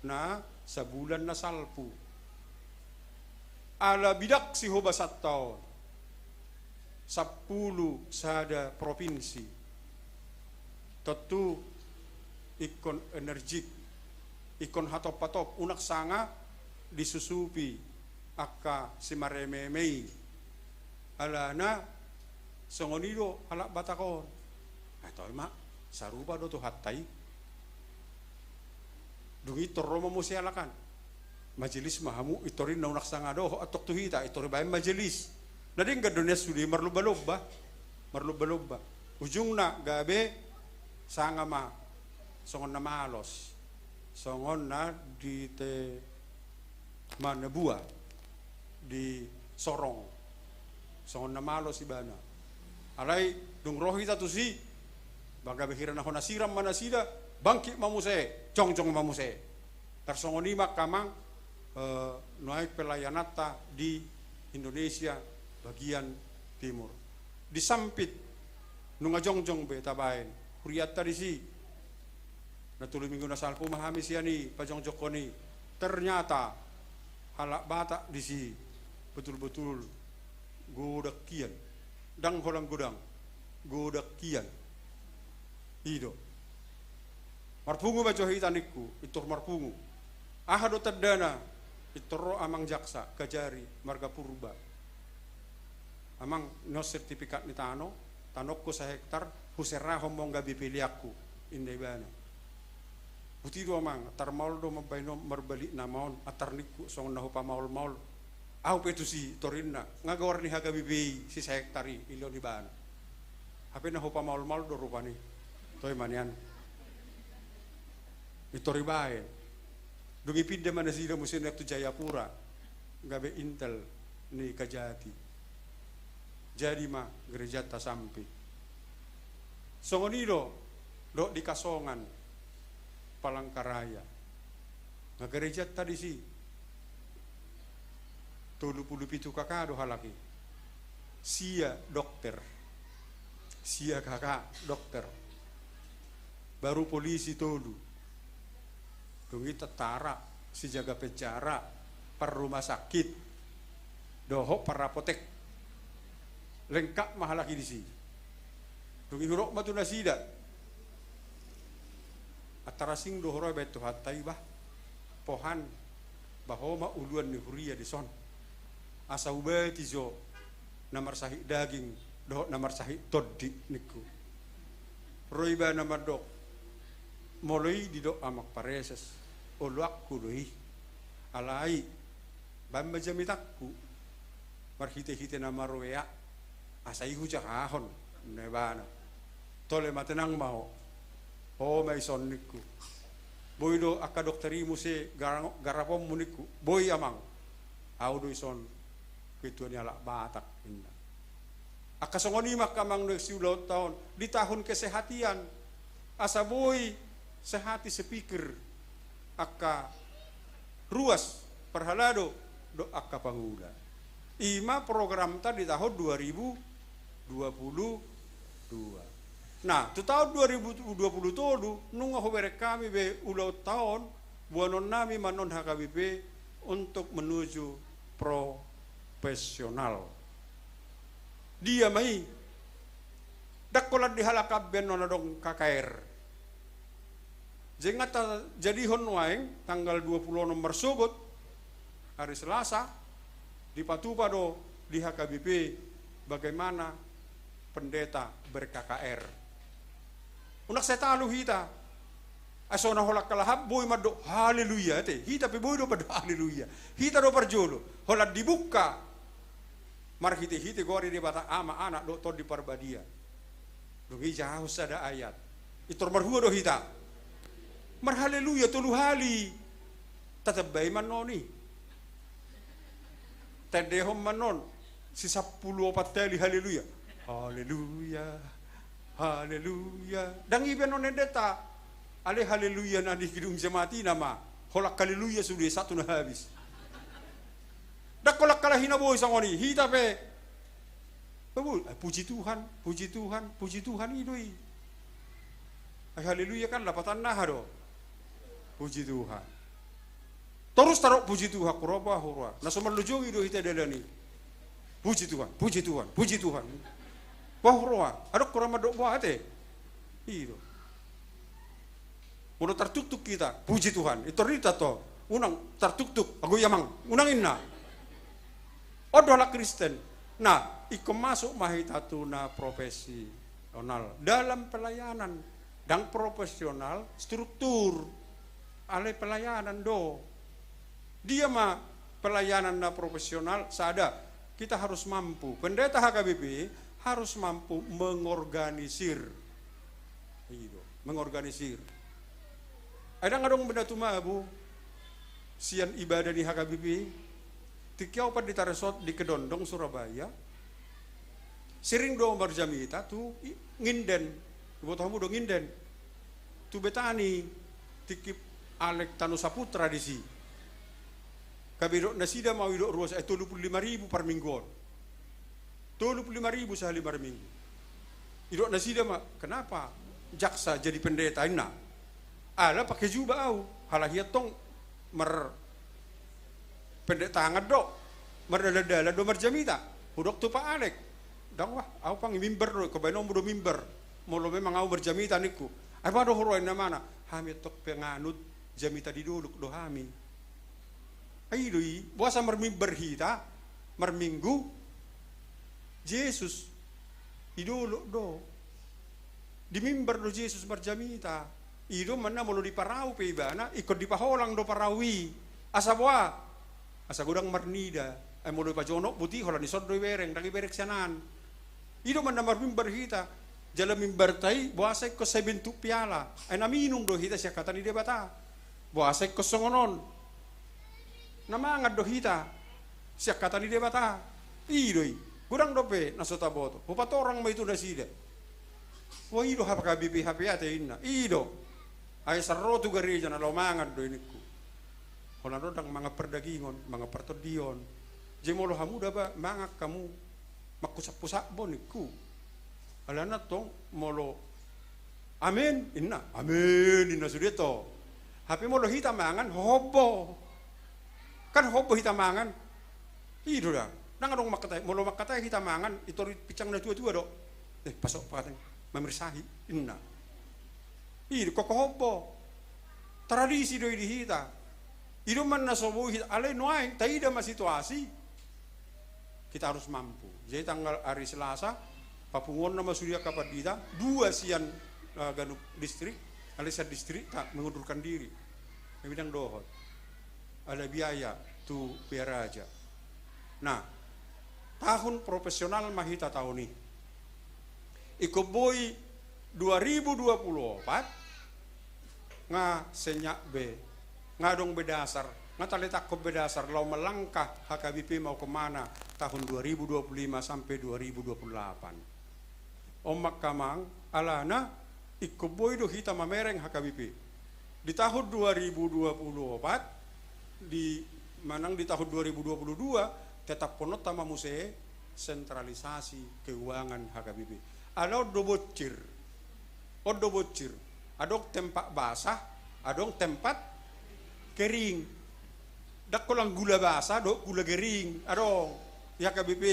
Na sabulan na salpu. Ala bidang sihobasanta on. Sampulu sada propinsi. Tontu ingkon energik, ingkon hatop-hatop, unang sanga disusupi angka simareme-meme i. Alana songon i do halak Batak on. Ai toe ma, sarupa do Tuhanta i. Dung i tor ro ma muse halak an. Majelis ma hamu, i tor i na unang sanga dohot antong tu hita, i tor i baen majelis. Na denggan do nian sude marlomba-lomba. Marlomba-lomba. Ujungna gabe sanga ma songon na malos. Songon na di te mana bua di sorong. Songon na malos ibana. Alai dung ro hita tusi, ba gabe hira na hona siram ma nasida, bangkit ma muse, jongjong ma muse. Tarsongon i ma angka amang, eh, nuaeng pelayananta di Indonesia bagian timur. Di Sampit, nunga jongjong be tabaen hurianta disi. Na tolu minggu na salpu ma hami sian i pajongjongkon i. Ternyata halak Batak disi betul-betul godang hian. Ndang holan godang, godang hian. I do. Marpungu ma jo hita ningku, i tor marpungu. Aha do tandana? I tor ro amang jaksa, Kajari, marga Purba. Amang, on sertifikat ni tano, tanongku sahektar, huserahon ma on gabe peleanku, inna ibana. Botima do amang, antar maol do mambahen on, marbalik nama on, antar ningku songon na hupamaol-maol. Ahu pe tusi, tor inna, nga goar ni H K B P I, si sahektar i, dilehon ibana. Hape na hupamaol-maol do rupani. Toe ma nian. I tor ibaen. Dung i pinda ma nasida muse nuaeng tu Jayapura. Gabe intel ni Kajati. Jadi ma gerejanta Sampit. Songon i do, dohot di Kasongan, Palangkaraya. Nga gerejanta disi. Tolu pulu pitu K K do halak i. Sia dokter. Sia K K dokter. Baru polisi tolu. Dung i tentara, sijaga penjara, parrumah sakit, dohot parapotek. Lengkap ma halak i disi. Dung i hudok ma tu nasida. Antar asing do ho ro ibaen Tuhanta i bah. Pohan, bah ho ma uluan ni huria dison. Asa hubati jo na marsahit daging dohot na marsahit tondi ningku. Ro ibana mandok, molo i didok amang pareses, oloanku do i. Alai, baen ma jamitanku. Marhite-hite na marwea, asa i hujahahon, ninna ibana. Tole ma, tenang ma ho. Ho ma ison ningku. Boi do angka dokter i muse gara-, garaponmu ningku. Boi amang. Ahu do ison ketua ni halak Batak, ninna. Angka songon i ma angka amang nuaeng siulaonta on. Di tahun kesehatan. Asa boi sehati sepikir. Angka ruas parhalado dohot angka pangula. I ma programta di tahun dua ribu dua puluh dua. Nah, tu tahun dua ribu dua puluh tolu, nunga hubereng hami be ulaonta on, boanonnami ma on H K B P untuk menuju profesional. Dia ma i? Ndang holan di halak an be annon adong K K R. Jeng nga tajadihon nuaeng tanggal dua puluh onom marsogot, hari Selasa, dipatupa do di H K B P bagaimana pendeta ber-K K R. Unang sai talu hita. Ai so na holan halak an boi mandok haleluya, ate. Hita pe boi do mandok haleluya. Hita do parjolo. Holan dibuka marhite-hite goar ni Debata Ama, Anak dohot Tondi Parbadia. Dung i jahahon sada ayat. Pintor marhua do hita. Marhaleluya tolu hali. Tatambai ma annon i. Taendehon ma annon. Sisampulu opat hali haleluya. Haleluya. Haleluya. Ndang i be annon endenta. Alai haleluya na di gedung jemaat i nama. Holan haleluya sude satu na habis. Ndang holan halak i na boi songon i. Hita pe. Betul. Eh, puji Tuhan, puji Tuhan, puji Tuhan, i do i. Eh, haleluya kan lapatanna aha do? Puji Tuhan. Torus taro puji Tuhan, huroa, huroa. Na so marlojongi do hita dalan i. Puji Tuhan, puji Tuhan, puji Tuhan. Bah, huroa. Adong huroa mandok bah ate. I do. Molo tartuktuk hita, puji Tuhan. Pintor hita to. Unang tartuktuk, ago i amang. Unang inna. On do halak Kristen. Nah, ingkon masuk ma hita tu na profesional. Dalam pelayanan. Ndang profesional, struktur. Alai pelayanan do. Dia ma pelayanan na profesional, sada. Kita harus mampu. Pendeta H K B P harus mampu mengorganisir. I do, mengorganisir. Ai ndang adong be na tumabu sian ibadah ni H K B P. Tingki au pandita resort di Kedondong, Surabaya. Sering do marjamita tu i-, Nginden. Iboto hamu do Nginden? Tu Betani, tingki Alek Tano Saputra disi. Gabe didok nasida ma au didok ruas, eh, tolu pulu lima ribu parmingguon. Tolu pulu lima ribu sahali marminggu. Didok nasida ma, kenapa jaksa jadi pendeta inna? Ala pake juba au, halak i antong mar pendek tangan do, mardalan-dalan do marjamita. Hudok tu Pak Alek. Ndang wah, au pang mimbar do, ingkon baenonmu do mimbar. Molo memang au marjamita ningku. Ai boha do huroa inna ma na, hami antong penganut jamita di dolok do hami. Ai i do i, boasa marmimbar hita, marminggu, Jesus, di dolok do. Di mimbar do Jesus marjamita. I do manna molo di parau pe ibana, ingkon dipaholang do parau i. Asa boha? Asa godang marnida. Ai molo dipajonok boti holan dison do ibereng, ndang ibereng sian an. I do manna marmimbar hita. Jala mimbarta i, boasa ingkon sai bentuk piala. Ai na minum do hita sian hata ni Debata. Boasa ingkon songon on? Na mangan do hita sian hata ni Debata. I do i. Godang dope na so taboto. Hupatorang ma i tu nasida. Wah, i do H K B P hape ate inna. I do. Ai asa ro tu gareja na laho mangan do i ningku. Holan ro ndang mangan pardagingon, mangan partondion. Jadi molo hamu daba mangan hamu manghusaphusap bo ningku. Alana antong molo amen, inna, amen, inna sude to. Hape molo hita mangan, hohom bo. Kan hohom bo hita mangan. I do da. Ndang adong mangkatai, molo mangkatai hita mangan, pintor pinsang na tua-tua do. Eh, pasok paten, mamirsahi, inna. I do, ingkon hohom bo. Tradisi do i di hita. I do manna so boi hita, alai nuaeng, taida ma situasi. Kita harus mampu. Jadi tanggal hari Selasa, papunguonna ma sude angka pandita, dua sian, eh, ganup distrik, alai sian distrikta mengundurkan diri. Memang dohot. Ada biaya tu Pearaja. Nah, tahun profesional ma hita tahun i. Ingkon boi dua ribu dua puluh opat, nga senyap be, nga adong be dasar, nga taletakkon be dasar, laho melangkah H K B P mau kemana tahun dua ribu dua puluh lima sampai dua ribu dua puluh delapan. On ma angka amang, alana ingkon boi do hita mamereng H K B P. Di tahun dua ribu dua puluh opat, di manang di tahun dua ribu dua puluh dua, tetap hononta ma muse sentralisasi keuangan H K B P. Ala on do bocir. On do bocir. Adong tempat basah, adong tempat kering. Ndang holan gula basah dohot gula kering. Adong. Di H K B P.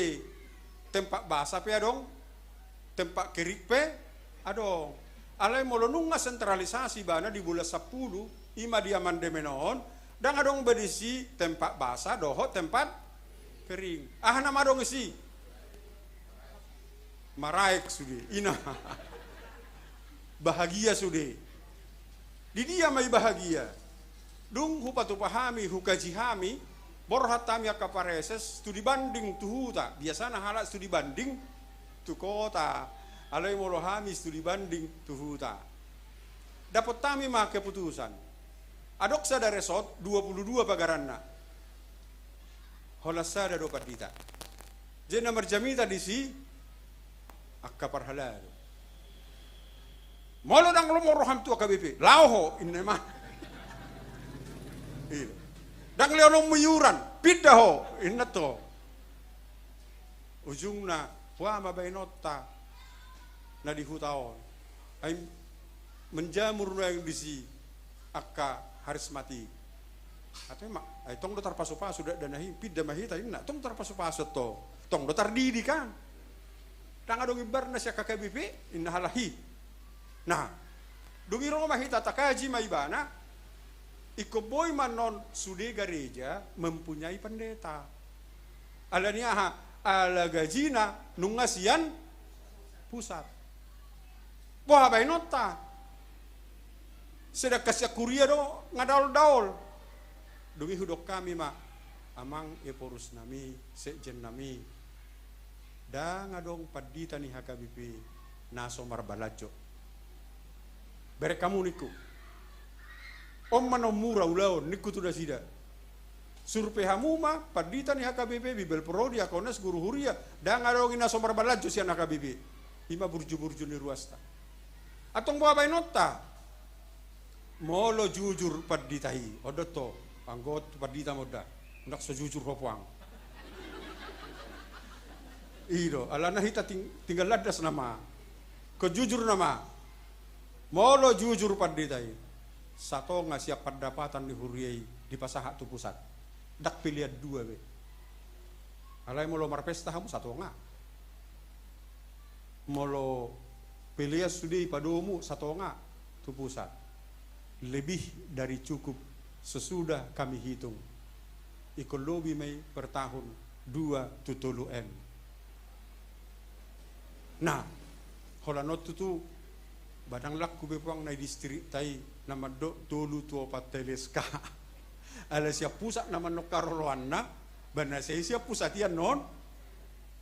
Tempat basah pe adong. Tempat kering pe adong. Alai molo nunga sentralisasi ibana di bulan sampulu, i ma di amandemen on, ndang adong be disi tempat basah dohot tempat kering. Aha nama adong disi? Maraek sude, ina. Bahagia sude. Di dia ma i bahagia? Dung hupatupa hami, hukaji hami, borhat hami angka pareses, studi banding tu huta, biasana halak studi banding tu kota, Alai molo hami studi banding tu huta, dapot hami ma keputusan. Adong sada resort, dua puluh dua pagaranna. Holan sada do pandita. Jadi na marjamita disi angka parhalado. Molo ndang lomo roham tu H K B P, laho ho, inna ma. Iya. Ndang lehonon iuran, pinda ho, inna tu ho. Ujungna, boha ma baenonta na di huta on. Ai menjamur nuaeng disi angka harismatik. Ate ma, ai tong do tarpasupasu dakdanak i, pinda ma hita inna, tong tarpasupasu antong. Tong do tardidik kan. Ndang adong imbarna sian H K B P, inna halak i. Nah, dung i ro ma hita takaji ma ibana, ingkon boi ma annon sude gareja mempunyai pendeta. Ala ni aha? Ala gajina nunga sian pusat. Boha baenonta? Sedangkan sian kuria do nga daol-daol. Dung i hudok hami ma, amang eporus nami, sekjen nami, ndang adong pandita ni H K B P na so marbalanjo. Bereng hamu ningku. On ma na mura ulaon ningku tu nasida. Survei hamu ma pandita ni H K B P, Bibel Prodi, Akones, guru huria, ndang adong i na so marbalanjo sian H K B P. I ma burju-burju ni ruasta. Antong boha baenonta? Molo jujur pandita i, on do antong, anggo pandita ma on da, ndang so jujur ho puang. I do, alana hita ting-, tinggal landas nama. Ingkon jujur nama. Molo jujur pandita i, satonga sian pandapatan ni huria i dipasahat tu pusat. Ndang pelean dua be. Alai molo marpesta hamu satonga. Molo pelean sude i padomu satonga tu pusat. Lebih dari cukup sesudah kami hitung. Ingkon lobi ma i per tahun dua tu tolu M. Nah, holan on tutu, ba ndang laku be puang na di distrikta i na mandok tolu tu opat hali S K. Ala sian pusat na mandok haroroanna, ba na sai sian pusat i annon,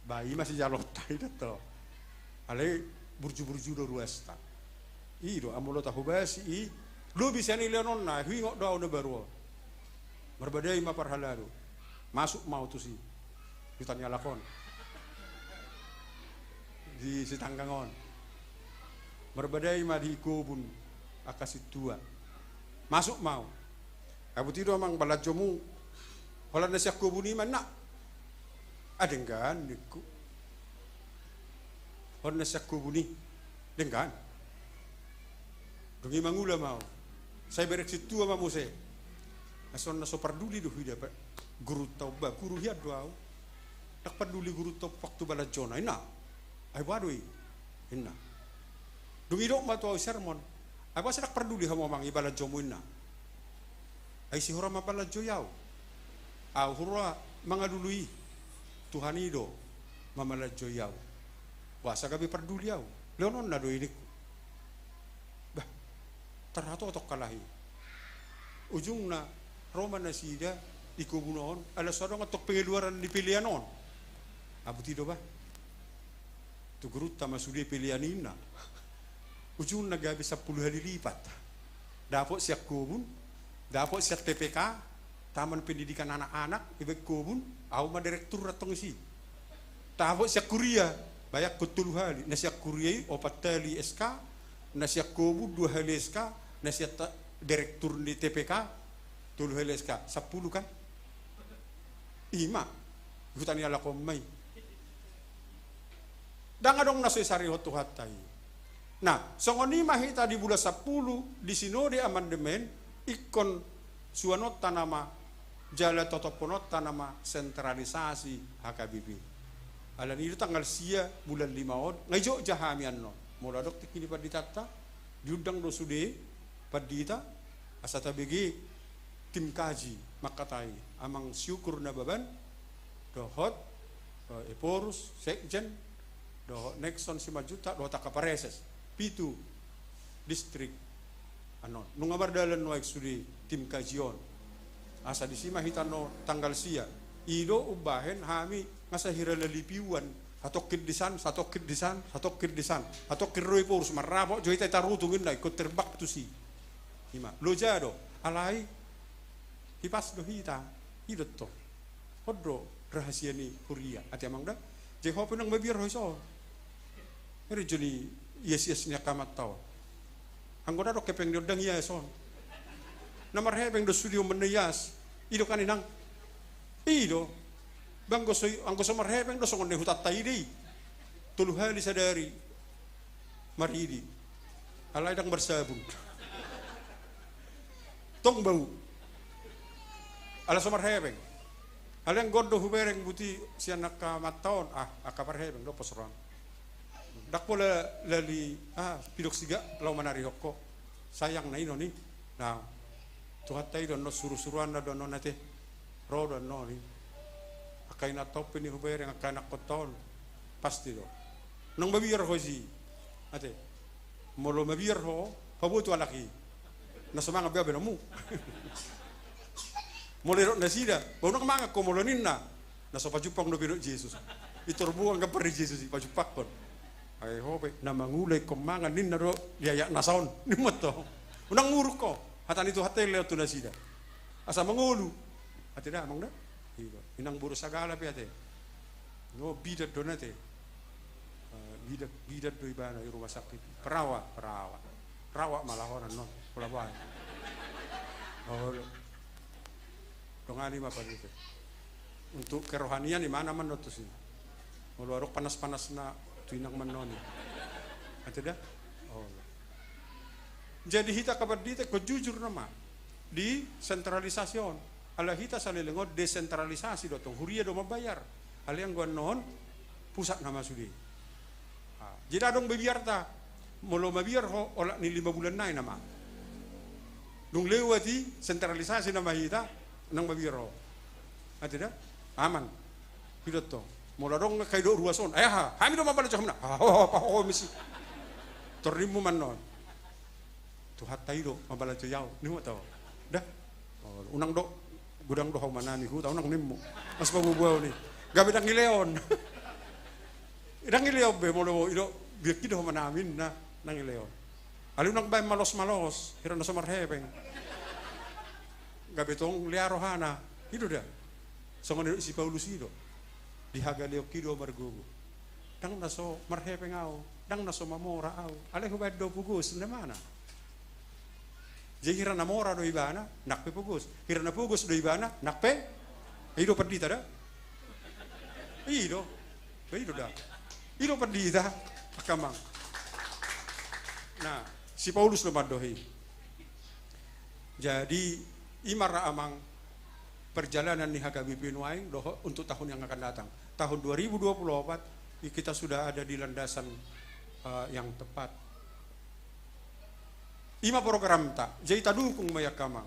ba i ma sijaloonta i da to. Alai burju-burju do ruasta. I do, a molo tahobasi i, lobi sian i leononna, huingot do au na baru on. Marbadai ma parhalado. Masuk ma au tusi. Huta ni halak on. Di Sitanggang on. Marbadai ma di kobun angka sintua. Masuk ma au. Ai botima do amang balanjomu. Holan na sian kobun i ma inna. Ah, denggan ningku. Holan na sian kobun i. Denggan. Dung i mangula ma au. Sai bereng sintua ma muse. Asa on na so parduli do huida pe. Gurunta on ba, guru hian do au. Ndang parduli gurunta on waktu balanjona, inna. Ai boha do i? Inna. Dung i didok ma tu au sermon. Ai boasa ndang parduli hamu amang i balanjomu, inna. Ai si hura mambalanjoi au. Au hura mangalului. Tuhan i do mamalanjoi au. Boasa gabe parduli au? Leononna do i ningku. Bah, tarhatotong halak i. Ujungna ro ma nasida di kobun on, ala so adong antong pengeluaran ni pelean on. Ah, botima do bah. Tu gurunta ma sude pelean i, inna. Ujungna gabe sampulu hali lipat. Dapot sian kobun, dapot sian T P K, Taman Pendidikan Anak-anak, dibaen kobun, au ma direktur antong disi. Dapot sian kuria, bayangkon tolu hali. Na sian kuria i opat hali S K, na sian kobun dua hali S K, na sian ta-, direktur ni T P K tolu hali S K, sampulu kan? I ma, huta ni halak on ma i. Ndang adong na so isarihon Tuhanta i. Nah, songon i ma hita di bulan sampulu, di sinode amandemen, ingkon suanonta nama, jala totophononta nama sentralisasi H K B P. Alani i do tanggal sia bulan lima on, nga di Jogja hami annon. Molo adong tingki ni panditanta, diundang do sude pandita, asa tabege tim kaji mangkatai Amang Syukur Nababan, dohot, eh, Ephorus, Sekjen, dohot Nexon Simanjuntak, dohot angka Praeses. Pitu distrik annon. Nunga mardalan nuaeng sude tim kaji on. Asa disi ma hita annon tanggal sia. I do umbahen hami nga sahira lalipiuan Satongkin di san, satongkin di san, satongkin di san. Satongkin ro i Paulus, marrapot jo hita i tarutung inna, ingkon terbang tusi. Ima, loja do, alai hipas do hita, i do tong. On do rahasia ni huria, ate amang da. Jadi ho pe unang mabiar ho dison. Ere jo ni ias-ias ni angka amanta on. Anggo dang adong hepeng ni on, dang ias on. Na marhepeng do sude on manna ias. I do kan inang. I do. Ba anggo so, anggo so marhepeng do songon na hutanta i do i. Tolu hali sadari maridi. Alai dang marsabun. Tong bau. Ala so marhepeng. Alai anggo on do hubereng buti sian angka amanta on, ah, angka marhepeng do pos rohangku. Dang pola lali, ah, pidok siga laho manarihon ho. Sayang na i non i. Na, Tuhanta i do annon, suru-suruanna do annon ate. Ro do annon i. Angka inanta on pe ni hubereng, angka anakkonta on. Pasti do. Unang mabiar ho disi. Ate. Molo mabiar ho, paboa tu halak i. Na so mangan be abe namu. Molo didok nasida, ba unang mangan ho molo ninna. Na so pajumpang dope didok Jesus. Pintor buang gambar ni Jesus i, pajumpangkon. Ai ho pe, na mangula ingkon mangan ninna do, di ayat na son. Ninna tong. Unang muruk ho. Hata ni Tuhanta i lewat tu nasida. Asa mangolu. Ate da, amang da? I do. Inang boru sagala pe ate. No, bidan do na ate. Eh, bidan, bidan do ibana di rumah sakit. Perawat, perawat. Perawat ma lahonan non. Pola baen. Olo. Dongani ma pandita. Untuk kerohanian imana ma non tusi. Molo adong panas-panasna tu inang ma non i. Ate da? Olo. Jadi hita angka pandita ingkon jujur nama di sentralisasi on. Alai hita saleleng on desentralisasi do tong, huria do mambayar. Alai anggo annon pusat nama sude. Ah, jadi adong be biarta, molo mabiar ho olat ni lima bulan nai nama. Dung lewat i sentralisasi nama hita, unang mabiar ho. Ate da? Aman. Pidot ho. Molo adong angka idok ruas on. Ai aha, hami do mambalosi hamuna. Ah, ho, ho, ho, ho, misi. Torrimmu ma non. Tuhanta i do, mambalosi au. Ninmu tau. Da. Oh, unang do, godang do hauma nami huta, unang nimmu. Mas pabubuau ni. Gabe dang ilehon. Dang ilehon be, molo i do, biak i do hauma nami na, dang ilehon. Alai unang baen malos-malos, hira na so marhepeng. Gabe tong lea rohana. I do da. Songon i do si Paulus i do. Di hagaleonki do au margogo. Dang na so marhepeng au, dang na so mamora au. Alai hubaen do pogos, na mana? Jadi hira na mora do ibana, nang pe pogos. Hira na pogos do ibana, nang pe. I do pandita da. I do. I do da. I do pandita. Angka amang. Nah, si Paulus do mandok i. Jadi, i ma ra amang perjalanan ni H K B P nuaeng dohot untuk tahun yang akan datang. Tahun dua ribu dua puluh empat, i-, kita sudah ada di landasan, eh, yang tepat. I ma programta, jadi tadukung ma i angka amang.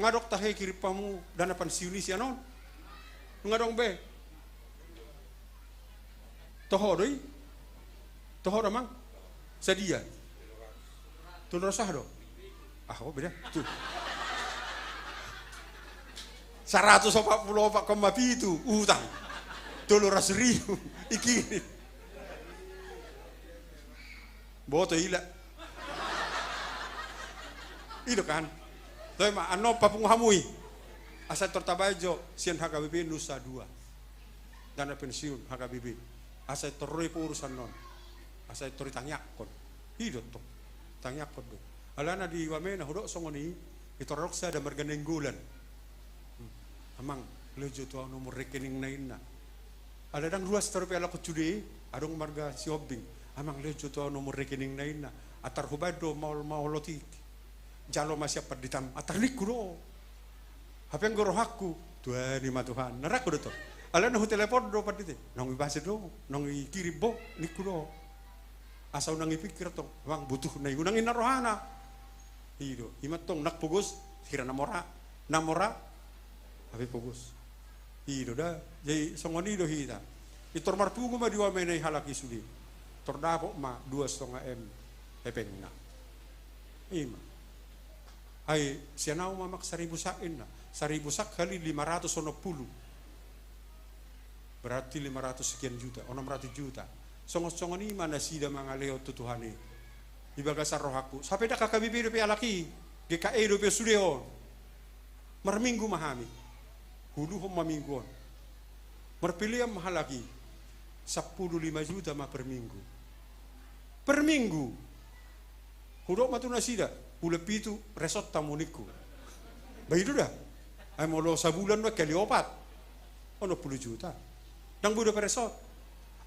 Nga adong tahe kirim hamu dana pensiun i sian on? Nga adong be. Toho do i? Toho do amang? Sadia? Tolu ratus aha do? Ah, oh, beda. Tu. Saratus opat pulu opat koma pitu utang. Tolu ratus ribu. Iki. Boto ila. I do kan. Toe ma, annon papungu hamu i. Asa tor tabaen jo sian H K B P Nusa Dua. Dana pensiun H K B P. Asa tor ro i pogos annon. Asa tor i tangiangkon. I do tong. Tangiangkon do. Alana di Wamena hudok songon i, i tor adong sada marga Nainggolan. Hmm. Amang, lehon jo tu au nomor rekeningna, inna. Ala dang ruas tarupe alak on sude, adong marga Sihombing. Amang, lehon jo tu au nomor rekeningna, inna. Antar hubaen do maol-maol otik. Jalo ma sian panditam, antar ningku do. Hape anggo rohangku, tuani ma Tuhan. Nang rohangku do tong. Alana hutelepon do pandita i. Naung ibasa do, naung ikirim bo, ningku do. Asa unang ipikir tong, amang butuh na i, unang inna rohana. I do, i ma tong, nang pogos, hira na mora, na mora, hape pogos. I do da, jadi songon i do hita. I tor marpungu ma di Wamena i halak i sude. Tor dapot ma dua setengah M hepengna. I ma. Ai, sian au ma amang saribu sak inna. Saribu sak kali lima ratus onom pulu. Berarti lima ratus sekian juta, onom ratus juta. Songon-songon i ma nasida mangalehon tu Tuhan i. Di bagasan rohangku. Sampe ndang H K B P dope halak i, G K E dope sude on. Marminggu ma hami. Huuluhon ma minggu on. Marpelean ma halak i. Sampulu lima juta ma per minggu. Per minggu. Hudok ma tu nasida, bulan pitu resort hamu ningku. Ba i do da. Ai molo sabulan do kali opat, onom pulu juta. Ndang boi dope resort.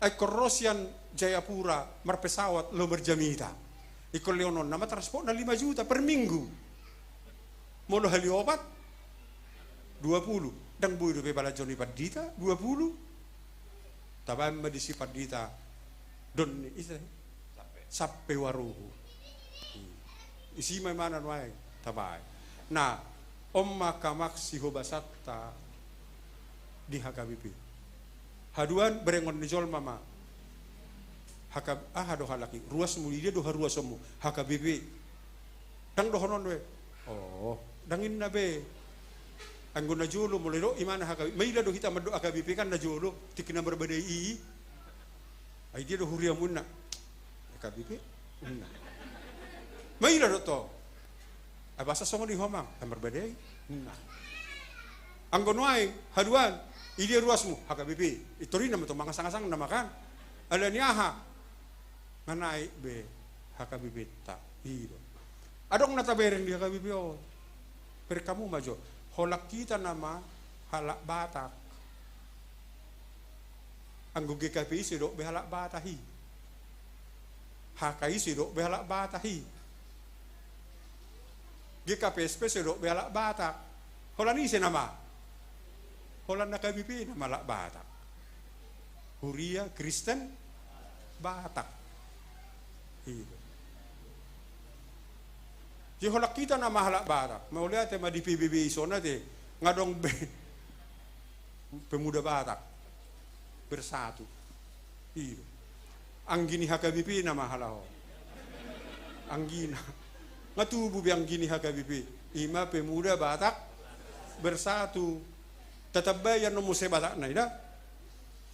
Ai ingkon ro sian Jayapura marpesawat laho marjamita. Ingkon lehononna ma transportna lima juta per minggu. Molo hali opat, dua pulu. Ndang boi dope balanjo ni pandita dua pulu. Tabaen ma disi pandita. Don ni ise? Sampe waruhu. Isi ma imana nuaeng. Tabaen. Nah, on ma angka amang sihobasanta di H K B P. Haduan berengon ni jolma ma. H K, aha do halak i? Ruasmu, di dia do haruasonmu? H K B P. Ndang dohonon be. Oh, ndang inna be. Anggo na jolo molo didok imana H K B P, maila do hita mandok H K B P kan na jolo, tingki na marbadai i. Ai dia do huriamu inna? H K B P. Inna. Maila do to. Ai boasa songon i ho amang? Ai marbadai. Inna. Anggo nuaeng, haduan, i dia ruasmu? H K B P. I torinna ma to mangasang-asang nama kan. Alani aha? Nga naek be H K B P-ta. I do. Adong na tabereng di H K B P on. Bereng hamu ma jo. Holan hita nama halak Batak. Anggo G K P I so didok be halak Batak i. H K I so didok be halak Batak i. G K P S P so didok be halak Batak. Holan ise nama? Holan H K B P nama halak Batak. Huria Kristen Batak. I do. Jadi holan hita nama halak Batak. Mauliate ma di P B B i songon i ate. Nga adong be Pemuda Batak Bersatu. I do. Anggi ni H K B P nama halak on. Anggina. Nga tubu be anggi ni H K B P. Ima Pemuda Batak Bersatu. Tatambai annon muse Batakna i da.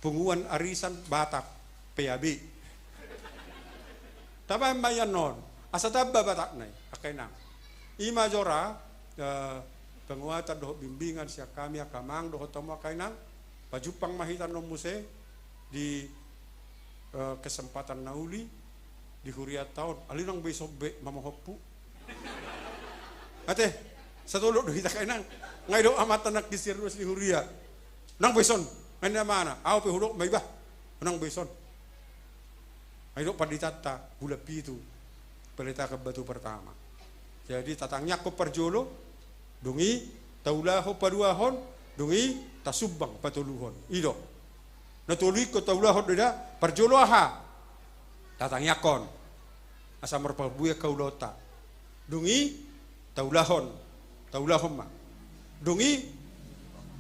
Punguan Arisan Batak, P A B. Tabaen ma i annon. Asa tamba Batakna i, angka inang. Ima jo ra, eh, penguatan dohot bimbingan sian hami angka amang dohot hamu angka inang. Pajumpang ma hita annon muse di, eh, kesempatan na uli di hurianta on. Alai unang be ison be mamohonhu. Ate, satolop do hita angka inang. Nga didok amanta nangkin sian ruas ni huria. Unang be ison. Nga ninna amana. Ahu pe hudok ma iba. Unang be ison. Nga didok panditanta bulan pitu. Peletakan batu pertama. Jadi tatangiangkon parjolo, dung i taulahon paduahon, dung i tasumbang patoluhon. I do. Na tolu ingkon taulahon do da, parjolo aha? Tatangiangkon. Asa marparbue angka ulaonta. Dung i taulahon, taulahon ma. Dung i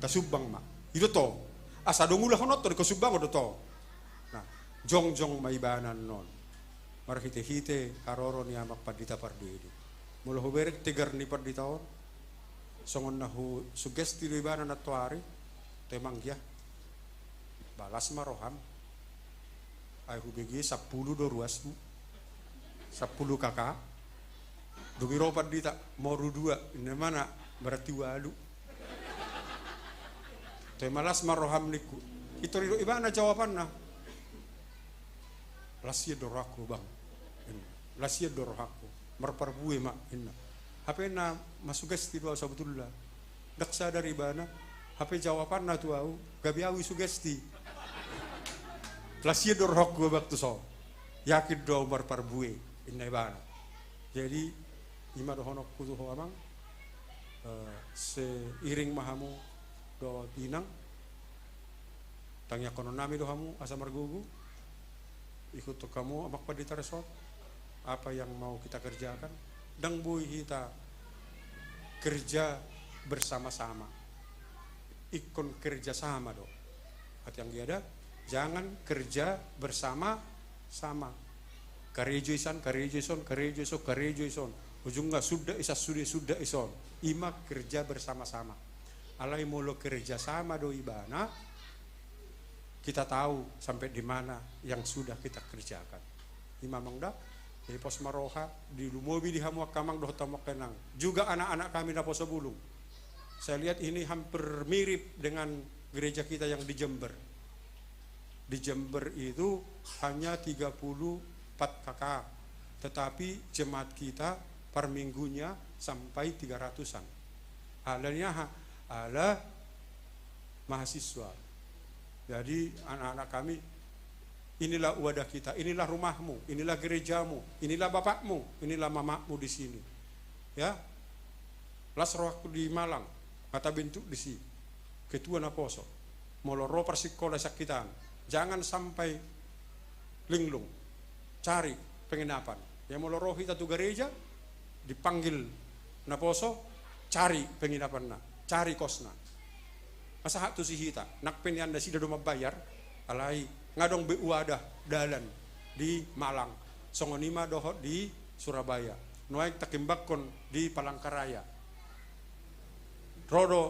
tasumbang ma. I do tong. Asa dung ulahononta do ingkon sumbangon do tong. Nah, jongjong ma ibana annon. Marhitehite haroro ni amang pandita parbue i. Molo hubereng tegar ni pandita on, songon na husugesti do ibana nantoari, toe manggia. Ba las ma roham. Ai hubege sampulu do ruasmu. Sampulu K K. Dung i ro pandita, moru dua, inna imana, berarti ualu. Toe ma las ma roham ningku. I tor didok ibana jawabanna. Las hian do rohangku bang. Inna. Las hian do rohangku. Marparbue ma inna. Hape na masugesti do ahu sabutulna. Ndang sadar ibana. Hape jawabanna tu ahu, gabe ahu i sugesti. Las hian do rohangku abang tu son. Yakin do ahu marparbue, inna ibana. Jadi, ima dohononku tu ho amang, eh, seiring ma hamu dohot inang, tangiangkononnami do hamu asa margogo, ihuthon hamu amang pandita resort, apa yang mau kita kerjakan, ndang boi hita kerja bersama-sama. Ingkon kerja sama do. Hata anggia da, jangan kerja bersama-sama. Karejo isan, karejo ison, karejo ison, karejo ison. Ujungna suda isan sude, suda ison. Ima kerja bersama-sama. Alai molo kerja sama do ibana, kita tahu sampai di mana yang sudah kita kerjakan. I ma amang da, jadi pos ma roha, dilumobi di hamu angka amang dohot hamu angka inang. Juga anak-anak kami naposo bulung. Saya lihat ini hampir mirip dengan gereja kita yang di Jember. Di Jember itu hanya tiga puluh empat K K, tetapi jemaat kita per minggunya sampai tiga ratusan. Ala ni aha? Ala mahasiswa. Jadi anak-anak kami, inilah wadah kita, inilah rumahmu, inilah gerejamu, inilah bapakmu, inilah mamakmu di sini. Ya, las rohangku di Malang, nga tabentuk disi ketua naposo. Molo ro parsikola sian hita an, jangan sampai linglung, cari penginapan. Ya, molo ro hita tu gareja, dipanggil naposo, cari penginapanna, cari kosna. Nga sahat tusi hita, nang pe nian nasida do mambayar, alai nga adong be wadah dalan di Malang. Songon i ma dohot di Surabaya. Nuaeng takimbanghon di Palangkaraya. Ro do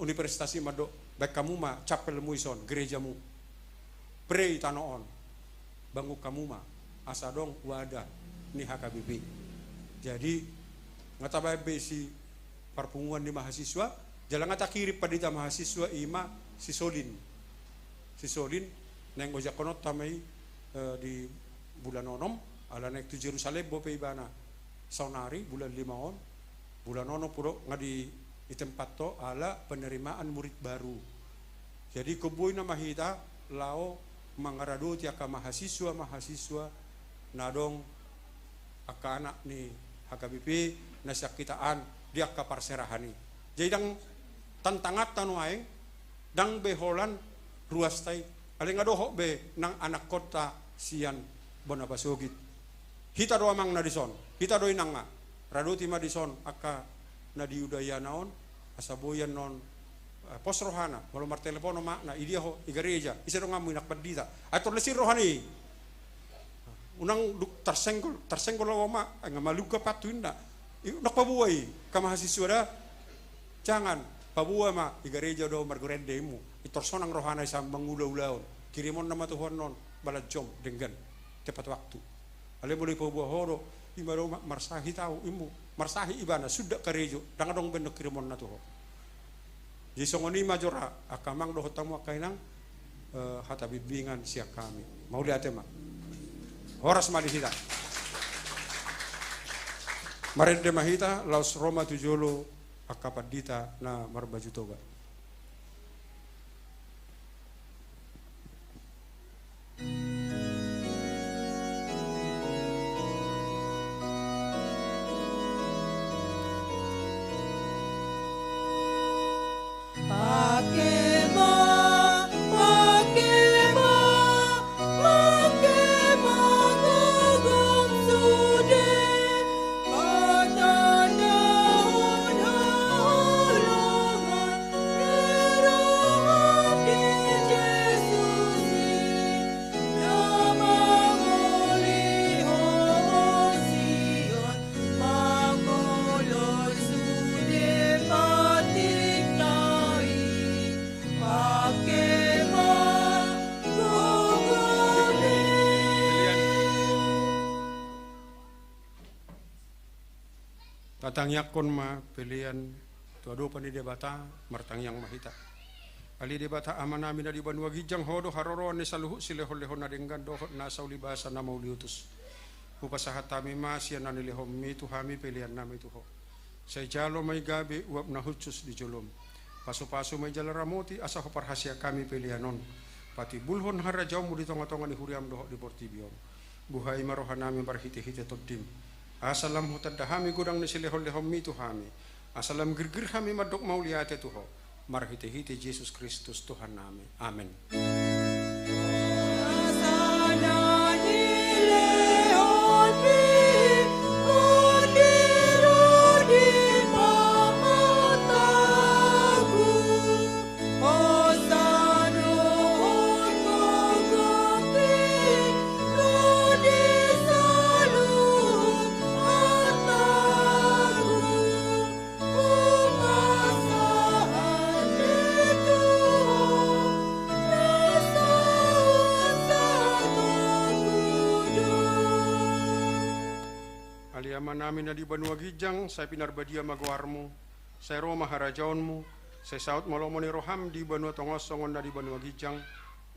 universitas i mandok, baen hamu ma campelmu dison, gerejamu. Prei tano on. Bangun hamu ma, asa adong wadah ni H K B P. Jadi, nga tabaen be si parpunguan ni mahasiswa, jala nga takirim pandita mahasiswa i ma si Solin. Si Solin, naeng ojakhononta ma i, eh, di bulan onom, ala naeng tu Jerusalem dope ibana. Saonari, bulan lima on, bulan onom pe do nga di, di tempat on ala penerimaan murid baru. Jadi, ingkon boi nama hita laho mangaradoti angka mahasiswa-mahasiswa na adong angka anak ni H K B P na sian hita an di angka parserahan i. Jadi, ndang tantanganta nuaeng, ndang be holan ruasta i. Alai nga dohot be nang anakkonta sian bona pasogit. Hita do amangna dison, hita do inangna. Radoti ma dison angka na di Udayana on, asa boi annon, eh, pos rohana, molo martelepon ma anakna, i dia ho, i gareja, ise donganmu, inang pandita. Ai tor las i rohana i. Unang dung tarsenggol, tarsenggol au ma, ai nga malungka pattu inna. I, unang paboa i, angka mahasiswa da. Jangan, paboa ma, i gareja do margurende immu. I tor sonang rohana i sian mangula-ulaon. Kirimonna ma tu ho annon, balanjom, denggan. Tepat waktu. Alai molo ipaboa ho do, i ma do ma-, marsahit au, immu. Marsahit ibana, sundat karejo, ndang adong be annon kirimonna tu ho. Jadi songon i ma jora, angka amang dohot hamu angka inang, eh, hata bimbingan sian hami. Mauliate ma. Horas ma di hita. Marende ma hita, laos ro ma tu jolo angka pandita na marbaju toga. Tatangiangkon ma pelean tu adopan ni Debata, martangiang ma hita. Ale Debata Amanami na di banua ginjang, Ho do haroroan ni saluhut silehon-lehon na denggan dohot nasa ulibasa na mauliutus. Hupasahat hami ma sian na nilehonMi tu hami peleannami tu Ho. Sai jalo ma i gabe uap na hushus di joloM. Pasu-pasu ma i jala ramoti asa huparhaseang hami pelean on. Patimbulhon harajaonMu di tonga-tonga ni huriaM dohot di portibi on. Buhai ma rohanami marhite-hite TondiM. Asa lam hutanda hami godang ni silehon-lehonMi tu hami. Asa lam girgir hami mandok mauliate tu Ho. Marhite-hite Jesus Kristus Tuhannami. Amen. Amanami na di banua ginjang, sai pinarbadia ma goarmu, sai ro ma harajaonmu, sai saut ma lomo ni roham di banua tonga on songon na di banua ginjang.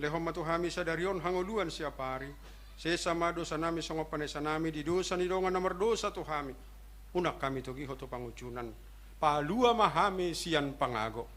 Lehon ma tu hami sadari on hangoluan siapari. Sesa ma dosanami songon panesanami di dosa ni dongan na mardosa tu hami. Unang hami togihon tu pangunjunan. Palua ma hami sian pangago.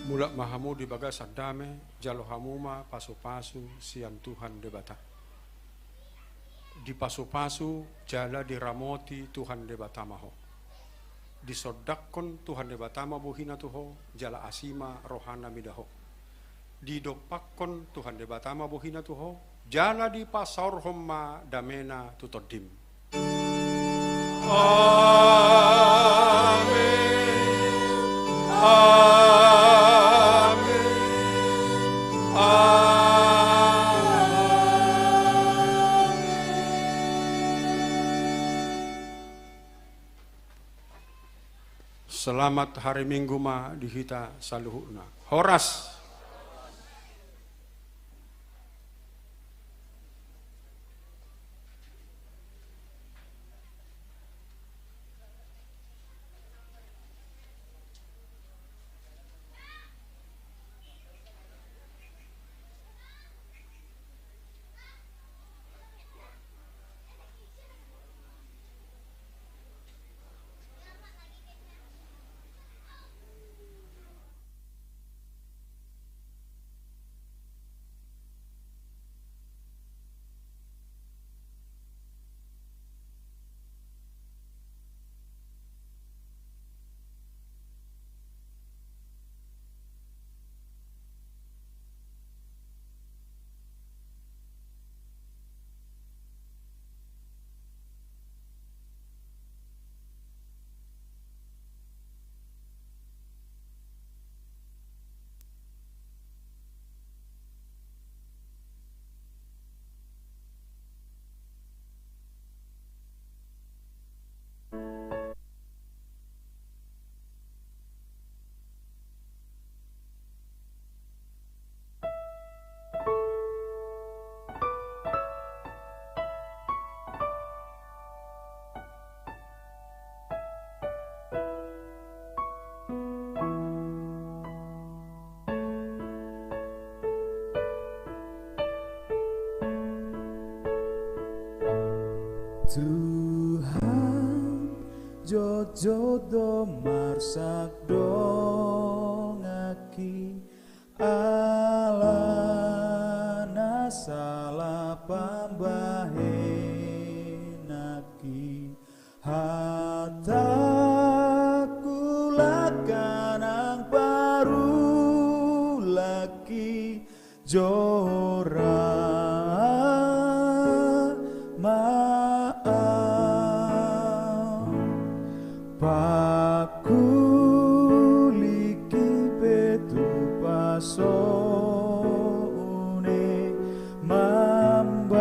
Mulak ma hamu di bagasan dame, jalo hamu ma pasupasu sian Tuhan Debata. Dipasupasu jala diramoti Tuhan Debata ma ho. Disondangkon Tuhan Debata ma bohina tu ho, jala asi ma rohana mida ho. Didompakkon Tuhan Debata ma bohina tu ho, jala dipasaorhon ma damena tu tondim. Amen. Amen. Amen. Selamat hari Minggu ma di hita saluhutna. Horas. Tuhan, jotjot do marsak donganki, ala na sala pambahenanki. Hatangku, langka nang parulangki, jora ma au. Pangkulingki pe tu pasoon i, mambanjut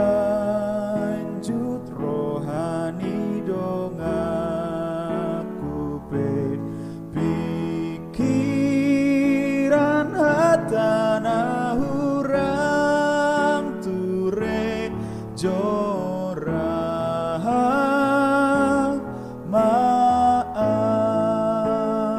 roha ni donganku pe. Pingkiran, hata na hurang ture, jora ma au.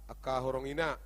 angka horong ina,